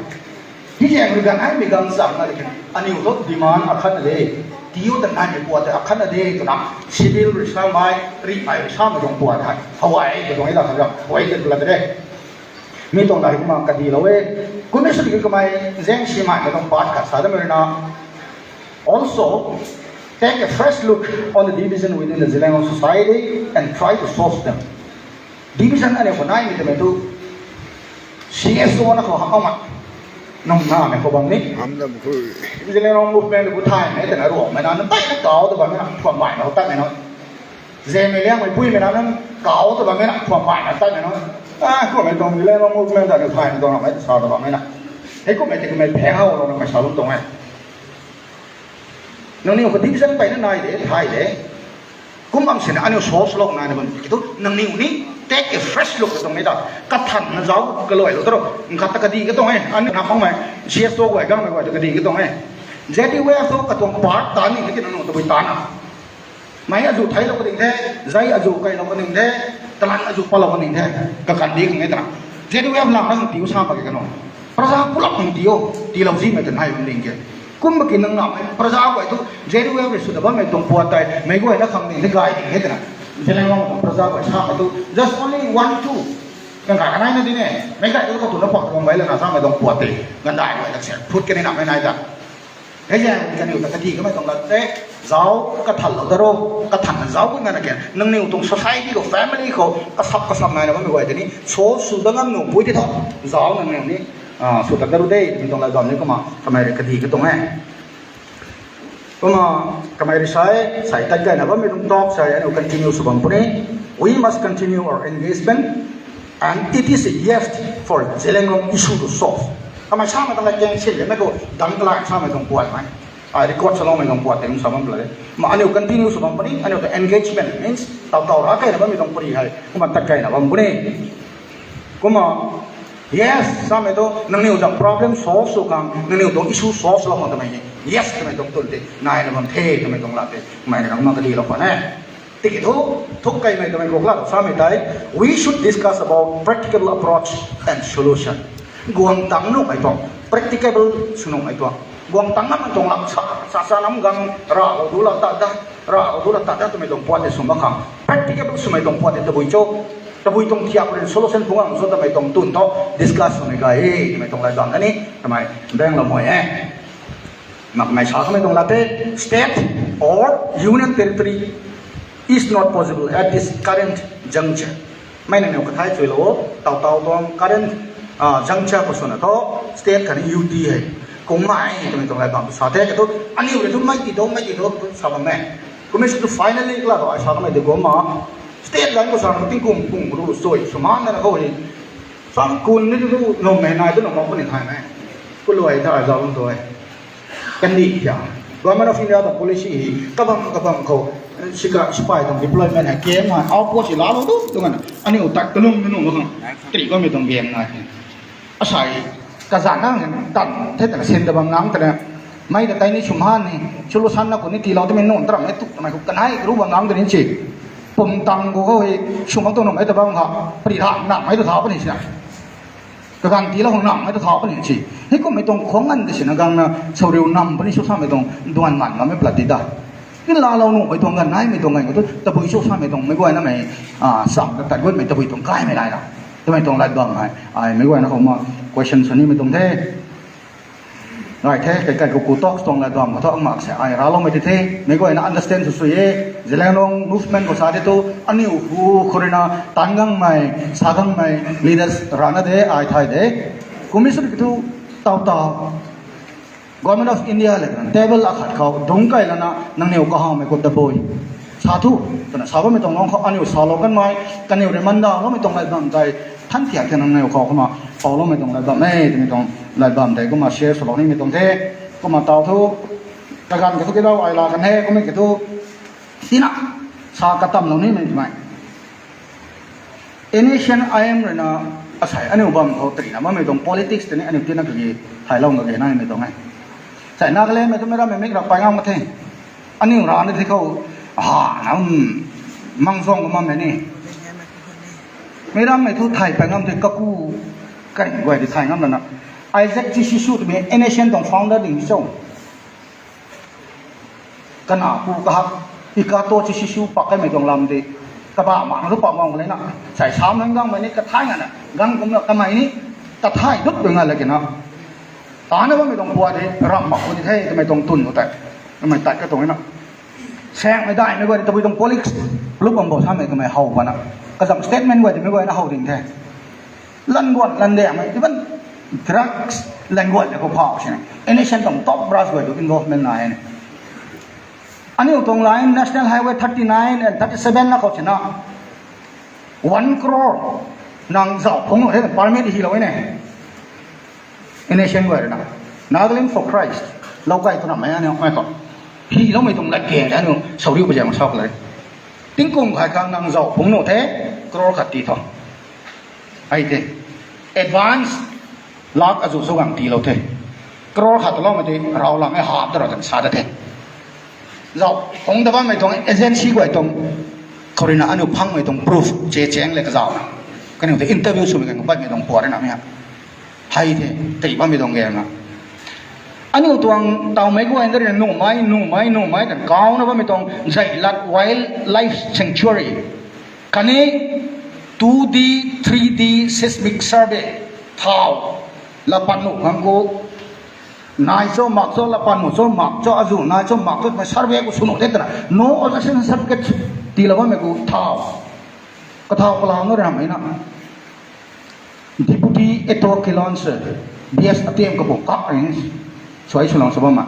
Hi zaeng rui ganv ai mi gam cham na di khe aniu thu demand akhat na de. Tiu ta naimei puat ta akhat na de twna civil rui samei, rihmei rui samei tuang puat hei hawai ta tuang e da kha gam hawai ta la de. Mi tuang dai kumna kadilou e. Kumna sw ki kamei zaeng simei na tuang part khat sa damei rui na. Also, take a fresh look on the division within the Zeliangrong society and try to solve them. Division aniu khou naimei twmei tu C S O na khou hak ma nung namei khou bam ni. Zeliangrong movement khou thaymei twna ruangmei na nunc tei na kau ta bammei na phuam baihna khou tatmei na. Zemei Liangmei Puimei na nunc kau ta bammei na phuam baihna tatmei na. Kummei tuang Zeliangrong movement ta ni thaymei tuang ramei ta sa ta bammei na. Hei kummei tei kummei pheng howlou na mei sa lum tuang e. Nangniw khou division peyna nai de, thay de. Kum bam sina aniu solve lou nai na bam ki tu nangniw ni take a fresh look tuang e ta. Kathanna zauc kaluailou ta ro. Nkhat ta kadi ka tuang e. Aniu na khangmei C S O guay gangmei guay ta kadi ka tuang e. Z U F tu katuang part ta ni na ki nangniw tabui ta na. Mei azu theilou ka ding the, zai azu kailou ka ding the, talan azu palou ka ding the, kakandih khang e twna Z U F lang na tiu sa mak ke kanu. Praja pulak nang tiu, tiilou zimei tei nai bam ding ke. Kumna ki nang namei praja guay tu, J W F rui sw ta bammei tuang puat tei, meic guayna khang ding the gay ding the twna. Zeliangrong tuang praja guay samei tu, just only one, two. Kan kha kanai na di ne, meic gay tu khou tu na pak tuang bai lana samei tuang puat tei, gandai guay dak se, phut kani namei nai ta. Hei zaeng kaniw ta kadi kamei tuang lat tei, zauc kathanlou da ro, kathanna zauc ku ngana ke, nangniw tuang society khou, family khou, kasap kasap naina bammei guay tei ni, so sw da ngam nuh pui ti tho, zauc nangniw ni, ah, sw tat da ru de, twmei tuang lat bam ni kumna, kamei rui kadi katuang e. Kumna, kamei rui sa e, sai tat kayna bammei tuang talk sa e, aniu continue sw bam puni. We must continue our engagement and it is a yes for Zeliangrong issue to solve. Kamei samei tuang lat kang sin le mei khou dang kalai samei tuang puat mei. Ai record saloumei tuang puat tei kum sa bam pla de. Ma aniu continue sw bam puni, aniu tuang engagement means taw taw ra kayna bammei tuang puni hei, kumna tat kayna bam puni. Kumna, yes, samei tu, nangniw tuang problem solve sw khang, nangniw tuang issue solve lou khang twmei, yes, twmei tuang tun tei naina bam the, twmei tuang lat tei, mei ni nang ma kadilou khwan e. Tiki thu, thuk kaimei twmei guk la samei tei, we should discuss about practical approach and solution. Guang tang nuhmei tuang, practicable sw nuhmei tuang. Guang tang namei tuang lam sa, sa, sa nam gang, ra khou du la tat da, ra khou du la tat da twmei tuang puat tei sw mak khang. Practicable swmei tuang puat tei tabui cho, tabui tuang thiak rui solution phung ang cho twmei tuang tun tho, discuss swmei gay e, twmei tuang lat bam na ni, twmei, bang lou mei e. Makmei sa kamei tuang lat tei, state or union territory is not possible at this current juncture. Mei nangniw kathai chuilou, taw taw tuang current, ah, juncture khou swna thu, state khatni U T hei. Kung mei twmei tuang lat bam sa the, katu, aniu rui thu mei ti do, mei ti do, sa bam e. Kumna sw tu finally kala thu ai sa kamei tei kumna, state line khou sa tingkum kum ru sui, sw man na khou hei. Sam kun ni tu, nuhmei nai tu nuh mak puni thay mei. Kuluai ta ai zauc bam tu e. Kandih thia. Government of India tuang policy hei, kabam kabam khou, sika, sipai tuang deployment hei, camp hei, outpost hei laalou tu, tu ngana, aniu tat kalum ni nuh mak khang, tei bammei tuang game nai. Asei, kazanc nang tan the twna sin ta bam nang twna, mei ta tei ni sw han ni, solution na khou ni tiilou twmei nunc taram mei tu twmei khou kanei ru bam nang twni si. Pumtan khou khou hei, sw mak tu nuhmei ta bam kha, pri ra namei tu tha puni sina. Kaganv tiilou khang namei ta tha puni si. Hei kummei tuang khuang nganv ta sina gangna, sawriu nam puni sw samei tuang, duan man bammei plat di da. Ni laalou nuhmei tuang ganv naimei tuang ganv khou tu, tabui sw samei tuang, meic guaynamei, ah, sam ta tat gutmei tabui tuang kaimei nai na. Twmei tuang lat bam hei, ai meic guayna khou ma, question sw nimei tuang the. Ngai the, kai kai khou ku talks tuang lat bam khou thu ang mak se, ai raloumei ti the, meic guayna understand sw sui e, Zeliangrong movement khou sa de tu, aniu hu khou rui na, tan gangmei, sa gangmei, leaders rana de, ai thay de. Commission ki thu, taw taw, Government of India le, table akhat khou, dungc kai lana, nangniw kahawmei khou tabui. Sa thu, twna sa bammei tuang lang khou, aniu salou kanmei, kaniw rui mandaloumei tuang lat bam tei, than thiak the nangniw khou kumna, pawloumei tuang lat bam e, twmei tuang lat bam tei, kumna share swlou nimei tuang the, kumna taw thu, kaganv ka thu kidau ai la kan he, kummei ki thu, tina, sa katamlou nimei twmei. N S C N I M rui na, asei aniu bam khou tarina bammei tuang politics tei ni aniu tina kagi thaylou kage naimei tuang e. Sei Nagalandmei tu meic rammei mik rak pay ngam ka the. Aniu rana di khou, ha, nam, mangzwng ka mammei ni. Meic rammei thu thay pay ngam the kaku, kai guay di thay ngam lana. Isaac Chichisu twmei N S C N tuang founder ding cho. Kana pu kahak, Ikato Chichisu pak kaimei tuang lam di. Kabah mak na thu pak bam ka le na. Sei sam nang gangmei ni kathai ngana, gang kumna kamei ni, kathai dut dui nga la kina. Tana bammei tuang puat di, ram mak khou ni the, twmei tuang tun khou tei. Kamei tat katuang na. Saengmei daihmei guay di tabui tuang politics, lup bam bo samei kamei how bana. Kazam statement guay di meic guayna how ding the. Languat, landiangmei, even drugs, languat le khou phau sini. N S C N tuang top brass guay tu involvement nai e. Aniu tuang line National Highway thirty nine and thirty seven na khou sina, one crore nang zauh phungc nuh the permit hilou e ne. N S C N guay rui na, Nagaland for Christ, lou kai twna mei aniu mei khou, hiloumei tuang lat kang aniu sauriu pa zaeng sak le. Tingkum khat khang nang zauh phungc nuh the, crore khat ti tho. Ai the, advance, lak azu sw gang tiilou the. Crore khat taloumei tei raw lang e hap ta ra tan sa ta the. Zauh phungc ta bammei tuang agency guay tuang khou rui na aniu phangmei tuang proof che cheng le kazauh na. Kaniw tei interview swmei kan patmei tuang puat rui na mei ha. Hei the, tei bammei tuang game na. Aniu tuang tawmei guay na rui na nuhmei, nuhmei, nuhmei ta kauna bammei tuang Zailat Wildlife Sanctuary. Khatni two D, three D seismic survey thau. Lapat nuh khang khou. Nai cho, mak cho, lapat nuh cho, mak cho, azu nai cho, mak cho, mei survey khou sw nuh de twna. No objection certificate tii la bammei khou thau. Kathau kalau na ramei na. Deputy Attorney Kilonser, B S Atem kapu kak ring, suai swlang sw bam ma.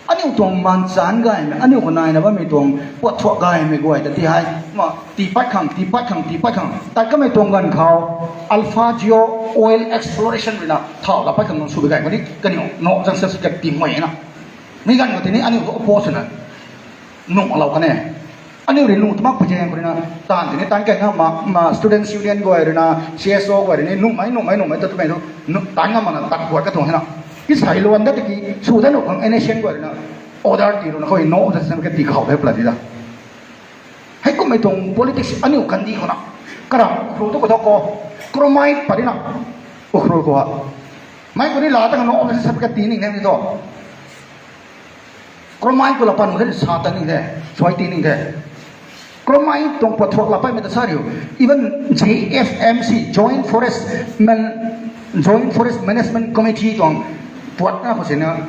Aniu tuang manchan gaymei, aniu khou naina bammei tuang puat thuak gaymei guay ta ti hei, ma, tii pat khang, tii pat khang, tii pat khang. Tat kamei tuang ganv khou, Alpha Geo Oil Exploration rui na, thau la pat khang nung sw bi gay khou ni, kaniw, no objection certificate tii mei na. Mi ganv khou tini aniu khou oppose na. Nuh lou kan e. Aniu rui nuh tw mak pui zaeng khou rui na, taanv tini tan kai na ma, ma Students Union guay rui na, C S O guay rui ni, nuhmei, nuhmei, nuhmei ta twmei thu, nuh, tan ngam mak na tat guat ka tuang hei na. Kisai luan dat tiki, sw dat nuh khang N S C N guay rui na, order tii rui na, khou no objection ka tii khou de pla di da. Heikumhmei tuang politics aniu kandih khou na. Karam Ukhrul tu khou thu khou, Chromite pat di na. Ukhrul khou ha. Mei khou ni la ta khang no objection ka tii ning ne ni thu. Chromite khou la pan khou sa ta ning the, suai tii ning the. Chromite tuang puat thuak la paimei ta sa riu. Even J F M C, Joint Forest Man-, Joint Forest Management Committee tuang puat na khou sina,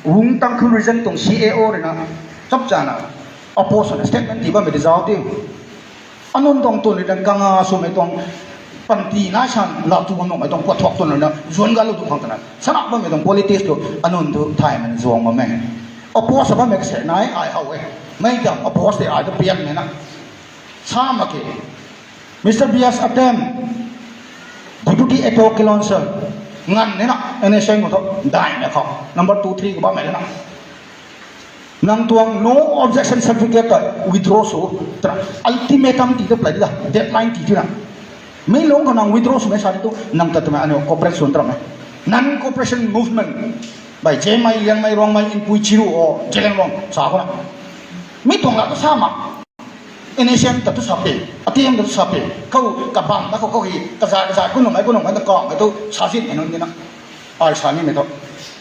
Wung Tangkhul Region tuang C A O rui na, chap chana, oppose na statement tii bammei di zauc ti. Anun tuang tun rui na kanga swmei tuang panty nai san la tu bam nuhmei tuang puat thuak tun rui na zuan galu tu khang twna. Sana bammei tuang politics tu anun tu thaymei na zuang bam e. Oppose bammei kase nai ai how e. Mei tam oppose tei ai tu pianmei na. Sa mak ke. Mister B S Atem, Deputy Attorney Kilonser, nganv ni na, N S C N khou thu, daihmei khou, number two, three khou bammei na. Nang tuang no objection certificate ta withdraw sw, twna ultimatum tii ta play di da, deadline tii tina. Mei lung khou nang withdraw swmei sa di tu, nang ta twmei aniu cooperate sw ntram e. Non-cooperation movement, bai Zemei, Liangmei, Ruangmei, Inpui, Chiru o, Zeliangrong, sa khou na. Mi tuang la tu sa ma. N S C N ta tu sa pe, Atm ta tu sa pe, khou kabam na khou khou hei, kazat kazat kunumei kunumei ta kamei tu sa zitmei nunc di na. Ai sa nimei tu.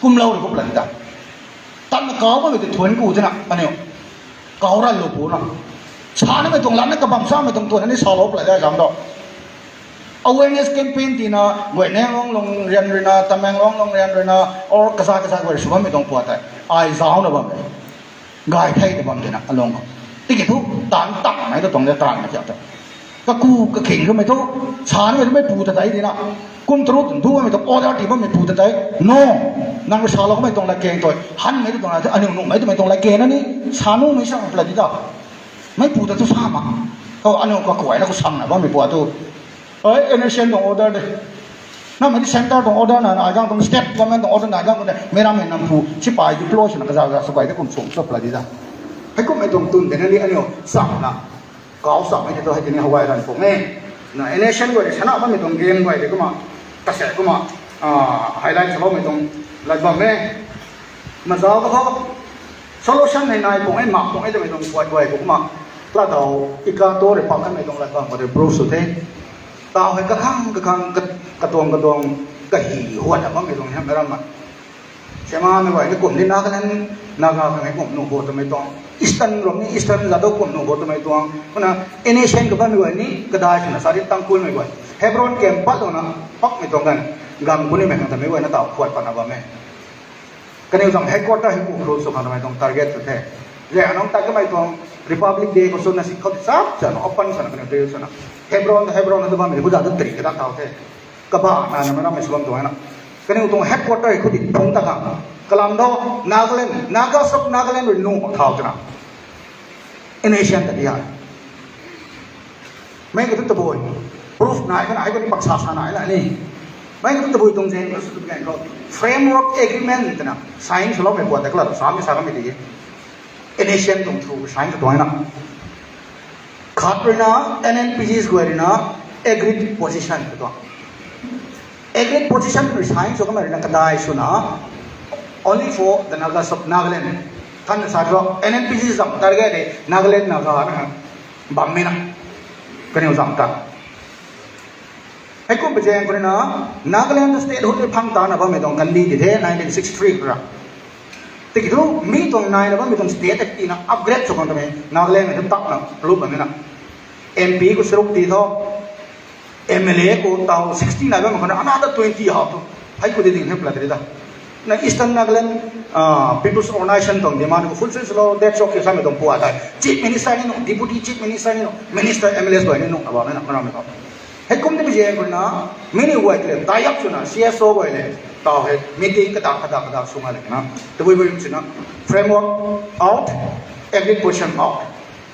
Kumlou rui kup la di ta. Tatna kau bammei tu thuanc ku tina, aniu. Kau ran lu pu na. Sa nimei tuang lat na kabam samei tuang tuan ni salou pla di zam do. Awareness campaign tina, Guinanglong lung rian rui na, Tamenglong lung rian rui na, or kazat kazat guay sw bammei tuang puat tei. Ai zauc na bam. Gay thei ta bam tina alung khou. Tiki thu, taanv tangmei ta tuang de taanv na kiak ta. Kaku kakhing kamei thu, sa nimei thu mei pu ta tei di na. Kum taru tuang du mei tuang order tii bammei pu ta tei. No, nang rui salou kamei tuang lat keng tui. Hanmei tu tuang lat, aniu nuhmei twmei tuang lat keng na ni. Sa numei sa pla di ta. Mei pu ta tu sa ma. Khou aniu kakuay na khou sang na bammei puat tu. Ai, N S C N tuang order de. Namei ni centre tuang order na, nai gang tuang state government tuang order nai gang tuang de. Meic rammei nam pu, sipai deploy swna kaza kaza sw kai de kum sum sw pla di da. Heikumhmei tuang tun de na ni aniu, sam na. Kau sammei tei tu hei tini hawai ran pung e. Na N S C N guay de sana bammei tuang game guay de kumna. Kase kumna, ah, highlight saloumei tuang lat bam e. Mazau ta khou, solution hei nai pung e, mak pung e twmei tuang puat guay kumna. Pla dau, ika tu rui pak kanmei tuang lat bam khou de proof sw the. Tau hei kakhang kakhang ka-, katuang katuang kahi huan na bammei tuang hei meic ram ma. Sema mei guay ni kum ni Nagaland, Naga khang hei kum nuh bo twmei tuang. Eastern ram ni Eastern zat tu kum nuh bo twmei tuang. Kumna N S C N khou bammei guay ni kadai swna sa di Tangkhulmei guay. Hebron camp pat lana pakmei tuang ganv. Gam kunimei khang tamei guay na tau khuat patna bam e. Kaniw zam headquarter hei Ukhrul sw khang tamei tuang target sw the. Zai anong tat kamei tuang Republic Day khou sw na si khou chap chana open swna kaniw drill swna. Hebron, Hebron na tu bammei hu zat tu tri kadat thau the. Kabana na meic rammei sw bam tuang na. Kaniw tuang headquarter hei khou di phung ta khang. Kalam do Nagaland, Naga sub Nagaland rui nuh thau twna. N S C N ta di ha. Mei khou tu tabui. Proof nai khana ai khou ni paksa sa nai la ni. Mei khou tu tabui tuang zaeng khou sw tu ganv khou. Framework agreement twna sign swloumei puat tei kala samei sa kamei di. N S C N tuang through sign sw tuang na. Khat rui na N N P Gs guay rui na agreed position sw tuang. Agreed position rui sign sw kamei rui na kadai swna only for the Nagas of Nagaland. Than sa khou N N P G zam target de Nagaland Naga na bammei na. Kaniw zam ta. Heikum pui zaeng khou rui na, Nagaland statehood ni phang tana bammei tuang kandi di the nineteen sixty three khou ra. Tiki thu mi tuang naina bammei tuang state tina upgrade sw khang twmei Nagaland mei thu takna plup bammei na. M P khou saruk ti tho, M L A khou tau sixty nai bammei khou na another twenty hau thu. Hei khou di ding hei plat ri da. Na Eastern Nagaland People's Organisation tuang demand khou fulfill swlou, that's okay samei tuang pua tei Chief Minister ni nuh, Deputy Chief Minister ni nuh, Minister M L As guay ni nuh na bammei na, maramei khou. Heikum di pui zaeng khou rui na, mi ni guay le tie up swna C S O guay le tau hei meeting kadak kadak kadak sw nga le na. Tabui bui swna framework out, agreed position out.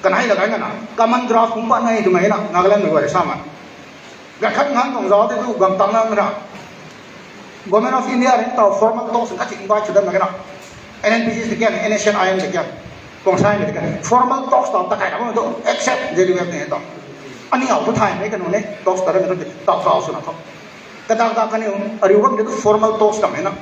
Kanei la kai ngana common draft kum pat nai twmei na Nagaland mei guay samei. Gankhat ngang tuang zauc tei tu gamtang na na. Government of India rui tau formal talks khat invite sw dat mak na. N N P G tei kian, N S C N I M tei kian, Kongsai mei tei kian formal talks tau takai na bam tu accept J D F ni tau. Aniu tu thaymei kanu ne talks ta ra tu tau tau swna tho. Kadak dak kaniw ariu bam tu formal talks kamei na.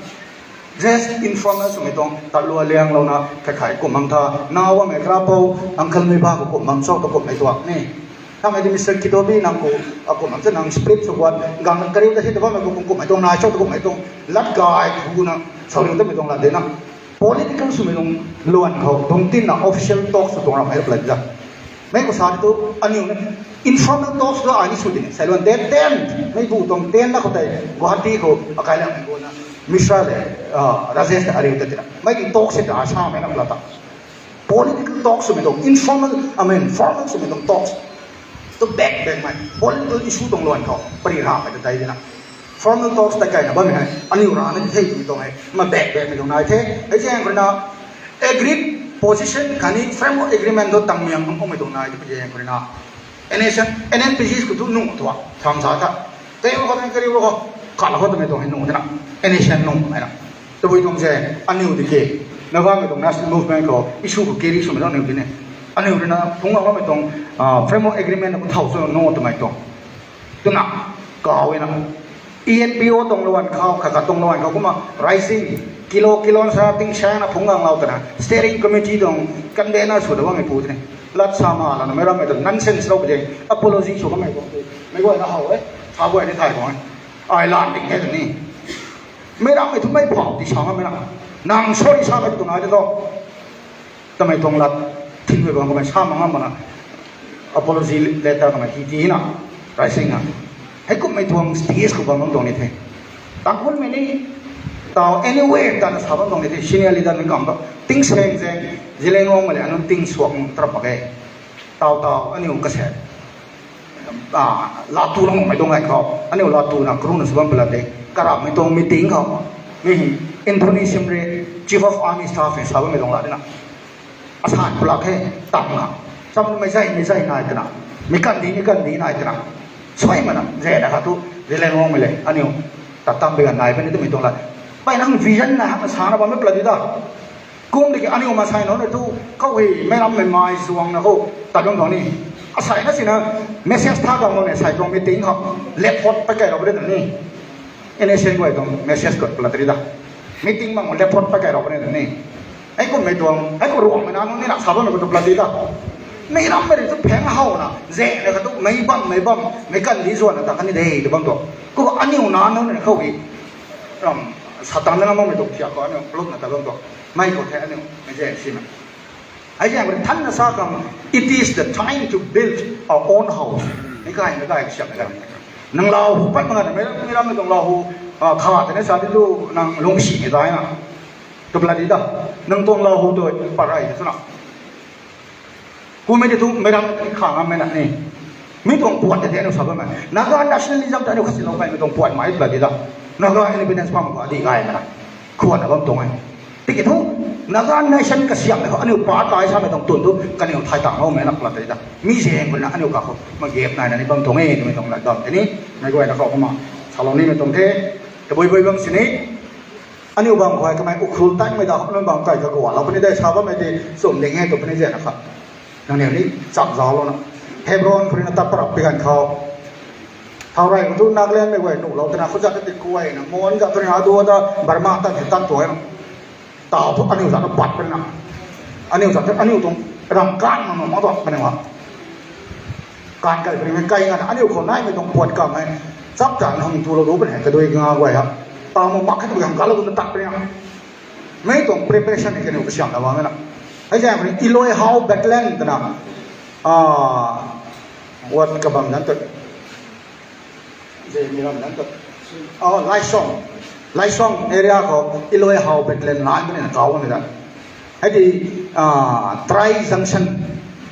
Just informal swmei tuang tatlua lianglouna khat khai kum mang tha, naw bammei karapou, uncle mei ba khou kum mang cho ta kummei tuang ni. Kamei di Mister Kitobi nang khou akum mang ta nang split sw guat gang kariu ta hei ta bammei khou kum kummei tuang nai cho ta kummei tuang lat gay khou na sauriu tamei tuang lat de na. Political swmei tuang luan khou tuang tinna official talks sw tuang ramei plan za. Mei khou sa di tu aniu na informal talks tu ai ni sw di ni. Sailuan de ten, mei bu tuang ten na khou tei Guwahati khou akai lang mei khou na Mishra le Rajesh ariu ta tina. Mei di talks ta samei na pla ta. Political talks swmei tuang informal, I mean formal swmei tuang talks. Tu back back mei political issue tuang luan khou pari ramei ta tei di na. Formal talks tei kaina bammei hei aniu rana di thei twmei tuang hei ma back backmei tuang nai the. Hei zaeng khou rui na agreed position khatni framework agreement tu tangmiang nung kummei tuang nai di pui zaeng khou rui na N S C N, N N P Gs khou tu nuh tua thang sa tha. Tei khou tei kariu khou kala khou twmei tuang hei nuh tina N S C N nung mei na. Tabui tuang zaeng aniu di ke Nagamei tuang national movement khou issue khou carry swmei tuang aniu di ne. Aniu rui na phungc gammei tuang framework agreement khou thau sw nuh twmei tuang. Twna kaw na E N P O tuang luan khou khat khat tuang luan khou kumna rising kilo kilo sa tingsaengna phungc ganglou twna steering committee tuang convener sw da bammei pu tini. Lat sa ma lana meic rammei tu nonsense lou pui de, apology sw kamei pu. Meic guayna how e, sa guay ni thay tuang e. Ai lan ding e tw ni. Meic rammei thu mei phau ti sa ngammei na. Nang sorry samei tu nai de tho. Tamei tuang lat thinmei bam kamei sa mak ngam mana. Apology letter kamei hi tina, rising na. Heikumhmei tuang stage khou bam bam tuang ni the. Tangkhulmei ni tau anyway tana sa bam tuang ni the. Senior leader ni kam ta tingsaeng zaeng Zeliangrongmei le anunc tingsuak nung tarap mak e. Tau tau aniu kasa latu langmei tuang gay khou aniu latuna karuna sw bam pala de. Karamhmei tuang meeting khou mi Anthony Shimray, Chief of Army Staff ni sa bammei tuang lat dina. Asan pulak khe, tamna. Chamna mei zay, mei zay nai twna. Mei kandi, mei kandi nai twna. Suaimana zayna kha tu Zeliangrongmei le aniu ta tam bi gan nai puni twmei tuang lat. Pai nang vision na hakna sana bammei pala di da. Kum di ki aniu masai nunc tu khou hei meic rammei mai zuangna khou tat bam tuang ni. Asai na sina message tha gang bam ni, sai tuang meeting khou laptop pakai rau puni ni. N S C N guay tuang message khou pala di da. Meeting mang laptop pakai rau puni ni. Heikumhmei tuang, heikum Ruangmei na nunc ni na sa bammei khou tu pala di da. Meic rammei rui tu pheng howna zayna kha tu meic bam, meic bam, meic kandi zuanna ta kani de tw bam tuang. Kum aniu na nunc ni khou hei ram satang na bammei tuang thiak khou aniu plupna tat bam tuang. Mei khou the aniu mei zay simei. Hei zaeng khou thanna sa khang, it is the time to build our own house. Meic gay, meic gay siam e. Nang lau hu pat mak na, meic rammei tuang lau hu kha tei na sa di lu nang lungcsimei dai na. Tu pala di da, nang tuang lau hu tu pat rey de twna. Kummei di tu meic ram khang ngammei na ni. Mi tuang puan tei aniu sa bammei Naga nationalism ta aniu khasilou kaimei tuang puan mei pala di da. Naga independence pam khou di gaymei na khuanna bam tuang e. Tiki thu Naga nation kasiamhmei khou aniu pat tei samei tuang tun tu kaniw thay tangloumei na pala di da. Mi zaeng khou na aniu kakhou ma gap naina ni bam tuang e twmei tuang lat dam tei ni. Meic guayna khou kumna salou nimei tuang the. Tabui bui bam sini. Aniu bam khou hei kamei Ukhrul tanmei da khou nunc bam kai kagualou puni de, sa bammei tei chum ding e tw puni zayna kha. Nangniw ni chak zauclouna Hebron khou rui na tat parap pi ganv khou, thau rey khou tu Nagalandmei guay nuhlou twna khou zat ta ti kuayna mon ga tu rui na adu ta Burma tat hei tat tuang e na. Tau thu aniu zat na pat puni na. Aniu zat aniu tuang ram kan na nuh mak tuang kaniw ha. Kan kai puni mei kai ngana aniu khou naimei tuang puat kamei Chap ta hang tu lo du bane, kadui nga guay ha. Ta mo mak khat tu hang kalo du na tak bane. Mei tuang preparation ni kaniw kasiam na bam na. Hei jam ni Iloi Hau Battalion twna. Ah, wat kabam nan tu. Jemi ram nan tu. Oh, Laisong. Laisong area khou Iloi Hau Battalion line bane na kau ni da. Hei di, ah, Tri Junction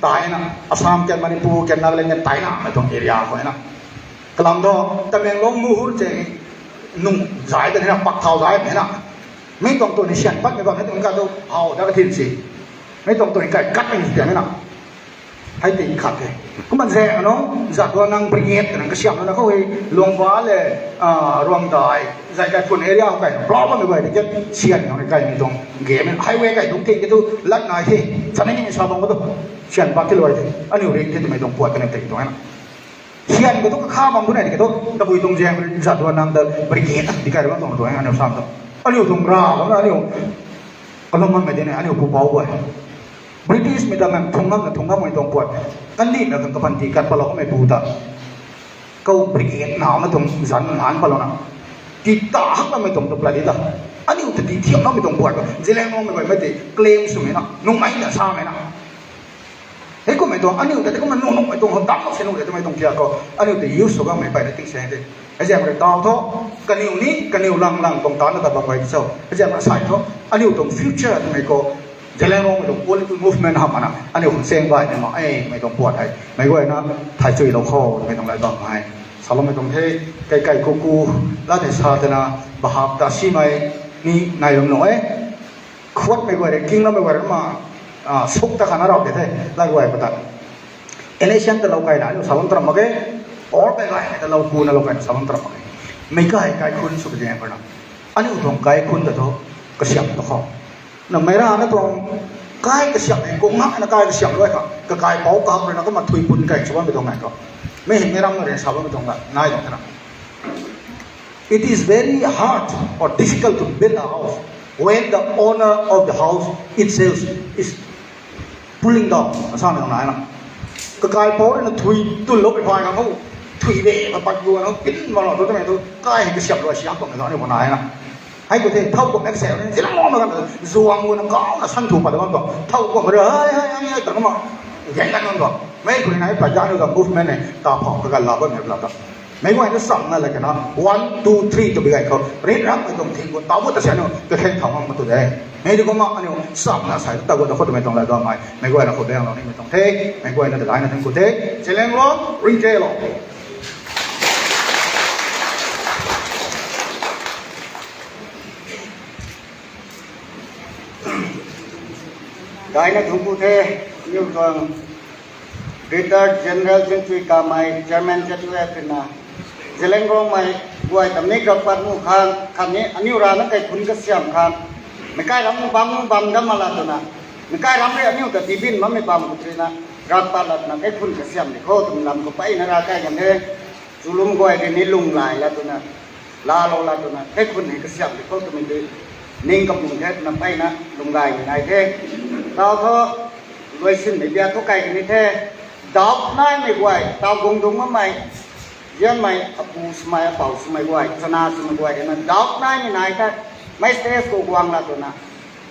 taina, Assam ken, Manipur ken, Nagaland ken taina, mei tuang area khou na. Kalam do, Tamenglong Muhur che nung zai da na, pak thau zai da na. Mei tuang tu ni sian pat mei bam na, tuang ka tu, hau da ka thin si. Mei tuang tu ni kai kat ni si na. Hei ting khat the. Kumna zaeng nung, Jadonang Brigade nang kasiam na khou hei, Lungba le, ah, Ruangdai, zai kai phun area khou kai, problem mei guay de ket, sian nang kai mei tuang, game, highway kai dung ting ke tu, lat nai the, chana ni sa bam ka tu, sian pat ti luai the, aniu ring the, mei tuang puat ka na ting tuang na. Sian ka tu ka kha bam tu na di ka tu, tabui tuang zaeng, Jadonang da Brigade, di kai bam tuang tuang, aniu sam tu. Aniu tuang ra, bam na aniu, kalum man mei de na, aniu pu pau guay. British mei ta nang thung ngam na thung ngam mei tuang puat. Kan ni na kan kapan ti kat palo mei pu ta. Kau brigade nau na tuang zan nan palo na. Ti ta hak na mei tuang tu pla di ta. Aniu ta ti thiam na mei tuang puat. Zeliangrong mei mei ti claim sw mei na. Nung mei na sa mei na. Hei kum mei tuang aniu ta ti kum na nung nung mei tuang ho dam se nung de mei tuang tia ko. Aniu ta use sw ga mei pai na ting se de. Hei ziam rui tau thu, kaniw ni, kaniw lang lang tuang ta na ta bam gai di cho. Hei ziam rui sai thu, aniu tuang future twmei khou, Zeliangrong mei tuang political movement hamh na, aniu khang seng bai ni ma, e, mei tuang puat hei. Mei guay na, thai chui lou khou, mei tuang lai bam hei. Salou mei tuang the, kai kai ku ku, la thei sa tana, bahap ta simei, ni nai bam lou e. Khuat mei guay rui, king lam mei guay rui ma, ah, suk ta khana rau de the, la guay pa ta. N S N ta lou kai na, aniu salou taram mak ge, or kai kai ta lou ku na lou kai na salou taram mak ge. Mei kai, kai khun suk de pa na. Aniu tuang kai khun ta thu, kasiam ta khou. Na mei ra na tuang kai kasiam hei, kung ngak na kai kasiam lou kha, ka kai pau kap rui na kumna thui pun kai sw bam mei tuang nai khou. Mei hei mei ram na rui sa bam mei tuang nai tuang ta na. It is very hard or difficult to build a house when the owner of the house itself is pulling down. Asa na nai na. Kakai pau rui na thui tun lou pi phai na ho. Thui de, ka pat gu na ho, pin ma lo tu te mei tu, kai hei kasiam lou siam tuang na ni ko nai na. Hei ko the, thau ko mek se, zilang lo na kan, zuang gu na kau na san thu pat da bam tuang. Thau ko, hai, hai, hai, hai, ta ma. Gen kan bam tuang. Mei ko ni nai pat da ni ka movement ne, ta phau ka la bam ne la ta. Mei guay na sam na la kana, one, two, three tu bi gai khou, rin ram mei tuang thing ko, tau bu ta sian nu, ka kheng thau ngam tu de. Mei di ko ma, aniu, sam na sai, ta bu ta khou tu mei tuang la dam mai. Mei guay na khou beng lou ni mei tuang the, mei guay na ta dai na thing ko the, Zeliangrong, ring the lo. Dai na thung ko the, aniu tuang Retired General Zintui Kamei, Chairman Z U F na, Zeliangrong mei guay ta mei gak pat mu khang, khatni aniu rana kai khun kasiam khang, mei kai ram bam bam dam ma la tu na, mei kai ram rui aniu ta dibin ma mei bam ku tri na, gak pat lat na kai khun kasiam di khou tum lam ko pai na ra kai kan the, chulum guay di ni lung lai la tu na, la lou la tu na, kai khun hei kasiam di khou tumei di, ning kabung the na pai na, lung gay ni nai the. Tau tho, luai sin mei bia thu kai kani the, doubt nai mei guay, tau gung dung ma mei, zian mei, apu swmei, apau swmei guay, chana swmei guay, na doubt nai mei nai the, mei stage khou guang la tu na,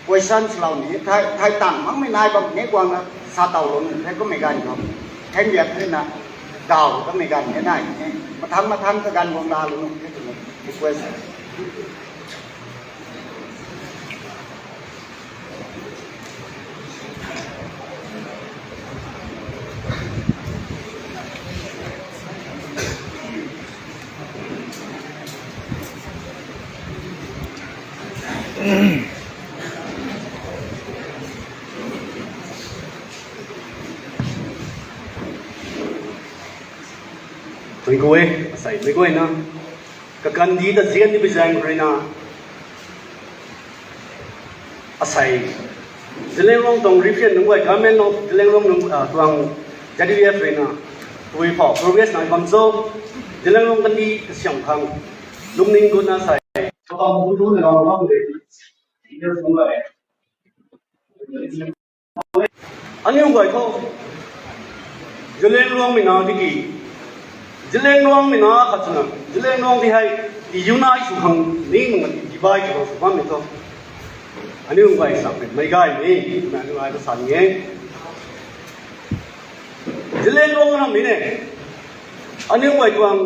question swlou ni, thai, thai tang mang mei nai bam ni guang na, sa tau lou ni, thai kum mei gan khou. Thai mei thai na, daw kum mei gan ni nai ni. Mathang mathang ka gan guang la lou ni, thai kum mei request. Tui kue, asei tui kue na. Kakandi ta zian ni bi zaeng rui na. Asei. Zeliangrong tuang refian nunc guay, government of Zeliangrong nunc, ah, tuang Z U F rui na. Tui phou, progress nai bam cho. Zeliangrong kandi kasiam khang. Lungning gut na sei. Kapam bu tu na lau bam de. Leaders nunc guay. Aniu guay khou, Zeliangrong mei na tiki, Zeliangrong mei na khat swna, Zeliangrong di hei, ti unite sw khang ni manga ti divide sw bam ni to. Aniu guay sa mei gay ni, na aniu ai ta san nge. Zeliangrong na mei ne. Aniu guay tuang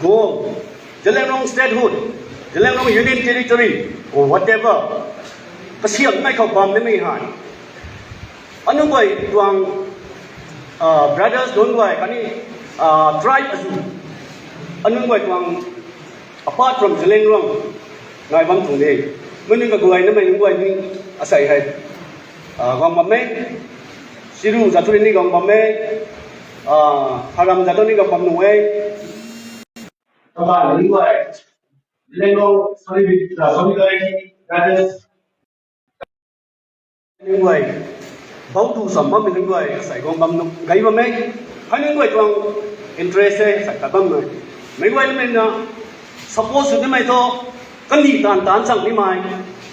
goal, Zeliangrong statehood, Zeliangrong Union Territory, or whatever. Kasiam mei khou bam ni mei hai. Aniu guay tuang, ah, brothers nunc guay khatni, ah, tribe azu. Aniu guay tuang, apart from Zeliangrong, nai bam tuang de. Mei nunc kaguay na mei nunc guay ni asei hei, ah, guang bam e. Siru zat tu ni guang bam e. Ah, Haram zat tu ni guang bam nuh e. Kaguay ni guay. Zeliangrong, sorry, ah, sorry, guys. That is Aniu guay, bautu sam bammei nunc guay, asei guang bam nunc, gay bam e. Hei nunc guay tuang interest e, asei tat bam nunc. Mei guay mei na, support sw nimei thu, kandih taanv taanv chang nimei,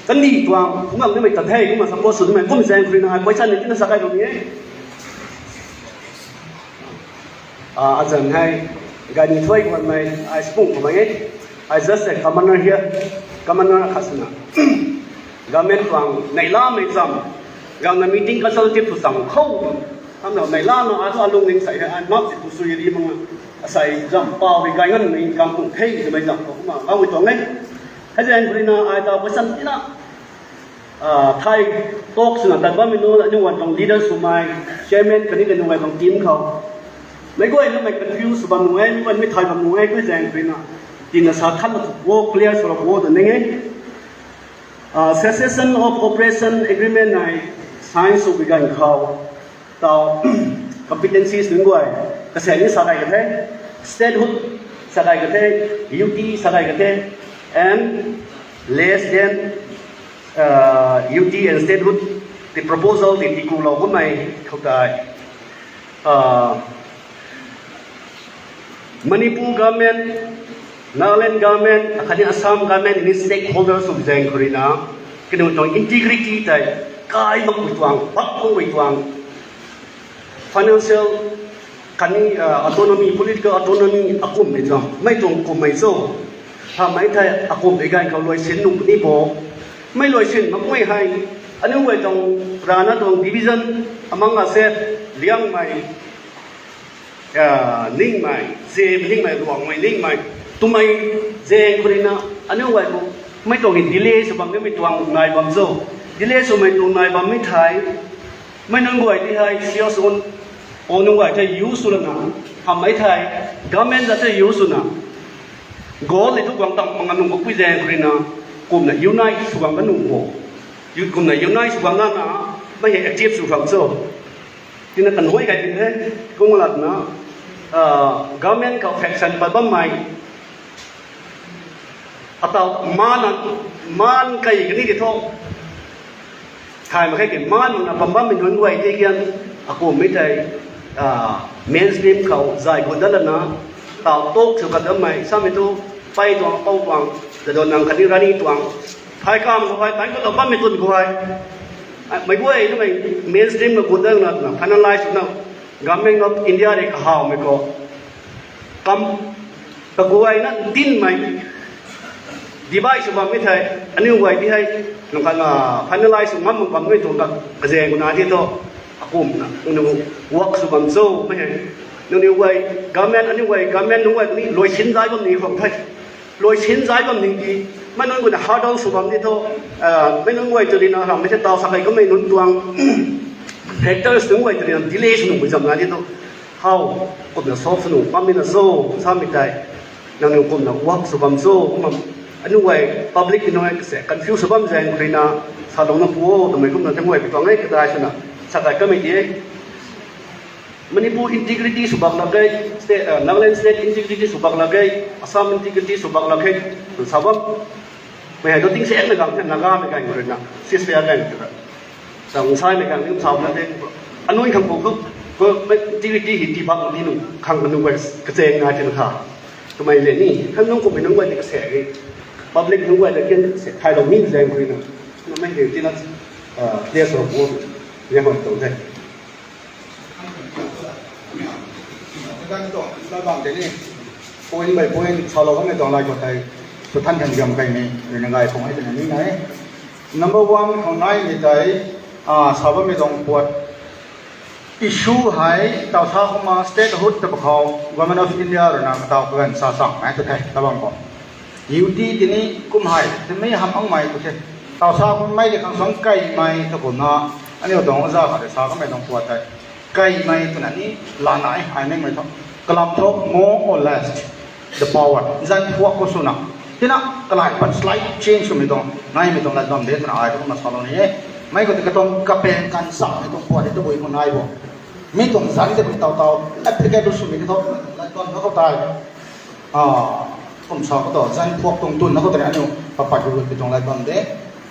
kandih tuang, kumna nimei tat the, kumna support sw nimei, kum zaeng khou rui na, ai question ni tina sa kai bam ni e. Ah, azan hei, gani thuai kuan mei, ai spung kuan mei e. I just a commoner here, commoner khat swna. Government tuang neihlamei cham, gangna meeting consultative tu cham khou, hamna neihlamei atu alung ning sei hei, ai map ti tu sui ri manga, asei cham pau ri gay ngan mei kang kung thei twmei cham khou kumna, gau tuang e. Hei zaeng khou rui na, ai ta question tina, ah, thai talk swna tat bammei nunc, aniu guay tuang leaders swmei, chairman khatni kaniw guay tuang team khou. Mei guay na mei confuse sw bam nunc e, mei guay mei thai bam nunc e, khui zaeng khou rui na. Tina sa khat na wo clear sw ra wo ta ning e. Ah, cessation of operation agreement nei sign sw bi ganv khou. Tau competencies nunc guay. Kasei ni sa kai ka the. Statehood sa kai ka the. U T sa kai ka the. And less than, uh, U T and statehood, the proposal, the tiku lou kummei khou tai. Uh, Manipur government, Nagaland government, akhatni Assam government, ni stakeholders sw zaeng khou rui na, kaniw tuang integrity tei, kai mak pui tuang, bak mak pui tuang, financial, khatni, uh, autonomy, political autonomy, akum mei tuang, mei tuang kum mei cho. Hamei thei akum mei ganv khou luaisin nunc ni bo. Mei luaisin mak mei hei, aniu guay tuang, rana tuang division among ourselves, Liangmei, ah, Ningmei, Zeme Ningmei, Ruangmei Ningmei, twmei zaeng khou rui na, aniu guay khou, mei tuang hei delay sw bam nimei tuang nai bam cho. Delay swmei tuang nai bam mei thei, mei nunc guay ti hei, sales on, o nunc guay thei use sw lana, hamei thei, government ta thei use swna, goal lei thu guang tam panga nunc khou pui zaeng khou rui na, kumna unite sw guang ka nunc bo. Yu-, kumna unite sw guang na na, mei hei active sw khang cho. Tina kan huay kai tin the, kum lat na, ah, government khou faction pat bammei. Atau maan na, maan kai kani ti tho. Thay mak khe ki maan na bam bammei nunc guay tei kian, akum mei tei, ah, mainstream khou zay gut dat lana, tau talk sw kat dammei, samei tu, pai tuang, pau tuang, dadon nang khatni rani tuang. Phai kam khou hei, tan khou ta bammei tun khou hei. Ah, mei guay twmei mainstream na gut dat lana, finalize na, Government of India rui kahawmei khou. Kam, kaguayna dinmei, divide sw bammei thei, aniu guay ti hei, nang khatna finalize sw ngam mak bammei tuang ta, kazaeng na ti tho, akumna, aniu work sw bam cho mei hei. Nangniw guay, government, aniu guay, government nunc guay ni, luaisin zai bam ni khang thei. Luaisin zai bam ni ki, mei nunc guayna hurdle sw bam ni tho, ah, mei nunc guay tu rina hamei the tau sa kai kamei nunc tuang, factors nunc guay tu rina delay sw nunc guay zam na ni tho. How, kumna solve sw nunc bammei na cho, samei tei. Nangniw kumna work sw bam cho, kumna, aniu guay, public nunc guay kase, confuse sw bam zaeng khou rui na, sa lou na pu o, twmei kumna, nangniw guay pi tuang e, kadai swna, sa kai kamei ti e. Manipur integrity sw bak lak ge, state, ah, Nagaland state integrity sw bak lak ge, Assam integrity sw bak lak ge, sa bam. Mei hei tu ting se na gang, Nagamei gang rui na, ceasefire gang rui na. Sa nsaimei gang ni sa bam na de. Anui khang pu khou, ko, mei integrity hei ti bak ni nunc, khang nunc guay, kacheng nai ti na tha. Twmei le ni, khang nunc kummei nunc guay ni kase ge. Public nunc guay le kian se, thai lou ni zaeng rui na. Mei hei ti na, ah, clear sw pu, ya hon tu de. Kan tuang, la bam de ni. Point by point salou bammei tuang lai khou tei, sw than than gam kaimei ruina gay khang hei twna ni nai. Number one khou naimei tei, sa bammei tuang puat issue hei taw sa kumna statehood ta pakhou Government of India ruina kataw kaganv sa chang nai tu the ta bam khou. U T tini kum hei timi ham angmei tu the. Taw sa kummei de khang suang kaimei ta kumna, aniu tuang za khat de sa kamei tuang puat tei kaimei twna ni la nai, ai ningmei thu. Kalam thu more or less the power. Zan phuak khou swna, tina kalai pat slight change swmei tuang naimei tuang lat bam de twna ai kumna salou ni e. Mei khou tei katuang kapeng kan sakmei tuang puat de tabui khou nai bo. Mi tuang zan de taw taw applicable swmei thu lat bam na khou tei kum sa khou ta zan phuak tuang tun na khou tei aniu papat gu pi tuang lat bam de.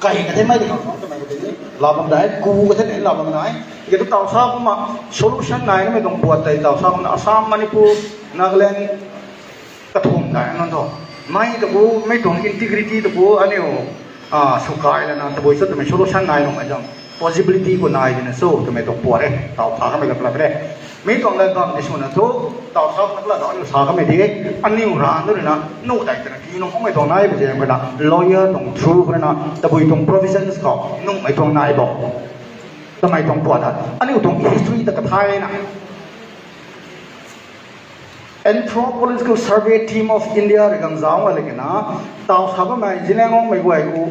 Kai kathei mei de khang suang twmei khou tei ni la bam dai, ku kathei ni la bam nai. Tiki tu taw sa kumna solution nai namei tuang puat tei taw sa kumna Assam, Manipur, Nagaland kathum dai nunc thu, mei ta ku, mei tuang integrity ta ku aniu sukai lana tabui cho twmei solution nai nuhmei tuang possibility khou nai dina cho twmei tuang puat e, taw sa kamei ta plat re. Mi tuang lat bam di swna thu, taw sa kumna plat aniu sa kamei di, aniu ra nu ruina nuh dai twna ki nung kummei tuang nai ba zaeng ruina lawyer tuang through ruina tabui tuang provisions khou nuhmei tuang nai bo. Twmei tuang puat ta aniu tuang history ta kathai na Anthropological Survey Team of India rui gang zauc nga le kena, taw sa bammei Zeliangrongmei guay khou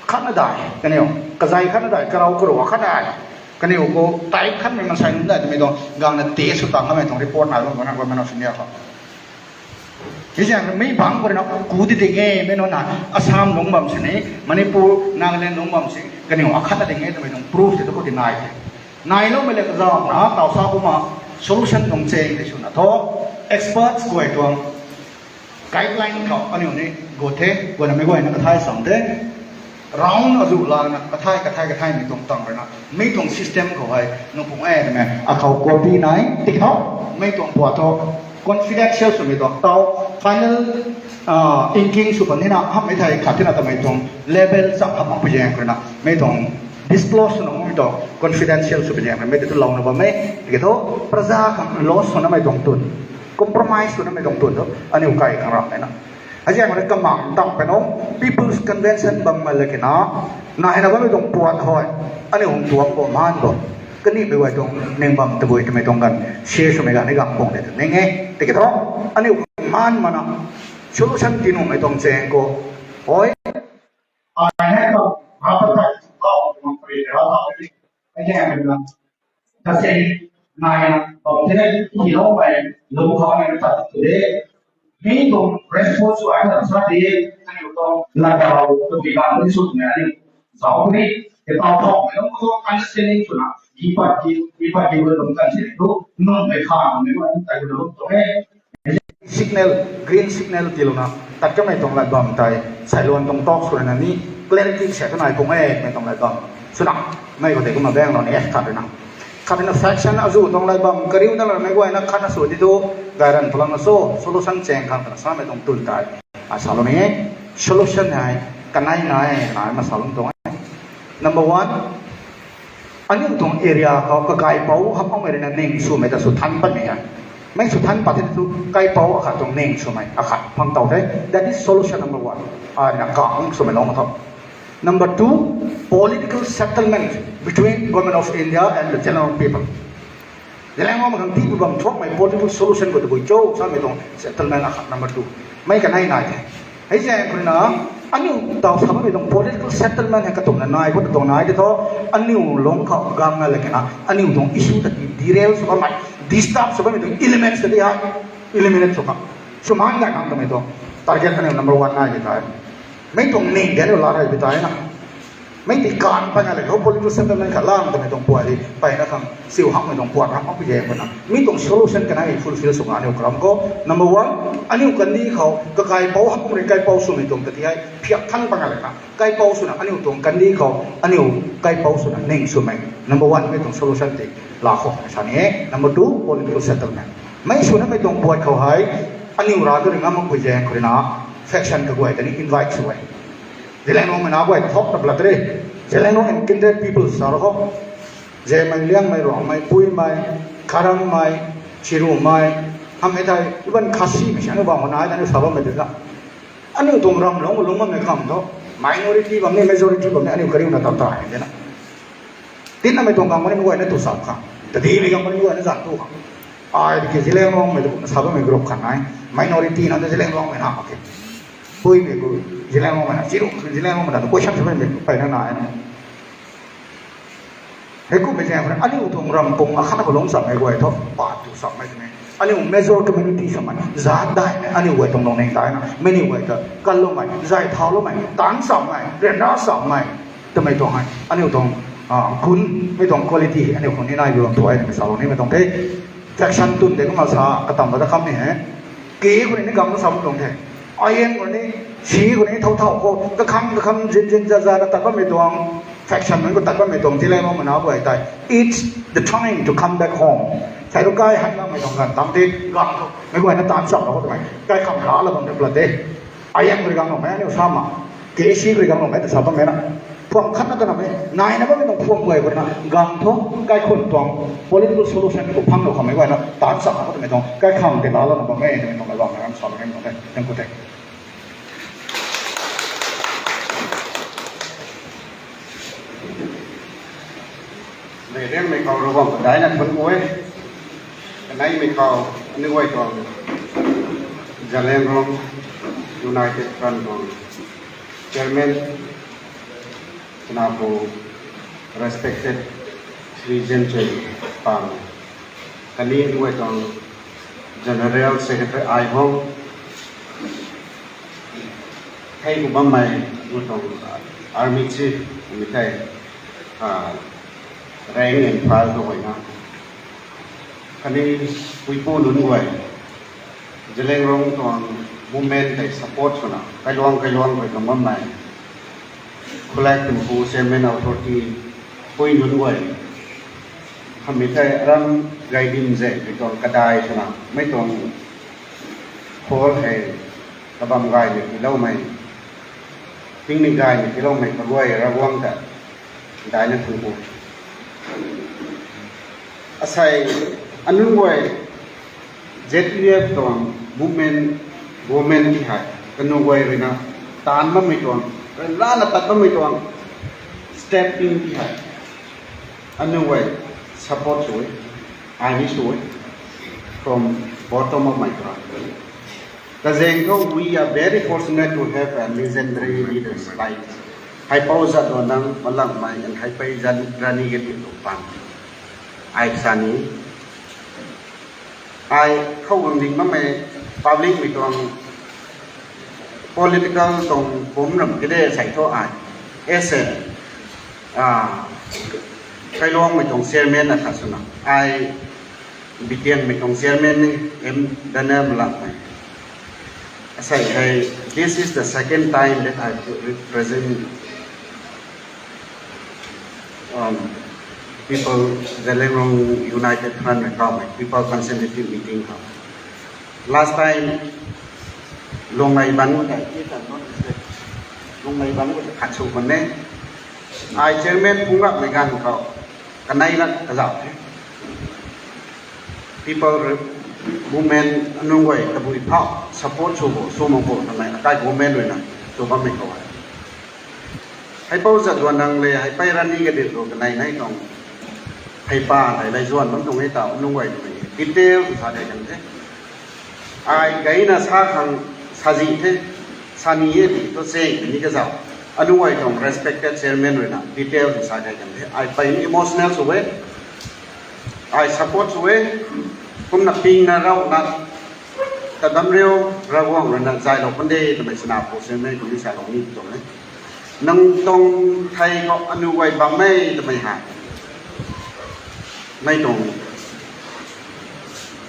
khatna dai kaniw, kazei khatna dai, karau karua khatna dai, kaniw khou tai khatmei mansei nunc dai twmei tuang gangna tei sw tang kamei tuang report nai bam na Government of India khou. Hiziang mi bangc khou ruina ku di ding e, mei nunc na Assam lungc bam sini, Manipur, Nagaland lungc bam si, kaniw akhatna ding e twmei tuang proof tei tu khou di nai the. Nailoumei le kazauhna taw sa kumna solution tuang chaeng tei swna thu, experts guay tuang guideline khou aniu ni gu the, guanamei guayna kathai sam the. Round azuh lana kathai kathai kathaimei tuang tang ruina mi tuang system khou hei nung pung e twmei akhou copy nai tikhou, mei tuang puat thu confidential swmei tuang taw final inking sw pan nina hammei thei khat tina tamei tuang level cham hamh mak pu zaeng ruina mei tuang disclose swna mei tuang confidential sw pu zaeng ruina mei tei tu louna bam e. Tiki thu praja khang loss swnamei tuang tun, compromise swnamei tuang tun thu aniu kai khang ram e na. Aziang rui kamang tam pano People's Convention bam nga le kena, naina bammei tuang puat hoi aniu hung tuang bo maan bo, kanimei guay tuang ning bam tabui twmei tuang ganv share swmei ganv ni gang pung de tu ning e. Tiki thu aniu maan mana solution ti nuhmei tuang chaeng khou, hoi, ai hei khou, rapa tai, kau, tuang pari, rapa tai, aziang rui na, kase, naina bam the, tiloumei lung khou aniu tat tu de. Mi tuang response ai na sa de, aniu tuang ladau tu bi ganv ni sw twmei aniu zauc ni, tei taw thau mei lung khou understanding swna, gi pat gi, gi pat gi wei lung kan si tu, nunmei kha, nunmei wan tai lung tu e. Signal, green signal tilouna tat kamei tuang lat bam tei, sailuan tuang talk swna ni clarity se tu nai pung e, mei tuang lat bam swna, mei khou tei kumna baenglou ni e khat ruina. Khat ruina faction azuh tuang lat bam kariu na lamei guayna khatna sw di tu, gayran palangna so solution chaeng khang twna samei tuang tun tei, a salou ni e, solution hei kanei nai nai ma salou tuang e. Number one, aniu tuang area khou kakaipouc hamhmei ruina ning swmei ta sw than patmei hei, mei sw than pat the tu kaipouc akhat tuang ning swmei akhat phang taw the. That is solution number one. Ai na kang swmei lou ma tho. Number two, political settlement between Government of India and the general people. Zeliangrong khang tii bam thuakmei political solution khou tabui cho samei tuang settlement akhat number two. Mei kanei nai the. Hei zaeng khou ruina aniu taw sa bammei tuang political settlement hei katumna nai khou ta tuang nai tei thu, aniu lung khou gang na le kena aniu tuang issue ta derail sw bammei, disturb sw bammei tuang elements ta di hei eliminate sw khang, sw maan gay khang twmei tuang target aniu number one nai di tei. Mei tuang ning de aniu la rei bi tei na. Mei ti kan pay nga le khou political settlement khat lang twmei tuang puat di peyna khang siu hakmei tuang puat ram mak pu zaeng khou na mi tuang solution kanei fulfill sw nga aniu karam khou. Number one, aniu kandih khou kakaipouc hamhmei rui kaipouc swmei tuang ta ti hei phiak than pat nga le kha, kaipouc swna aniu tuang kandih khou aniu kaipouc swna ning swmei number one mei tuang solution tei la khou sa ni e. Number two, political settlement. Mei swna mei tuang puat khou hei aniu ra tu ri ngam mak pu zaeng khou ruina faction kaguay ta ni invite sw e. Zeliangrongmei na guay ta thok ta plat re. Zeliangrong and kindred people sa ro khou, Zemei, Liangmei, Ruangmei, Puimei, Kharangmei, Chirumei, Hamei thei even Khasimei si aniu bam khou nai ta aniu sa bammei tei ta, aniu tuang ram lungc lungc bammei kham thu, minority bam ni majority bam ni aniu kariuna tap ta hei de na. Tinamei tuang gang mani guayna tu sa khang, tadimei gang mani guayna zan tu khang. Ai ki Zeliangrongmei tu kumna sa bammei group khat nai, minority na tu Zeliangrongmei na mak khe. Puimei ku Zeliangrongmei na, chiru Zeliangrongmei na tu question sa bammei peyna nai na. Heikumhmei zaeng khou aniu tuang ram pung akhatna khou lungc chammei guay thu, pa tu chammei twmei, aniu major community samei zat daihmei, aniu guay tuang lungning daihna mei ni guay ta kalloumei, zay thauloumei, taanc chammei, ryanra chammei twmei tuang hei aniu tuang gun, mei tuang quality aniu khou ni nai bi bam thu ai twmei salou nimei tuang the. Faction twn tei kumna sa katam ta kamei hei, ke khou ni ni gamna sa bam tuang the. Ayen khou ni, si khou ni thau thau khou kakhang kakhang zin zin za za na tat bammei tuang, faction mei khou tat bammei tuang Zeliangrongmei na guay tei, it's the time to come back home. Sai tu kai han bammei tuang ganv tam the, gang thu mei guayna taanc chamlou khou twmei kaikham la la bam de pla de. Ayen khou ri gangloumei aniu sa ma, ke si khou ri gangloumei ta sa bammei na, phuam khatna ta namei naina bammei tuang phuam guay khou rui na gang thu kaikhun tuang political solution khou phanglou khammei guayna taanc chamlou khou twmei tuang kaikham tei lalouna bammei twmei tuang kaluang na ram sa bammei tuang the. Thank you the. Mei riangmei khou Ravguangc ta daihna thuanc ku e. Kaneimei khou aniu guay tuang Zeliangrong United Front tuang chairman, twna pu respected Shri Jenchoi Pam, khatni aniu guay tuang general secretary Aibong, hei ku bammei aniu tuang army chief mi tei, rank and file khou guayna, khatni puipu nunc guay, Zeliangrong tuang movement tei support swna kailuang kailuang khou kam bammei, khulak tumpu chairman authority pui nunc guay, hamei tei aram gay dim ze mei tuang kadai swna mei tuang hall hei kabam gaymei tiiloumei, tingmei gaymei tiiloumei kaguay Ravguangc ta daihna thuanc ku. Asei aniu guay Z U F tuang movement, government ti hei kaniw guay rui na taanc bammei tuang, ryanrana tat bammei tuang step ping ti hei aniu guay support sw e, ai ni sw e, from bottom of my heart. Kazaeng thu, we are very fortunate to have a legendary leaders like Haipou Jadonang, Malanmei and Haipei Jan-, Rani Gaidinliu Pam. Ai sa ni, ai khou guang ding bammei public mei tuang political tuang pumc ram kade sei thu ai, as a, kailuangmei tuang chairman akhat swna ai, Bitiangmei tuang chairman ni, M Daniel Malanmei. Asei hei, this is the second time that I present, um, people, Zeliangrong United Front rui kaumei people consultative meeting khou. Last time, Lunglei Ban khou tei, Lunglei Ban khou tei khat sw kan e. Ai chairman phungc rapmei ganv khou, kanei lat kazauh the. People re-, movement nunc guay tabui phau support sw bo, sw mak bo twmei akai government rui na sw bammei khou e. Haipou Jadonang le Haipei Rani Gaidinliu kanei nei tuang pheipa tei lei zuan bam tuang e tau nunc guay twmei detail sw sa dei kan the. Ai gayna sa khang sazi the, sa ni e ti thu cheng ni kazauh. Aniu guay tuang respected chairman rui na detail sw sa dei kan the. Ai pei ni emotional sw e. Ai support sw e. Kumna pingna rauna, ta dam riu, Ravguangc rui na zaylou pun de twmei swna pu chairman khou ni salou ni tuang e. Nang tuang thei khou aniu guay bam e twmei hei, mei tuang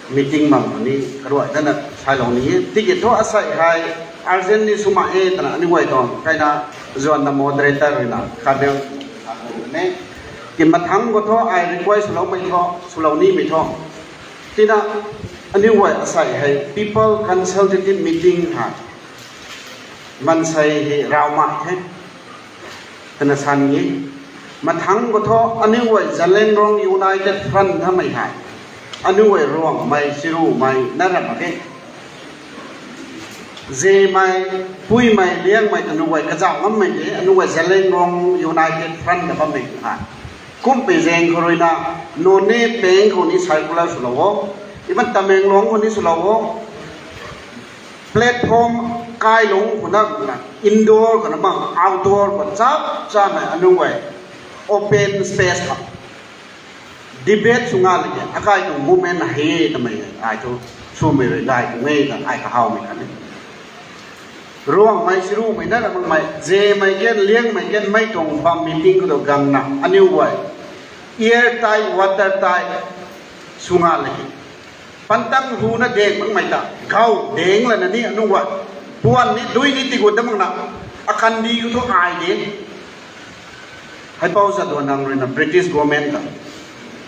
meeting bam khou ni karuai dana salou ni e. Tiki thu asei hei urgent ni sw mak e twna aniu guay tuang kaina zuanna moderator rui na khatni ne, ki mathangc khou thu ai request swloumei thu, swlou nimei thu, tina aniu guay asei hei people consultative meeting hei maansei hei raw mak the twna sa ni e. Mathangc khou thu aniu guay Zeliangrong United Front thamei hei Aniu guay Ruangmei, Sirumei na ram mak ge. Zemei, Puimei, Liangmei ta aniu guay kazauh ngammei de, aniu guay Zeliangrong United Front na bammei ha. Kumpei zaeng khou ruina, Noney peng khou ni circular swlou o, even Tamenglong khou ni swlou o. Platform kailung khou na, indoor khou na mang, outdoor khou chap chamei aniu guay open space khou debate sw nga lage, akai tuang movement na he twmei ai thu swmei rui gay tuang e ta ai kahawmei khat e. Ruangmei, Sirumei na ram makmei, Zemei kan, Liangmei kan, mei tuang bam meeting khou tu gangna aniu guay air tight, water tight sw nga lage. Pantang hu na deng makmei ta, gau deng lana ni aniu guay puan ni, dui ni tigut dat makna, akandi khou thu ai de. Haipou Jadonang ruina British government ta,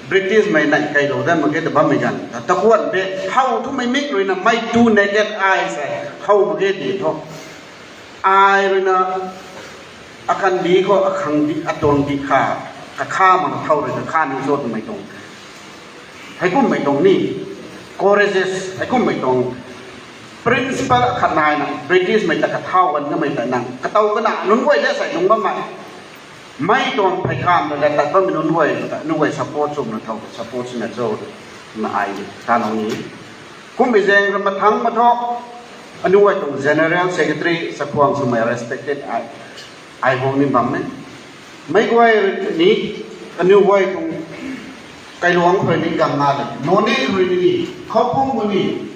Britishmei nai kailou dat mak ge ta bammei ganv ta, takuan de, how thumei mik ruina mei two naked eye se, how mak ge di thu. Ai ruina akandi khou, akhang di, atuang di kha, kakha mak thau ruina kha ni cho twmei tuang. Heikummei tuang ni, courageous, heikummei tuang principle akhat naina, Britishmei ta kathau gan kamei ta nang katow kana nunc guay le sei lung bammei. Mei tuang phey kham na le tat bammei nunc guay ta, nunc guay support swmna thau, support swna cho, na ai ta nung ni. Kumpei zaeng ram mathang matho, aniu guay tuang General Secretary Sakhuang swmei respected ai, ai guang ni bam e. Mei guay ni, aniu guay tuang kailuang khou ni gam na le, Noney khou ni, Khoupum khou ni,